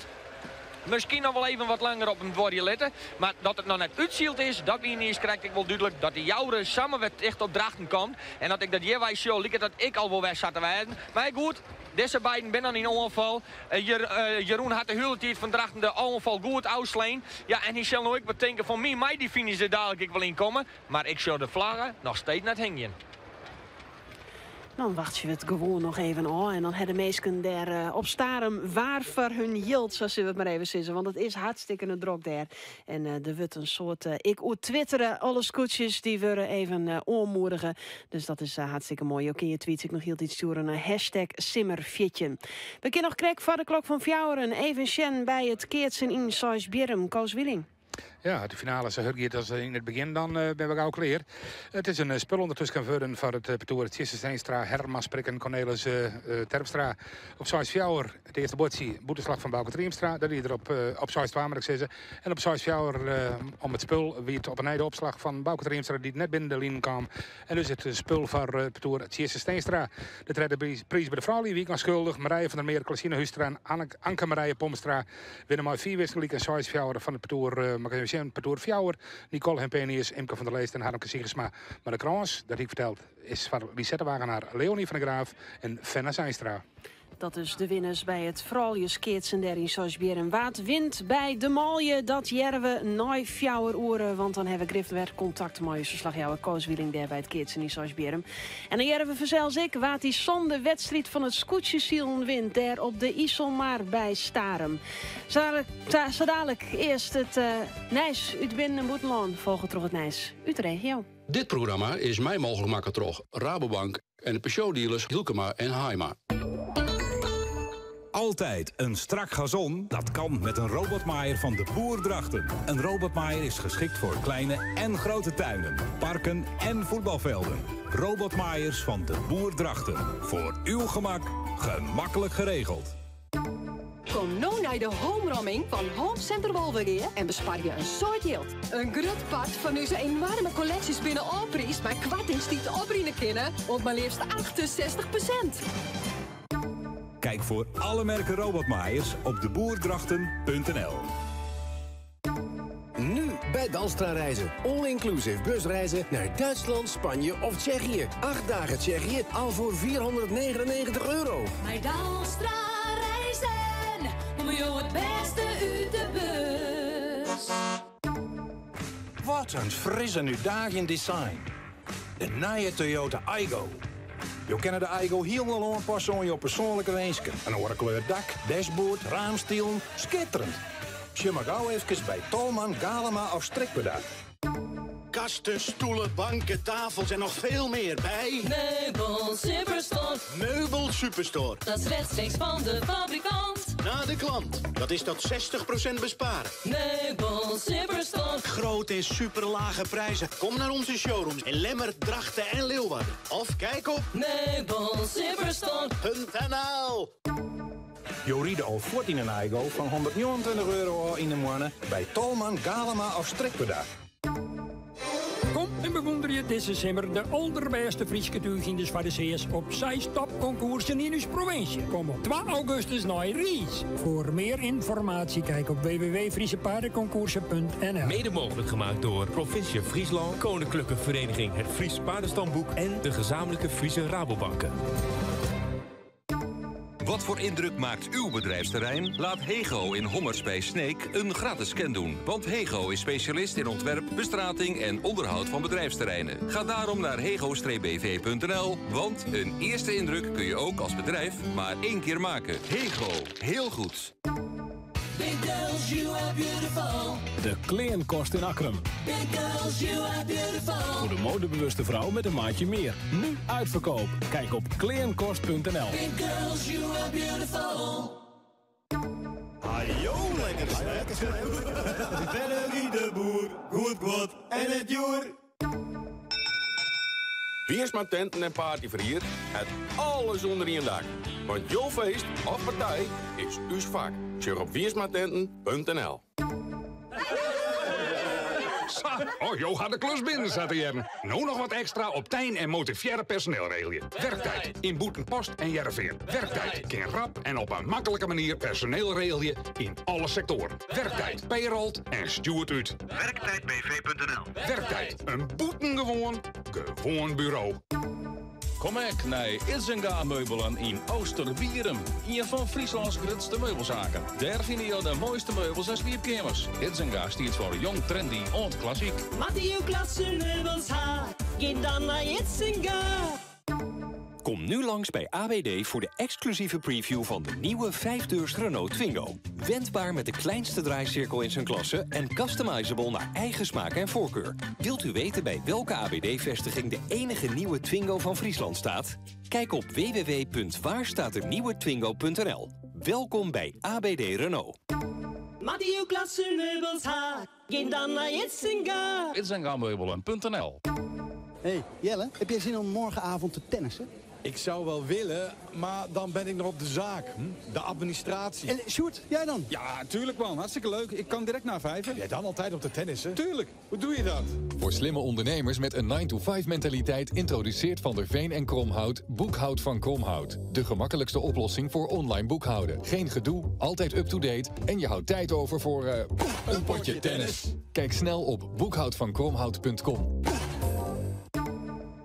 miskien noch wol even wat langer op him duorje litte. Mar dat it noch net útsyld is, dat wie niiskrekt ek wol dúdlik. Dat de Joure samar wer ticht op Drachten komt. En dat ik dat hjirwei sjoch, liket dat ek al wol wer sa te wêzen. Mar goed, dizze beiden binne dan yn oanfal. Jeroen hat de hiele tiid fan Drachten de oanfal goed ôfslein. Ja, en hy sil no ek wat tinke fan my mei dy finish der dalik ek wol yn komme. Mar ik sjoch de flagge noch steeds net hingjen. Dan wachtsje we it gewoan noch even ôf. En dan ha de minsken dêr op Starum waar foar hun jild, sa sille we it mar even sizze. Want it is hartstikke drok dêr. En der wurdt in soad ek oer twittere. Alle skûtsjes dy wurde even oanmoedige. Dus dat is hartstikke moai. Jo kinne je tweets ek noch hieltyd stjoere nei hashtag simmer14. We kinne noch krekt foar de klok fan fjouweren even sjen by it keatsen yn Seisbierrum. Koos Wieling. Ja, de finale sa hurd giet as yn it begjin, dan binne we gau klear. It is in spul ûndertusken wurden foar it partoer Tjisse Steenstra, Herman Sprik en Cornelis Terpstra. Op 6-4 it earste buordsje bûtenslach fan Bauke Triemstra. Dat wie der op, op 6-2 moat ik sizze. En op 6-4 om it spul wie it op 'e nij de opslach fan Bauke Triemstra dy't net binnen de linen kaam. En dus it spul foar it partoer Tjisse Steenstra. De tredde priis by de froulju wie ek noch skuldich. Marije van der Meer, Klasine Huistra en Anke Marije Pomstra winne mei fiif wisten gelyk en 6-4 fan it partoer, mar even sjen, partoer fjouwer. Nicole Hempenius, Imke van der Leest en Harmke Siegersma. Mar de krâns, dat hie ik ferteld, is foar Lisette Wagenaar, Leonie van der Graaf en Fenna Zeinstra. Dat is de winners by it frouljuskeatsen dêr yn Seisbierrum. Wa't wint by de manlju, dat hearre we nei fjouwer oere. Want dan ha we grif wer kontakt mei ús ferslachjouwer Koos Wieling dêr by it keatsen yn Seisbierrum. En dan hearre we fansels ek wa't dy sânde wedstriid fan it skûtsjesilen wint dêr op de Iselmar by Starum. Sa dadalik earst it nijs út binnen- en bûtenlân, folge troch it nijs út de regio. Dit programma is mei mooglik makke troch Rabobank en de Peugeot-dealers Hylkema en Haima. Altijd een strak gazon? Dat kan met een robotmaaier van de Boer Drachten. Een robotmaaier is geschikt voor kleine en grote tuinen, parken en voetbalvelden. Robotmaaiers van de Boer Drachten. Voor uw gemak, gemakkelijk geregeld. Kom no nei de homeromming fan Home Center Wolvegea en besparje in soad jild. In grut part fan ús enoarme kolleksjes binne ôfpriisd mei koartings dy't oprinne kinne oant mar leafst 68%. Kijk voor alle merken robotmaaiers op deboerdrachten.nl. Nu bij Dalstra Reizen. All-inclusive busreizen naar Duitsland, Spanje of Tsjechië. 8 dagen Tsjechië al voor 499 euro. Mei Dalstra Reizen komme jo it bêste út de bus. Wat in frisse útdaging design. De nije Toyota Aygo. Jo kinne de Aygo hielendal oanpasse oan jo persoanlike winsken. In oare kleur dak, dashboard, raamstilen. Skitterend! Sjoch mar gau efkes by Tolman, Galema of Strikwerda. Kasten, stoelen, banken, tafels en nog veel meer bij... Meubel Superstore. Meubel Superstore. Dat is rechtstreeks van de fabrikant. Naar de klant. Dat is tot 60% besparen. Meubel Superstore. Grote en superlage prijzen. Kom naar onze showrooms in Lemmer, Drachten en Leeuwarden. Of kijk op meubelsuperstore.nl. Jo ride al fuort yn in Aygo fan 129 euro ôf yn 'e moanne by Tolman, Galema of Strikwerda. Kom en bewûnderje dizze simmer de alderbêste Fryske túnhynders foar de seas op seis topkonkoersen yn ús provinsje. Kom op 2 augustus nei Riis. Voor meer informatie kijk op www.friesepaardenconcoursen.nl. Mede mogelijk gemaakt door Provincie Fryslân, Koninklijke Vereniging Het Fries Paardenstamboek en de gezamenlijke Friese Rabobanken. Wat voor indruk maakt uw bedrijfsterrein? Laat Hego in Hommers bij Sneek een gratis scan doen. Want Hego is specialist in ontwerp, bestrating en onderhoud van bedrijfsterreinen. Ga daarom naar hego-bv.nl, want een eerste indruk kun je ook als bedrijf maar één keer maken. Hego, heel goed. Big girls, you are beautiful. De Kleankost in Akkrum. Big girls, you are beautiful. Voor de modebewuste vrouw met een maatje meer. Nu uitverkoop. Kijk op kleankost.nl. Big girls, you are beautiful. Hajo, lekker lekker Verder de boer, goed goed en het joer. Wiersma tenten en partyverhier, het alles onder één dak. Want jouw feest of partij is uw vak. Check op wiersmatenten.nl. Sa, oh, jo had de klus binnen, zat Jern. Nou nog wat extra op tijn en motiveerde personeel regelen. Werktijd in Boetenpost en Jereveen. Werktijd kan rap en op een makkelijke manier personeel regelen in alle sectoren. Werktijd payroll en stuurt uit. Werktijdbv.nl Werktijd, een boetengewoon, gewoon bureau. Kom ek naar Idzenga Meubelen in Oosterbierum. Een van Frieslands grootste meubelzaken. Daar vinden je de mooiste meubels en sliepkamers. Idzenga stiet voor jong, trendy en klassiek. Moatte jo klasse meubels ha, gean dan nei Idzenga. Kom nu langs bij AWD voor de exclusieve preview van de nieuwe 5-deurs Renault Twingo. Wendbaar met de kleinste draaicirkel in zijn klasse en customizable naar eigen smaak en voorkeur. Wilt u weten bij welke AWD-vestiging de enige nieuwe Twingo van Friesland staat? Kijk op www.waarstaatdenieuwetwingo.nl. Welkom bij ABD Renault. Moatte jo klasse meubels ha, gean dan nei Idzenga. Idzengameubelen.nl Hey Jelle, heb jij zin om morgenavond te tennissen? Ik zou wel willen, maar dan ben ik nog op de zaak. De administratie. En Sjoerd, jij dan? Ja, tuurlijk man. Hartstikke leuk. Ik kan direct na vijven. Jij dan altijd op de tennissen? Tuurlijk. Hoe doe je dat? Voor slimme ondernemers met een 9-to-5 mentaliteit introduceert Van der Veen en Kromhout Boekhoud van Kromhout. De gemakkelijkste oplossing voor online boekhouden. Geen gedoe, altijd up-to-date en je houdt tijd over voor een potje tennis. Kijk snel op boekhoudvankromhout.com.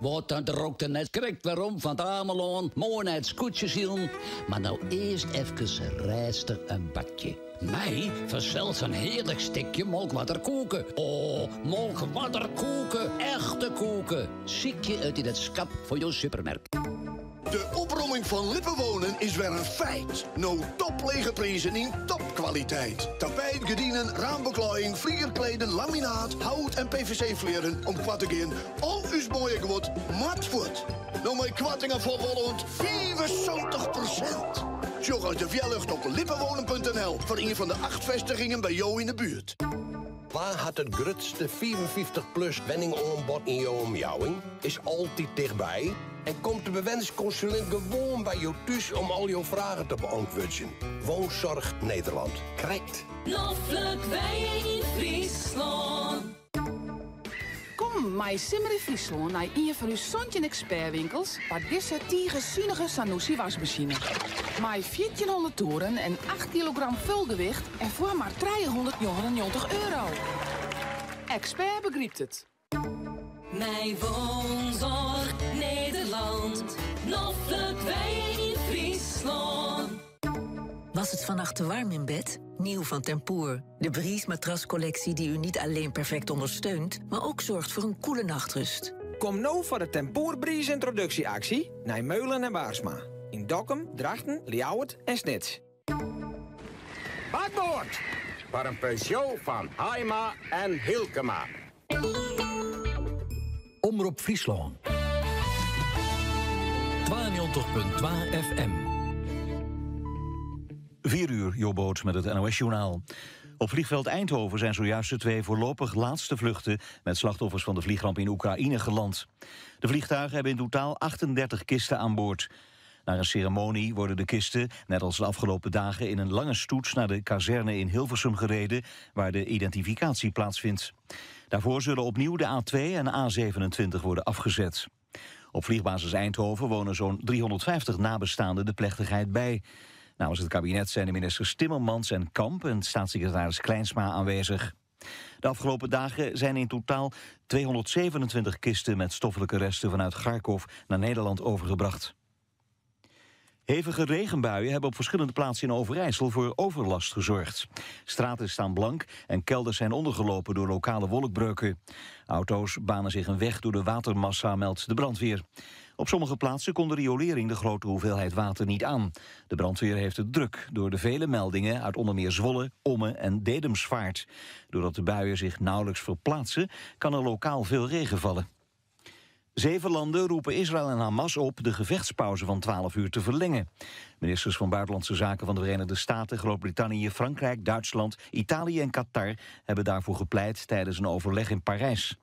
Wat dan rokte net krekt waarom van het Amelon, mooi naar het skûtsjesilen. Mar no earst efkes rêstich in badje. Mei fansels in hearlik stikje Molkwarder koeke. Oh, Molkwarder koeke, echte koeke. Sykje it yn it skap fan jo supermerk. De opromming van Lippenwonen is weer een feit. No toplege prijzen in topkwaliteit. Tapijt, gerdinen, raambeklaaiing, vlierkleden, laminaat, hout en PVC-vleren om kwart te gaan. Al uw mooie goed, mat voet. Nou met kwartingen voor rond 75%. Zorg als de verlucht op lippenwonen.nl voor een van de acht vestigingen bij jou in de buurt. Wa hat it grutste 55-plus wenningoanbod yn jo omjouwing? Is altyd tichtby en komt de bewennerskonsulint gewoan by jo thús om al jo fragen te beäntwurdzjen. Woonzorg Nederland. Krekt. Noflik wenje yn Fryslân. Kom mei Simmer yn Fryslân nei ien fan ús 17 ekspertwinkels foar dizze tige sunige Zanussi waskmasine. Mei 1400 toeren en 8 kilogram folgewicht en foar mar €399. Expert begrypt it. Mei Woonzorg Nederland. Noflik wenje yn Fryslân. Was het vannacht te warm in bed? Nieuw van Tempoor. De Breeze matrascollectie die u niet alleen perfect ondersteunt, maar ook zorgt voor een koele nachtrust. Kom no foar de Tempoor Breeze introduksje-aksje nei Meulen en Baarsma. Yn Dokkum, Drachten, Ljouwert en Snits. Bakboord! Foar in Peugeot fan Haima en Hilkema. Omrop Fryslân. 92.2 FM. 4 uur, Jobboot met het NOS-journaal. Op vliegveld Eindhoven zijn zojuist de twee voorlopig laatste vluchten met slachtoffers van de vliegramp in Oekraïne geland. De vliegtuigen hebben in totaal 38 kisten aan boord. Na een ceremonie worden de kisten, net als de afgelopen dagen, in een lange stoet naar de kazerne in Hilversum gereden, waar de identificatie plaatsvindt. Daarvoor zullen opnieuw de A2 en A27 worden afgezet. Op vliegbasis Eindhoven wonen zo'n 350 nabestaanden de plechtigheid bij. Namens het kabinet zijn de ministers Timmermans en Kamp en staatssecretaris Klijnsma aanwezig. De afgelopen dagen zijn in totaal 227 kisten met stoffelijke resten vanuit Kharkov naar Nederland overgebracht. Hevige regenbuien hebben op verschillende plaatsen in Overijssel voor overlast gezorgd. Straten staan blank en kelders zijn ondergelopen door lokale wolkbreuken. Auto's banen zich een weg door de watermassa, meldt de brandweer. Op sommige plaatsen kon de riolering de grote hoeveelheid water niet aan. De brandweer heeft het druk door de vele meldingen uit onder meer Zwolle, Ommen en Dedemsvaart. Doordat de buien zich nauwelijks verplaatsen, kan er lokaal veel regen vallen. Zeven landen roepen Israël en Hamas op de gevechtspauze van 12 uur te verlengen. Ministers van Buitenlandse Zaken van de Verenigde Staten, Groot-Brittannië, Frankrijk, Duitsland, Italië en Qatar hebben daarvoor gepleit tijdens een overleg in Parijs.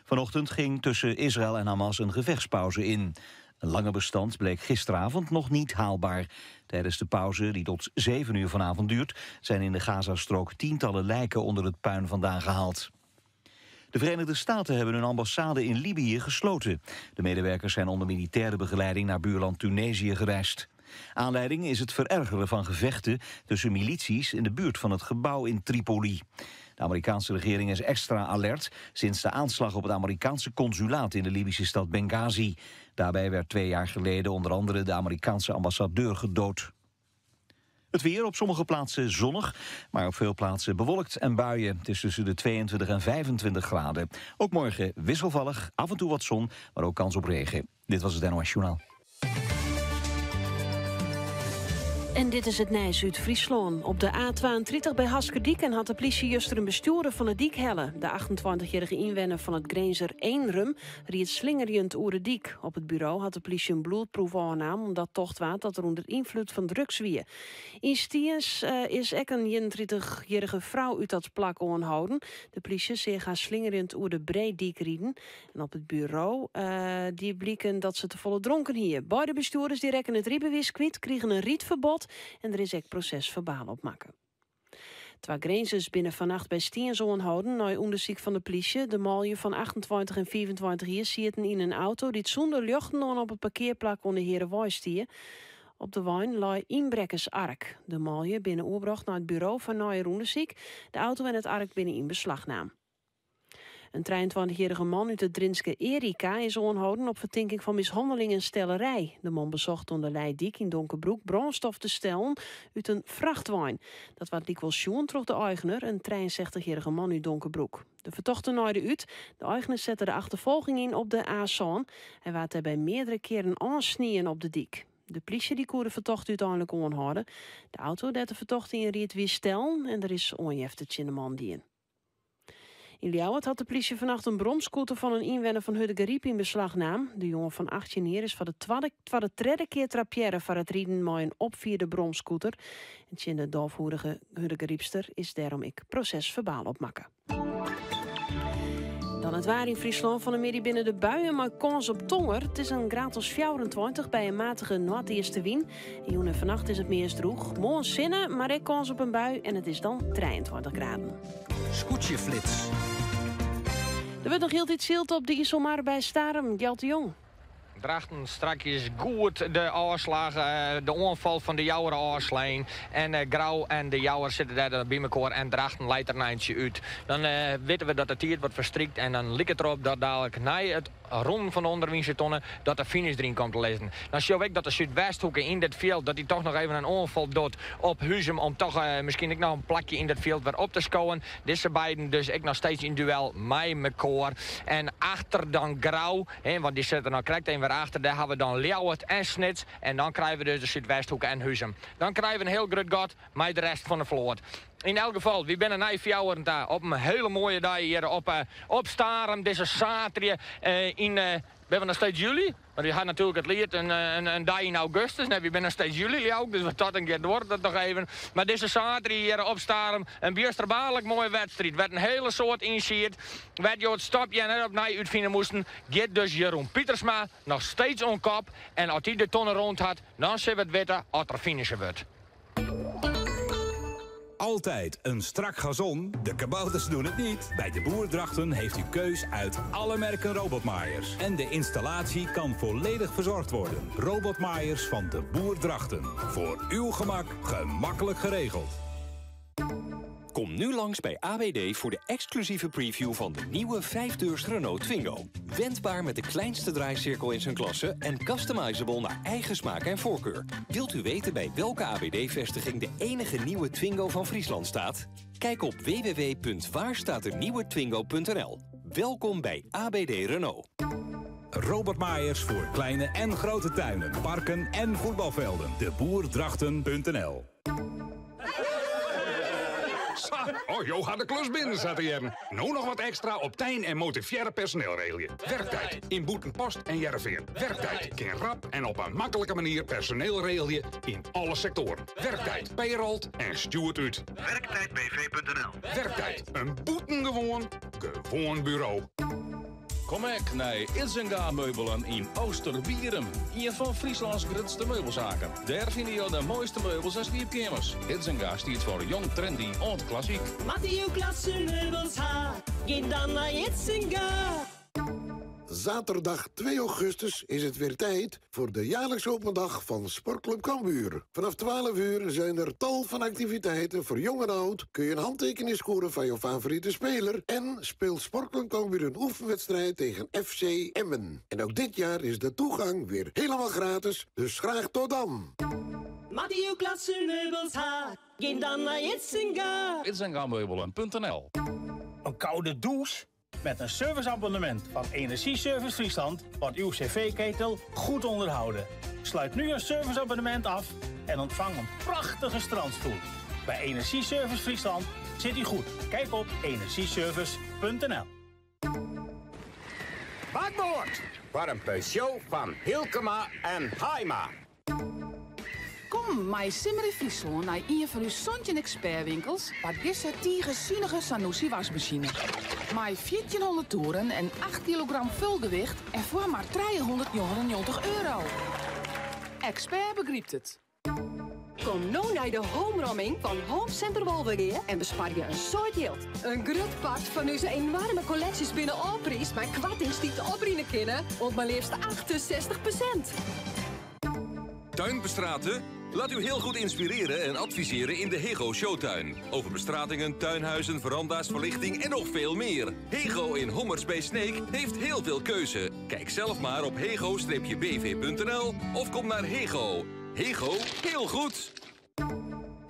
Vanochtend ging tussen Israël en Hamas een gevechtspauze in. Een lange bestand bleek gisteravond nog niet haalbaar. Tijdens de pauze, die tot 7 uur vanavond duurt, zijn in de Gazastrook tientallen lijken onder het puin vandaan gehaald. De Verenigde Staten hebben hun ambassade in Libië gesloten. De medewerkers zijn onder militaire begeleiding naar buurland Tunesië gereisd. Aanleiding is het verergeren van gevechten tussen milities in de buurt van het gebouw in Tripoli. De Amerikaanse regering is extra alert sinds de aanslag op het Amerikaanse consulaat in de Libische stad Benghazi. Daarbij werd twee jaar geleden onder andere de Amerikaanse ambassadeur gedood. Het weer op sommige plaatsen zonnig, maar op veel plaatsen bewolkt en buien. Het is tussen de 22 en 25 graden. Ook morgen wisselvallig, af en toe wat zon, maar ook kans op regen. Dit was het NOS Journaal. En dit is het Nijs uit Friesland. Op de A32 bij Haskerdiek en had de politie juist een bestuurder van de Diek helle. De 28-jarige inwoner van het Grenzer Eenrum riet slingerjend oer de diek. Op het bureau had de politie een bloedproef aannam omdat tocht waard dat er onder invloed van drugs wie. In Stiens is ook een 31-jarige vrouw uit dat plak aanhouden. De politie zag haar slingerend oer de Breediek rieden. En op het bureau die blieken dat ze te volle dronken hier. Beide bestuurders die rekken het rijbewijs kwijt, kregen een rietverbod. En er is ook procesverbaal op maken. Twee Grenzers binnen vannacht bij Stiens aanhouden na onderzoek van de politie. De malje van 28 en 24 jaar zitten in een auto die zonder luchten op het parkeerplak onder Herenwaai stier. Op de wijn lag inbrekkersark. De malje binnen oorbracht naar het bureau van Naaier onderzoek. De auto en het ark binnen in beslag nam. Een 23-jarige man uit het Drentse Erika is aanhouden op vertinking van mishandeling en stellerij. De man bezocht onder Leidiek in Donkerbroek brandstof te stellen uit een vrachtwagen. Dat werd dikwijls sjoen troch de eigenaar, een 63-jarige man uit Donkerbroek. De vertochte naaide uit. De eigenaar zette de achtervolging in op de A-zon. Hij werd daarbij meerdere keren aansnieën op de dik. De politie die kon de vertochte uiteindelijk aanhouden. De auto dat de vertochte in riet weer stellen en er is onjefte de man die in. In Ljouwert had de politie vannacht een bromscooter van een inwoner van Hurdegaryp in beslag nam. De jongen van 18 jaar is voor de tweede keer trapière voor het rieden met een opvierde bromscooter. En tjin de dolfhoedige Hurdegariepster is daarom ik procesverbaal opmakken. Dan het waar in Friesland van de middag binnen de buien, maar kans op tonger. Het is een graad als 24 bij een matige noordoostenwind. En joen en vannacht is het meest droeg. Mooi zinnen, maar ik kans op een bui en het is dan 23 graden. Scootjeflits. Er wordt nog heel iets zilt op de Iselmar bij Starum. Gjalt de Jong. Drachten strakjes goed de aanslagen, de onval van de Jouwer aanslijn. En Grauw en de Jouwer zitten daar bij elkaar en Drachten leidt er een eindje uit. Dan weten we dat de tiert wordt verstrikt en dan lijkt het erop dat dadelijk na het rond van de onderwijze tonnen dat de finish erin komt te lezen. Dan zie ik dat de Zuidwesthoeken in dit veld dat hij toch nog even een onval doet op Huzum om toch misschien ik nog een plakje in dat veld weer op te schouwen. Deze beiden dus ik nog steeds in duel met mekaar. En achter dan Grauw, hè, want die zitten nou correct een weer achter, daar hebben we dan Ljouwert en Snits. En dan krijgen we dus de Zuidwesthoek en Huzum. Dan krijgen we een heel groot gat met de rest van de vloot. In elk geval, we zijn een fjouwer daar op een hele mooie dag hier op Starum, deze zaterdag in... we hebben nog steeds juli, maar die had natuurlijk het lied een dag in augustus. Nee, we zijn nog steeds juli ook, dus wat dat een keer wordt dat nog even. Maar deze zaterdag hier op Starum, een biersterbaarlijk mooie wedstrijd. Werd een hele soort inziet. Werd je het stopje en net opnieuw uitvinden moesten. Gaat dus Jeroen Pietersma nog steeds on kop. En als hij de tonnen rond had, dan zullen we het weten als er finishen wordt. Altijd een strak gazon? De kabouters doen het niet. Bij de Boer Drachten heeft u keus uit alle merken robotmaaiers. En de installatie kan volledig verzorgd worden. Robotmaaiers van de Boer Drachten. Voor uw gemak gemakkelijk geregeld. Kom nu langs bij AWD voor de exclusieve preview van de nieuwe 5-deurs Renault Twingo. Wendbaar met de kleinste draaicirkel in zijn klasse en customizable naar eigen smaak en voorkeur. Wilt u weten bij welke AWD-vestiging de enige nieuwe Twingo van Friesland staat? Kijk op www.waarstaatdenieuwetwingo.nl. Welkom bij ABD Renault. Robert Maaiers voor kleine en grote tuinen, parken en voetbalvelden. De Boerdrachten.nl. Sa, oh, jo had de klus binnen, zat hier. Nou nog wat extra op tijn en motivaire personeel regelen. Werktijd in Boetenpost en Jereveen. Werktijd kan rap en op een makkelijke manier personeel regelen in alle sectoren. Werktijd payrolt en stuurt uit. Werktijdbv.nl. Werktijd, een boetengewoon, gewoon bureau. Kom ek naar Izinga Meubelen in Oosterbierum. Een van Frieslands grootste meubelzaken. Daar vinden je de mooiste meubels en sliepkamers. Izinga staat voor jong, trendy en klassiek. Matteo klasse meubels ha, geen dan naar Itzinga. Zaterdag 2 augustus is het weer tijd voor de jaarlijkse open dag van Sportclub Cambuur. Vanaf 12 uur zijn er tal van activiteiten voor jong en oud. Kun je een handtekening scoren van jouw favoriete speler... en speelt Sportclub Cambuur een oefenwedstrijd tegen FC Emmen. En ook dit jaar is de toegang weer helemaal gratis, dus graag tot dan. Matteo klasse meubels ha, geen dan naar Itzinga. Izingameubelen.nl. Een koude douche? Met een serviceabonnement van Energieservice Friesland wordt uw cv-ketel goed onderhouden. Sluit nu een serviceabonnement af en ontvang een prachtige strandstoel. Bij Energieservice Friesland zit u goed. Kijk op energieservice.nl. Bakboord! Voor een Peugeot van Hilkema en Haima. Kom, mij Simmer in Friesland naar een van uw Sontje expertwinkels waar deze tigerzinnige Sanusi wasmachine. Met 1400 toeren en 8 kilogram vulgewicht en voor maar 399 euro. Expert begrijpt het. Kom nou naar de homeromming van Home Center Wolvegea en bespaar je een soort geld. Een groot part van onze enorme collecties binnen Alprijs, maar kwartings die te oprienen kunnen, want maar liefst 68%. Tuinbestraten? Laat u heel goed inspireren en adviseren in de Hego Showtuin. Over bestratingen, tuinhuizen, veranda's, verlichting en nog veel meer. Hego in Hommers bij Sneek heeft heel veel keuze. Kijk zelf maar op hego-bv.nl of kom naar Hego. Hego, heel goed!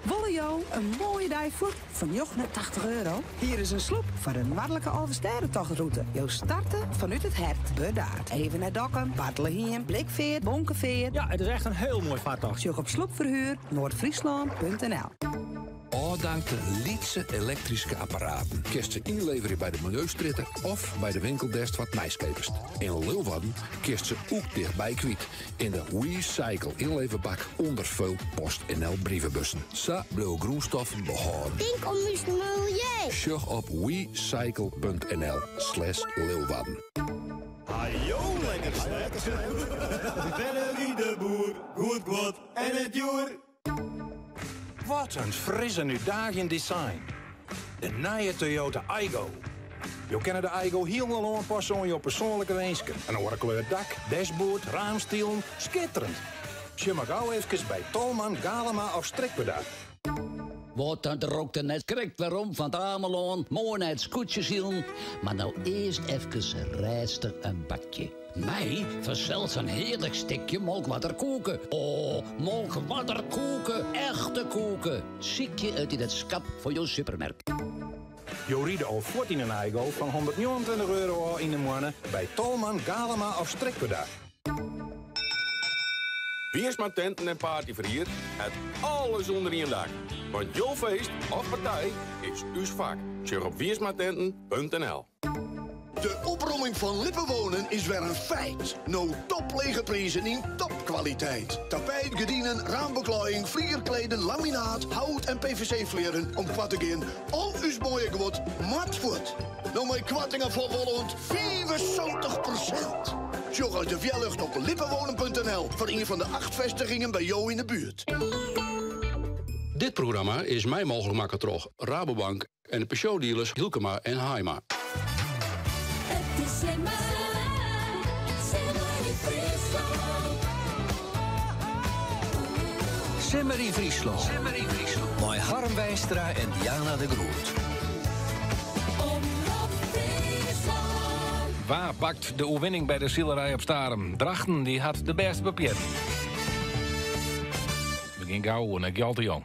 Wolle jou een mooie dijvoet van joch naar 80 euro? Hier is een sloep voor een waarlijke Alversterrentochtroute. Jou starten vanuit het hert, Burdaard. Even naar Dokkum, Bartlehiem, Blikveer, Bonkeveer. Ja, het is echt een heel mooi vaartocht. Zoek op sloepverhuur noordfriesland.nl. Afdankte Lietse elektrische apparaten. Kerst ze inleveren bij de milieustritten of bij de winkeldest wat mijskepers. In Leeuwarden kerst ze ook dichtbij kwiet. In de WeCycle inleverbak onder veel PostNL brievenbussen. Sa blauw groenstof behouden. Denk om uw milieu. Sjug op wecycle.nl slash Leeuwarden. Hajo, lekker Verder de boer, goed goed en het joer. Wat een frisse uitdaging design. De nieuwe Toyota Aygo. Je kennen de Aygo helemaal aanpassen aan je persoonlijke wensen. Een andere kleur dak, dashboard, raamstielen, schitterend. Je mag gauw even bij Tolman, Galema of Strikbedak. Wat dat rookte net krikt waarom van het Ameloon, mooi naar het scootjesielen. Maar nou eerst even rustig een bakje. Mij verzelt een heerlijk stukje molkwaterkoeken. Oh, molkwaterkoeken, echte koeken. Ziek je het in het schap voor jouw supermerk. Joride al 14 een Aygo van 129 euro al in de maand bij Tolman, Galema of Strikbedak. Wiersma tenten en partyverhier, het alles onder één dak. Want jouw feest of partij is uw vak. Check op wiersmatenten.nl. De opromming van Lippenwonen is weer een feit. No top prijzen in topkwaliteit. Tapijt, gordijnen, raambeklaaiing, vlierkleden, laminaat, hout en PVC-vleren. Om kwart te gaan, al uw mooie geword, matvoet. Nou mijn kwartingen voor rond 75%. Zorg uit de wielucht op lippenwonen.nl voor een van de 8 vestigingen bij jou in de buurt. Dit programma is mij mogelijk maken troch Rabobank en de Peugeot dealers Hielkema en Haima. Het is simmer, simmer in Friesland. Simmer in Friesland. Simmer in Friesland. Mei Harm Wijnstra en Diana de Groot. Omrop Fryslân. Wa pakt de oerwinning by de silerij op Starum? Drachten dy hat de bêste papieren. We gean gau oer nei Gjalt de Jong.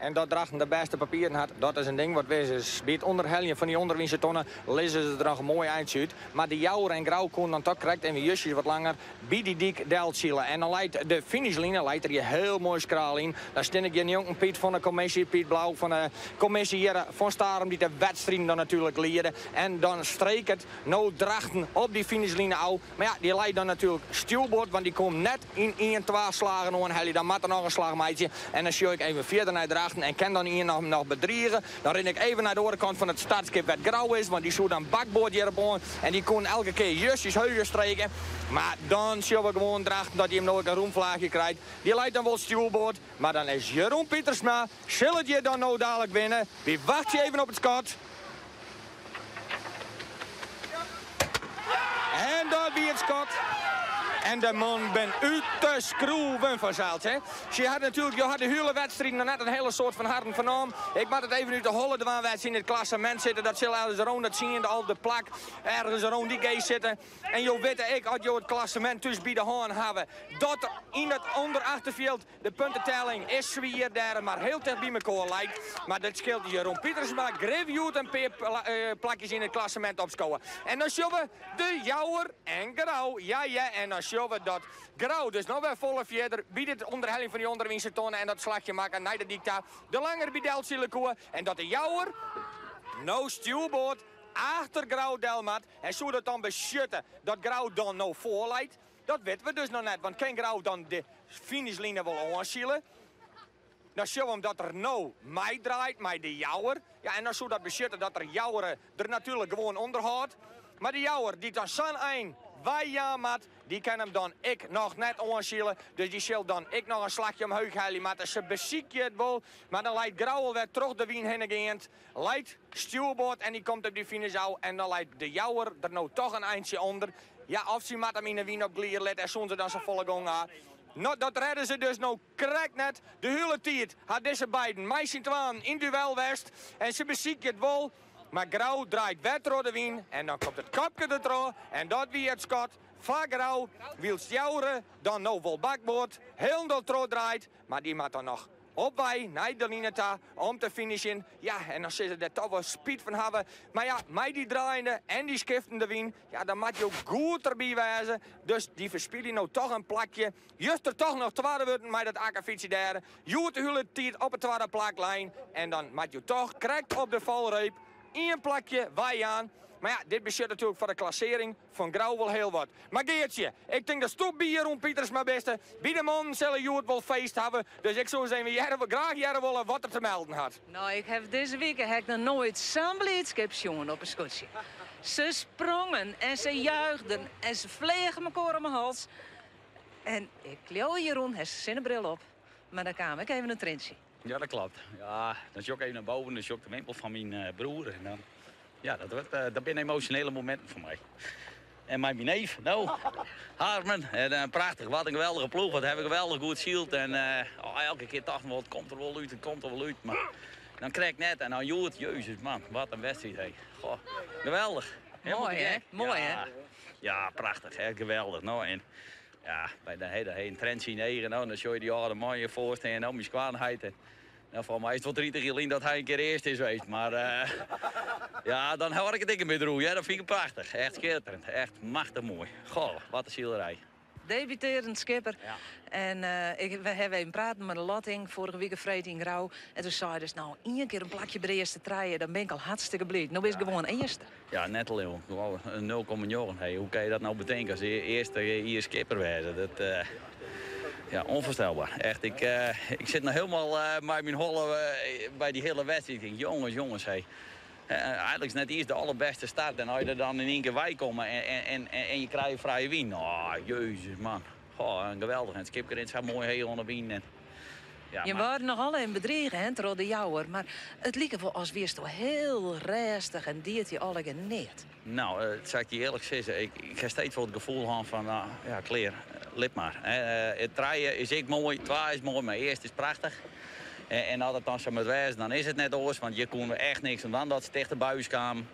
En dat Drachten de bêste papieren hat, dat is in ding wat wis is. By it ûnderheljen fan dy ûnderwynse tonne lizze se der noch in moai eintsje út. Mar de Jouwer en Grou koenen dan toch krekt even justjes wat langer by dy dyk delsile. En dan leit de finishline leit der hjir hiel moai skraal yn. Dan stean ik hjir njonken Piet fan de kommisje, Piet Blauw fan de kommisje hjir fan Starum, dy't de wedstriden dan natuerlik liede. En dan streket no Drachten op dy finishline ôf. Mar ja, dy leit dan natuerlik stjoerboard, want dy komt net yn ien, twa slagen oanhelje. Dan moat er noch in slach meitsje. En dan sjoch ik even fierder nei Drachten en kin dan ien noch noch bedrige. Dan rin ik even nei de oare kant fan it startskip wêr't Grou is, want dy soe dan bakboard hjirop oan. En dy koenen elke kear justjes heuger streke. Mar dan sjogge we gewoan Drachten dat dy him no ek in rûnflaachje krijt. Dy leit dan wol stjoerboard, mar dan is Jeroen Pietersma. Sil it hjir dan no dalik winne? Wy wachtsje even op it skot. En dat wie it skot. En de man bin út de skroeven fansels. Hè. Se hat natuerlik, jo ha de hiele wedstriid noch net in hiele soad fan harren fernommen. Ik moat it even út de holle dwaan wêr't se yn it klassemint sitte. Dat sil ergens rûn it tsiende, alfde plak, ergens rûn dy geest sitte. En jo witte ek, as jo it klassemint thús by de hân hawwe, dat yn it ûnderachterfjild De puntetelling is swier dêr mar hiel ticht by mekoar leit. Mar dat skeelt Jeroen Pietersma grif hjoed in pear plakjes yn it klassemint opskowe. En dan sjogge we de Jouwer en Grou. Ja ja en dan sjogge we dat Grou dus noch wer folle fierder by dit ûnderheljen fan dy ûnderwynse tonne en dat slachje makke nei de dyk ta de langer by delsile koe. En dat de Jouwer no stjoerboard achter Grou del moat. En soe dat dan besjutte dat Grou dan no foar leit? Dat witte we dus noch net, want kin Grou dan de finishline wol oansile? Dan sjogge we him dat er no meidraait mei de Jouwer. Ja, en dan soe dat besjutte dat er Jouwer der natuerlik gewoan ûnder hâldt. Mar de Jouwer, dy't dan sa'n ein weijaan moat, dy kin him dan ek noch net oansile. Dus dy sil dan ek noch in slachje omheech helje moatte. Se besykje it wol, mar dan leit Grou alwer troch de wyn hinne geand. Leit stjoerboard en dy komt op dy finish ôf en dan leit de Jouwer der no toch in eintsje ûnder. Ja, of sy moat him yn 'e wyn op glier litte en soene se dan safolle gong ha. No, dat redde se dus no krekt net. De hiele tiid ha dizze beiden mei syn twaen yn duel west en se besykje it wol, mar Grou draait wer troch de wyn en dan komt it kopke dertroch en dat wie it skot foar Grou, wylst Jouwer dan no wol bakboard hielendal trochdraait, mar dy moat dan noch Op wei nei de line ta om te finishen. Ja, en dan sille se der toch wol spyt fan hawwe. Mar ja, mei dy draaiende en dy skiftende wyn, ja, dan moat jo goed derby wêze. Dus dy ferspylje no toch in plakje. Juster toch noch twadde wurden mei dat akkefytsje dêr. Hjoed de hiele tiid op it twadde plak lein. En dan moat jo toch krekt op de falreep ien plakje weijaan. Mar ja, dit besjut natuerlik foar de klassearring Fan Grou wol hiel wat. Mar Geartsje, ik tink datsto by Jeroen Pietersma biste. By de mannen sille hjoed wol feest hawwe, dus ik soe ris even hearre, graach hearre wolle wat er te melden hat. No, ik haw dizze wike ha ik noch noait sa'n bliidskip sjoen op in skûtsje. Se sprongen en se juichten en se fleagen mekoar om 'e hals. En ik leau Jeroen, hast de sinnebril op, mar dan kaam ek even in trientsje. Ja, dat klopt. Ja, dan sjoch ik even nei boven, dan sjoch ik de wimpel fan myn eh, broer. En dan, ja, dat, wordt, eh, dat binne emosjonele mominten foar my. En mei myn neef, no, Harmen. En, eh, prachtich, wat in geweldige ploech. Wat hawwe we geweldich goed syld. En oh, elke kear tochten we, het komt der wol út, it komt der wol út. Mar dan krekt net. En dan hjoed, jezus man, wat in wedstriid. Hé. Goh, geweldich. Moai, hè? Moai, hè? Ja, prachtich, hè? Geweldich. No, en Ja, by de hele in trentsje yn de eagen, no, dan sjoch je dy âlde man hjir foar stean, no, myn skoanheit. En, no, foar my is it wol 30 jier lyn dat hy in kear earst is west, mar eh, ja, dan hâld ik it ek in bytsje droech, hear. Dat fyn ik prachtich. Echt skitterend, echt machtich moai. Goh, wat in silerij. Debutearend skipper. En eh, ik, we hawwe even praten mei de lotting foarige wike freed yn Grou. En toen sei dus, no, ien kear in plakje by de earste trije, dan bin ik al hartstikke bliid. No bist gewoan earste. Ja, net te leauwen. Gewoon in 0,9. Hey, hoe kin je dat no betinke as earste jier skipper wêze? Dat, uh, ja, onvoorstelbaar. Echt, ik, uh, ik sit noch hielendal uh, mei myn holle by dy hiele wedstriid. Ik tink, jonges, jonges, hey. Eigenlik is net iens de allerbêste start. En as je der dan yn ien kear wei komme en, en, en, en je krije frije wyn. Oh, jezus, man. Goh, geweldich. En it skipke rint sa moai heech oan de wyn. En, ja, Je mar- waarden noch al even bedrige hè, troch de Jouwer, mar it like wol as wiesto hiel rêstich en die it dy allegear neat. No, eh, sil ik dy earlik sizze, ik, ik ha steeds wol it gefoel hân fan, no, ja, klear, lit mar. Eh, it trije is ek moai, twa is moai, mar earst is prachtich. En as it dan sa moat wêze, dan is it net oars, want hjir koene we echt niks oan dwaan dat se tichter by ús kamen.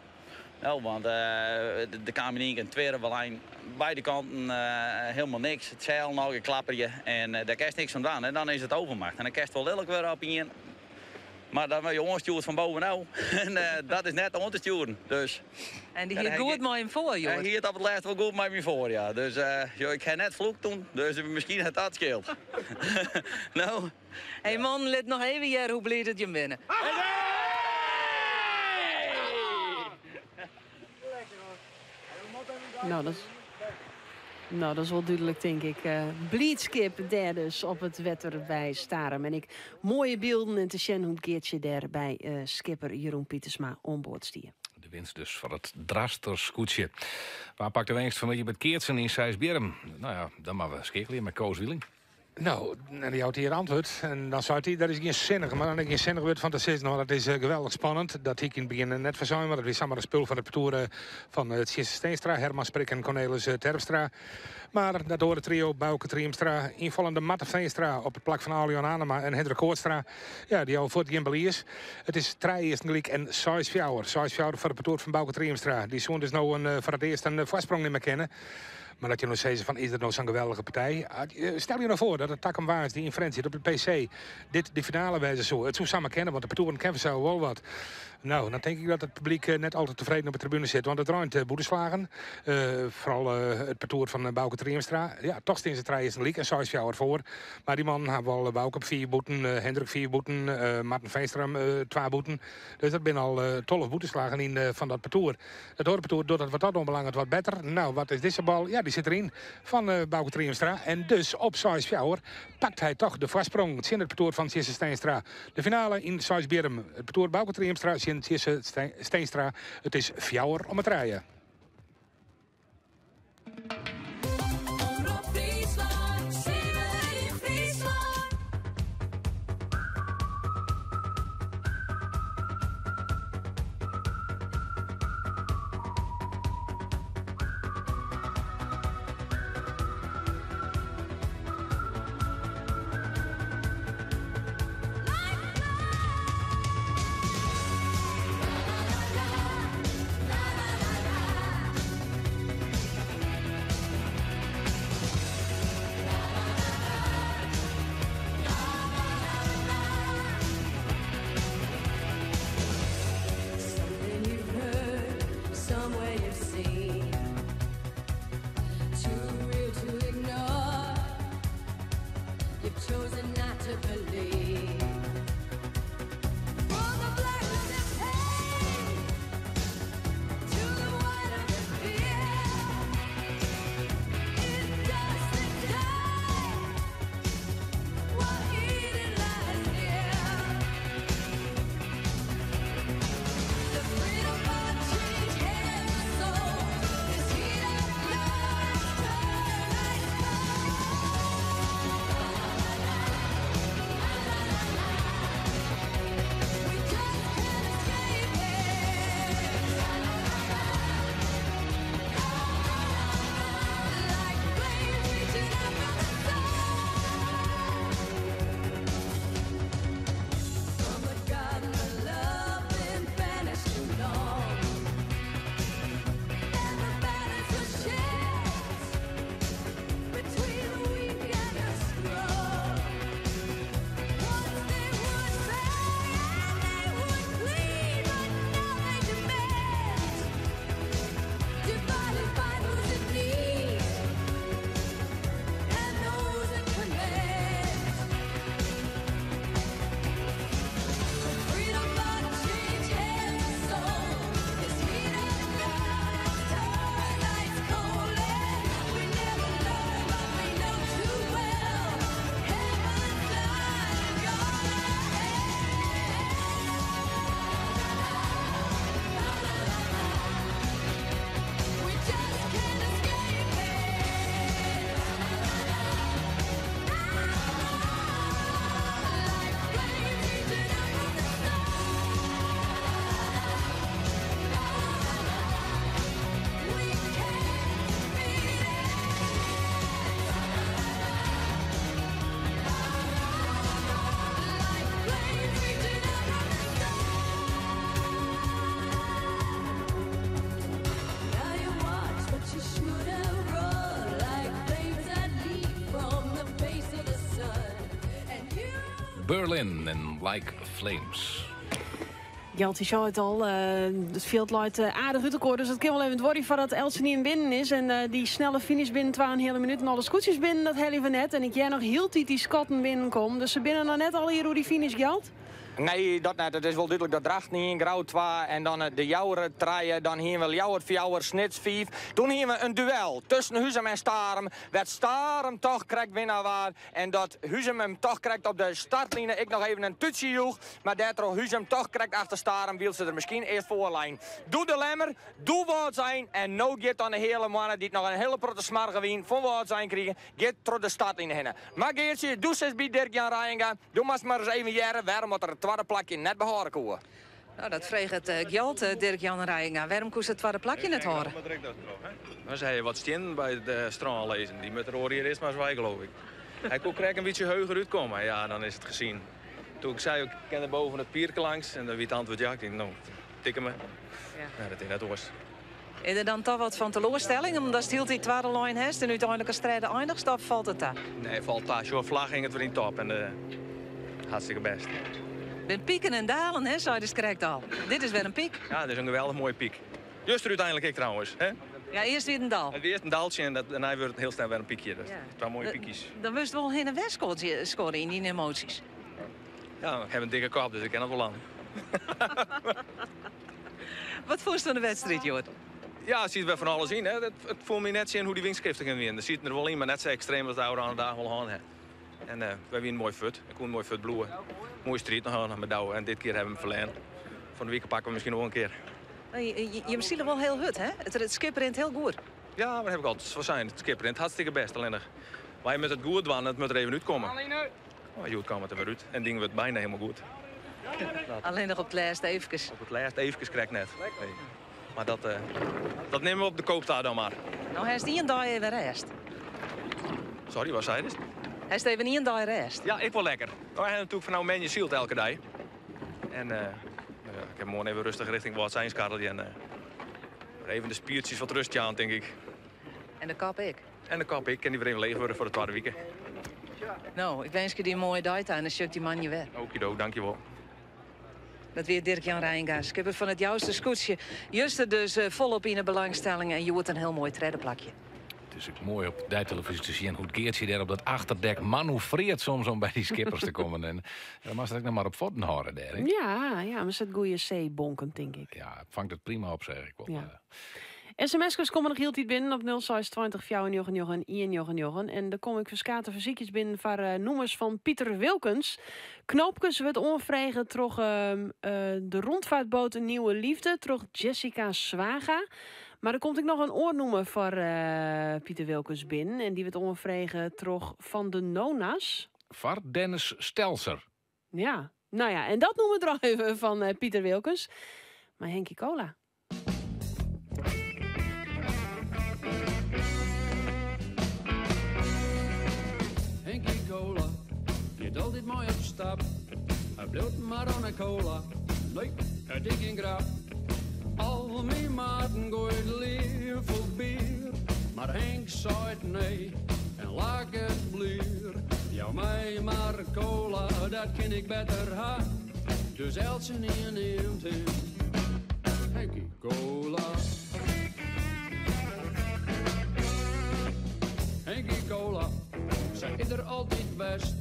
No, want der kaam yn ien kear in twirrewelijn, beide kanten helemaal niks. It seil noch geklapperje en dêr kinst niks oan dwaan. En dan is it overmacht. En dan kinst wol lilk wurde op ien, mar dan wurde je oanstjoerd fan bovenôf. En dat is net oan te stjoeren. Dus, En dy hie it goed mei him foar, Joad? Hy hie it op it lêst wol goed mei my foar, ja. Dus jo, ik ha net floekt toen, dus miskien hat dat skeeld. No. Hey man, lit noch even hearre hoe bliid dat jim binne. Nou, dat is, nou, dat is wol dúdlik, tink ik. Uh, Bliidskip dêr dus op it wetter by Starum. En ek moaie bylden en te sjen hoe't Geartsje dêr by uh, skipper Jeroen Pietersma oan board stie. De winst dus foar it Drachtster skûtsje. Wa pakt de winst fan middei by it keatsen yn Seisbierrum? Nou ja, dan moatte we skeakelje mei Koos Wieling. No, en dy jout hjir antwurd. En dan seit hy, dat is gjin sinnich, mar dan ek gjin sinnich wurd fan te sizzen, want dat is eh, geweldich spannend. Dat hie ik yn it begjin net foarsein, want dat wie samar in spul fan it partoer eh, fan eh, Tjisse Steenstra, Herman Sprik en Cornelis Terpstra. Mar dat oare trio, Bauke Triemstra, ynfallende Marten Veenstra op it plak fan Alion Anema en Hendrik Koortstra, ja, dy jouwe fuort gjin belies. It is trije earsten gelyk en seis fjouwer. Seis fjouwer foar it partoer fan Bauke Triemstra. Dy soene dus no in, foar it earst in foarsprong nimme kinne. Mar dat je no sizze fan is dat no sa'n geweldige partij? Stel je no foar dat it takom woansdei yn Frjentsjer op de PC dit de finale wêze soe. It soe samar kinne, want de partoeren kinne fansels wol wat. No, dan tink ik dat it publyk net al te tefreden op de tribune sit, want it reint boeteslagen. Foaral it partoer fan Bauke Triemstra. Ja, toch stean se trije earsten lyk en seis fjouwer foar. Mar dy mannen hawwe al Bauke op fiif boeten, Hendrik fiif boeten, Marten Veenstra twa boeten. Dus dat binne al 12 boeteslagen yn fan dat partoer. It oare partoer docht it wat dat oanbelanget wat better. No, wat is dizze bal? Ja, dy sit deryn fan eh, Bauke Triemstra. En dus op 6-4 pakt hy toch de foarsprong tsjin it partoer fan Tjisse Steenstra. De finale yn Seisbierrum. It partoer Bauke Triemstra tsjin Tjisse Steenstra. It is fjouwer om 'e trije. Berlin en Like Flames. Gjalt, dy sei it al, it fjild leit aardich út elkoar, dus it kin wol even duorje foardat eltsenien binnen is. En dy snelle finish binnen twa en in heale minút en alle skûtsjes binnen, dat helje we net. En ik hear noch hieltyd dy skotten binnenkommen, dus se binne noch net allegear oer dy finish, Gjalt. Nee, dat net. It is wol dúdlik dat Drachten ien, Grou twa en dan De Jouwer trije. Dan hiene we Ljouwert fjouwer, Snits fiif. Toen hiene we in duel tusken Huzum en Starum, wêr't Starum toch krekt winner waard en dat Huzum him toch krekt op de startline ek noch even in tútsje joech, mar dêrtroch Huzum toch krekt achter Starum, wylst se der miskien earst foar lein. Doe De Lemmer, doe Wâldsein en no giet dan de Heale Moanne, dy't noch in hiele protte smoarge wyn fan Wâldsein krige, giet troch de startline hinne. Mar Geartsje, do sitst by Dirk Jan Reijenga. Do moatst mar ris even hearre wêrom oft er it twadde plakje net behâlde koe. No, dat freget Gjalt Dirk Jan Reijenga. Wêrom koest it twadde plakje net hâlde? Dan sei je wat stiennen by it strân lizzen. Dy moat der oar jier earst mar ris wei, geloof ik. Hy koe krekt in bytsje heuger útkomme. Ja, dan is it gezien. Toen ik sei, ik kin der boven it pierke langs. En dan wie it antwurd ja. Ik tink, no, tikke me. Ja. Dat is net oars. Is der dan toch wat fan teloarstelling, omdatst hieltyd twadde lein hast en úteinlik as tredde eindichst, of falt it ta? Nee, falt ta. Sjoch, flagge hinget wer yn top en hartstikke bêst. Bin pieken en dalen, hè, seidest krekt al. Dit is wer in pyk. Ja, dit is in geweldich moaie pyk. Juster úteinlik ek trouwens, hè? Ja, earst wie it in dal. It wie earst in daltsje en dêrnei wurdt it hiel snel wer in pykje. Dus twa moaie pykjes. Dan wurdst wol hinne en wer skodde yn dyn emoasjes. Ja, ik haw in dikke kop, dus ik kin dat wol aan. Wat fûnst fan de wedstriid, hjoed? Ja, der siet wer fan alles yn. Hè. It foel my net tsjin hoe't dy wynskiftingen wienen. Der sieten der wol yn, mar net sa ekstreem as de ôfrûne dagen wol hân ha. En wy wienen moai fuort. Wy koenen moai fuort bliuwe. Moaie striid noch hân mei Douwe en dit kear hawwe we him ferlern. Fan de wike pakke we miskien noch wol in kear. Jim sile wol hiel hurd, hè? It skip rint hiel goed. Ja, dat haw ik altyd wol sein. It skip rint hartstikke bêst. Allinnich, wy moatte it goed dwaan en it moat der even útkomme. Oh, hjoed kaam it der wer út en ding wurdt byna hielendal goed. Allinnich op it lêst eefkes. Op it lêst eefkes krekt net. Nee. Mar dat, uh, dat nimme we op de koop ta dan mar. No hast ien dei even rêst. Sorry, wat seidest? Hast even ien dei rêst. Ja, ek wol lekker. Wy ha natuerlik fan no moandei syld elke dei. En uh, ja, ik ha moarn even rêstich rjochting Wâldsein skarrelje en uh, even de spiertsjes wat rêst jaan, tink ik. En de kop ek. En de kop ek, kin dy wer even leech wurde foar de twadde wike. No, ik winskje dy in moaie dei ta en dan sjoch ik dy moandei wer. Okido, dankjewol. Dat wie Dirk-Jan Reijenga, skipper fan it Jouster skûtsje. Juster dus folop yn 'e belangstelling en hjoed in hiel moai tredde plakje. It is ek moai op deitelevyzje te sjen hoe't Geartsje dêr op dat achterdek manoeuvreert soms om by dy skippers te kommen. En dan moatst it ek noch mar op fuotten hâlde dêr. Hè? Ja, ja, mar se hat goede seebonken, tink ik. Ja, fangt it prima op, seach ik wol. Ja. SMS'kes komme noch hieltyd binnen op 06 20 499 199. En der komme ek ferskate fersykjes binnen foar eh, nûmers fan Piter Wilkens. Knoopkes wurdt oanfrege troch ehm, eh, de rondvaartboot Een Nieuwe Liefde troch Jessica Swaga. Mar der komt ek noch in oar nûmer foar eh, Piter Wilkens binnen. En dy wurdt oanfrege troch Van de Nonas. Foar Dennis Stelzer. Ja, no ja, en dat nûmer draaie we fan Piter Wilkens. Mei Henkie Cola. Henkie Cola giet altyd mei op stap. Hy bliuwt mar oan de cola. Nee, it is gjin grap. Al myn maten goaie leaver bier. Mar Henk seit nee en laket blier. Jou my mar cola, dat kin ik better ha. Dus eltsenien neamt him Henkie Cola. Henkie Cola, sa is er altyd west.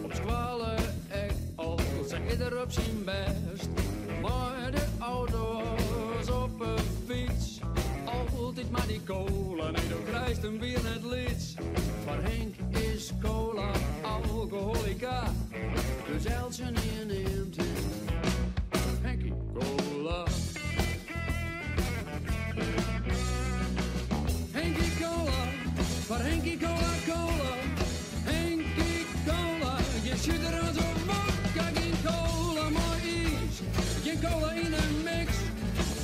Op skoalle ek al, sa is er op syn bêst. Mei de auto as op 'e fyts. Altyd mar dy cola, nee do krijst him wier net lyts. Foar Henk is cola alkoholika, dus eltsenien neamt him Henkie Cola. Henkie Cola, foar Henkie Cola cola. Henkie Cola, gjin suter as op wodka, gjin cola mei iis, gjin cola yn in mix.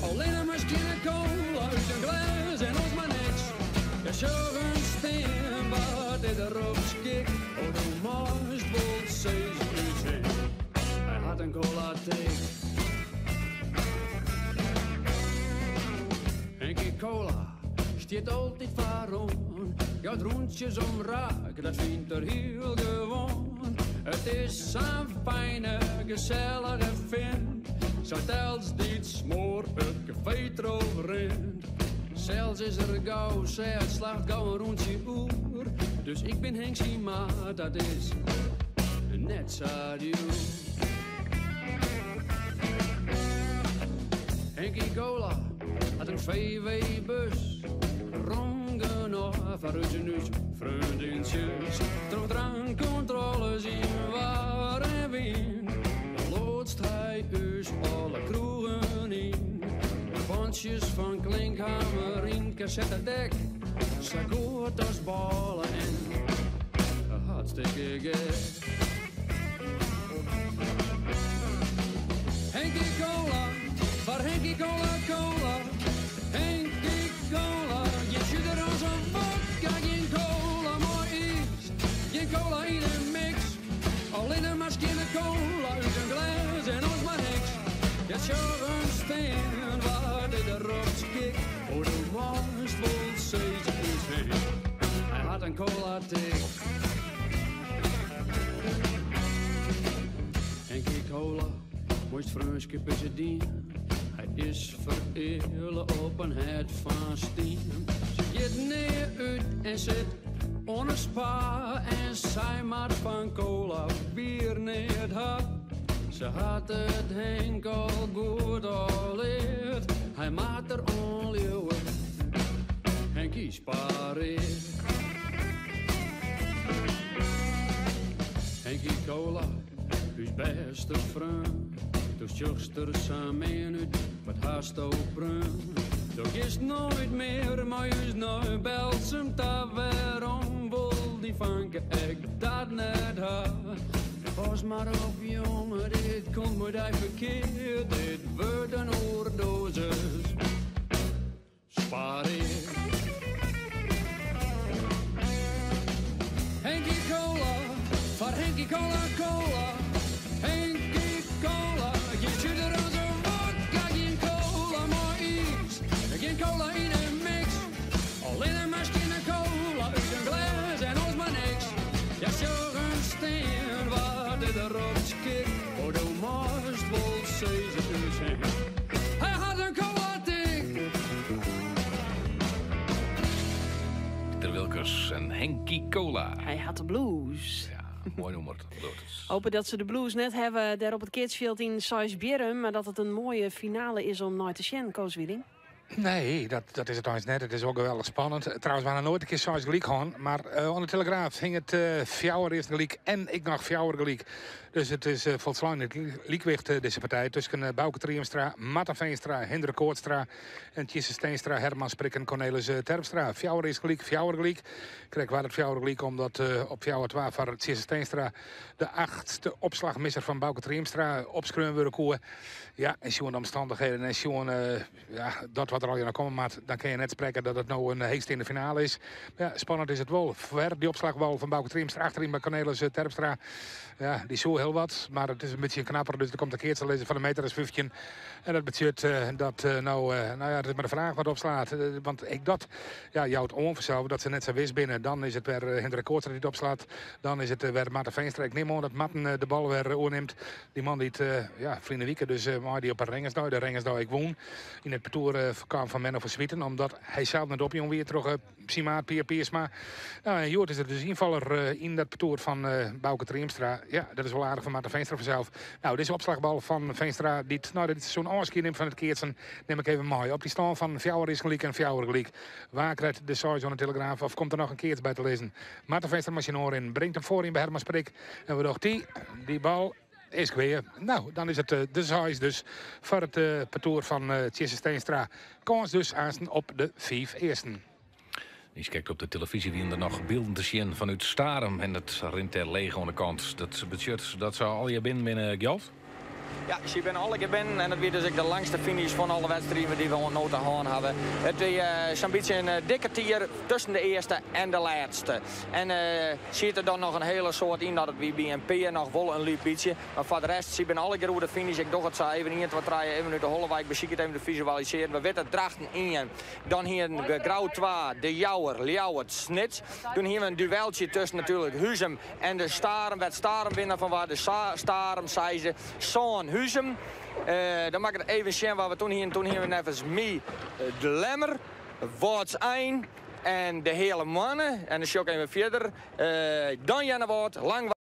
Allinne mar skjinne cola út in glês en oars mar niks. Ja, sjoch him stean, wat is er op skik. Oh, do meist wol sizze ús Henk, hy hat in cola tik. Henkie Cola stiet altyd foaroan, jout rûntsjes omraak, dat fynt er hiel gewoan. It Het is sa'n fijne, gezellige vent. Zo tels die smoor het café rint. Zelfs is er gauw, het slaagt gauw een rondje oer. Dus ik ben Henk maar dat is net zo Henkie Cola had een VW-bus. Rongen voor zijn vriendinnetjes. Trof drankcontroles in waar en wien. Dan loodst hij us alle kroegen in. Bandjes van klinkhamer in cassettedek. Zo goed als ballen en hartstikke gek. Henkie Cola, waar Henkie Cola Cola. Henkie Cola, je zit er als een vodka, geen cola, maar is. Geen cola in een mix. Alleen maar skinne cola uit een glas en ons maar niks. Ja, een steen waar de rots kick. Oh, de worst vol is Hij had een cola tik. Henkie Cola, mooist vreunskip is het dien. Hij is vereerle op een het van steen. Ze gaat neer uit en zit onder spa. En zij maakt van cola bier neer had. Ze had het Henk al goed al leerd. Hij maakt er onleeuwen. Henkie spareert. Henkie Cola, uw beste vriend. Toen er samen uit, wat haast ook bruin. Toch is nooit meer, maar is nooit belsem ta waarom wil die vanke ik dat net ha. Pas maar op jongen, dit komt me daar verkeerd, dit wordt een oordosis. Spareer. Henkie Cola, van Henkie Cola Cola. Henkie Cola, je zit er als een vodka, geen cola, maar iets. Geen cola in een mix. Alleen maar skinne cola uit een glas en ons maar niks. Ja, zorgen steen waar de rots kick. Oh, de mooist wil ze Hij had een cola tik. Pieter Wilkers en Henkie Cola. Hij had de blues. Ja, mooi nummer. Hopen dat ze de blues net hebben daar op het Kidsfield in Bjerrum, maar dat het een mooie finale is om nooit te zien, Koos Wieling. Nee, dat is het trouwens net. Het is ook geweldig spannend. Trouwens, we hadden nooit een keer Sais gelijk gaan. Maar aan de Telegraaf hing het Fjouwer eerst gelijk en ik nog Fjouwer gelijk. Dus het is volslagen het liekwicht deze partij. Tussen Bouke Triemstra, Marten Veenstra, Hendrik Koortstra en Tjisse Steenstra, Herman Sprik en Cornelis Terpstra. Fjouwer is gelijk, Fjouwer gelijk. Krijg waar het Fjouwer gelijk omdat op Fjouwer 12 van Tjisse Steenstra de achtste opslagmisser van Bouke Triemstra opskreun worden koe. Ja, en zo'n omstandigheden en zo'n ja, dat wat er al naar komen, maar dan kun je net spreken dat het nou een heest in de finale is. Maar ja, spannend is het wel. Ver die opslagbal van Bouke Triemstra achterin bij Cornelis Terpstra. Ja, die zo heel wat, maar het is een beetje knapper. Dus er komt een keertje lezen van de meter is 15. En dat betekent dat nou ja, het is maar de vraag wat opslaat. Want ik dat, ja, jou het onverzelf dat ze net zo wist binnen. Dan is het weer Hendrik Koortstra die het opslaat. Dan is het weer Marten Veenstra. Ik neem aan dat Marten de bal weer oorneemt. Die man die het, ja, vrienden wieken, dus maar die op een Rengersdijk, de Rengersdijk ik woon. In het parcours kwam van Menno van Zwieten, omdat hij zelf net op jong weer terug Simaat, Pier Piersma. Nou, en Joert is er dus invaller in dat parcours van Bouke Triemstra. Ja, dat is wel aardig van Marten Veenstra vanzelf. Nou, deze opslagbal van Veenstra, die nou, dit zo'n aanschiet neemt van het keertsen, neem ik even mooi. Op die stand van Fjouwer is gelijk en Fjouwer gelijk. Waar krijgt de size aan de Telegraaf of komt er nog een keertje bij te lezen? Marten Veenstra machine in, brengt hem voor in bij Herman Sprik. En we dachten, die bal is weer. Nou, dan is het de size dus voor het parcours van Tjisse Steenstra. Kans dus aanstaan op de 5 eersten. Je kijkt op de televisie wie er nog beelden te zien vanuit Starum. En dat rint er leeg aan de kant. Dat betekent dat zou al je binnen binnen Gjalt? Ja, sy binne allegear binnen en it wie dus ek de langste finish fan alle wedstriden dy't we oant no ta hân hawwe. It wie sa'n bytsje in dik kertier tusken de earste en de lêste. En siet der dan noch in hele soad yn dat it wie by in pear noch wol in lyts bytsje. Mar foar de rest, sy binne allegear oer de finish. Ik doch it sa even ien, twa, trije, even út de holle wei. Ik besykje it even te fisualisearjen. We witte Drachten ien, dan hienen we Grou twa, De Jouwer, Ljouwert, Snits. Toen hienen we in dueltsje tusken natuerlik Huzum en de Starum. Wêr't Starum winner fan waard, de Starum seisde, sân Huzum. Dan moat ik it even sjen wat we toen hienen. Toen hienen we neffens my De Lemmer, Wâldsein en de Heale Moanne. En dan sjoch ik even fierder. Dan Earnewâld, Langwar.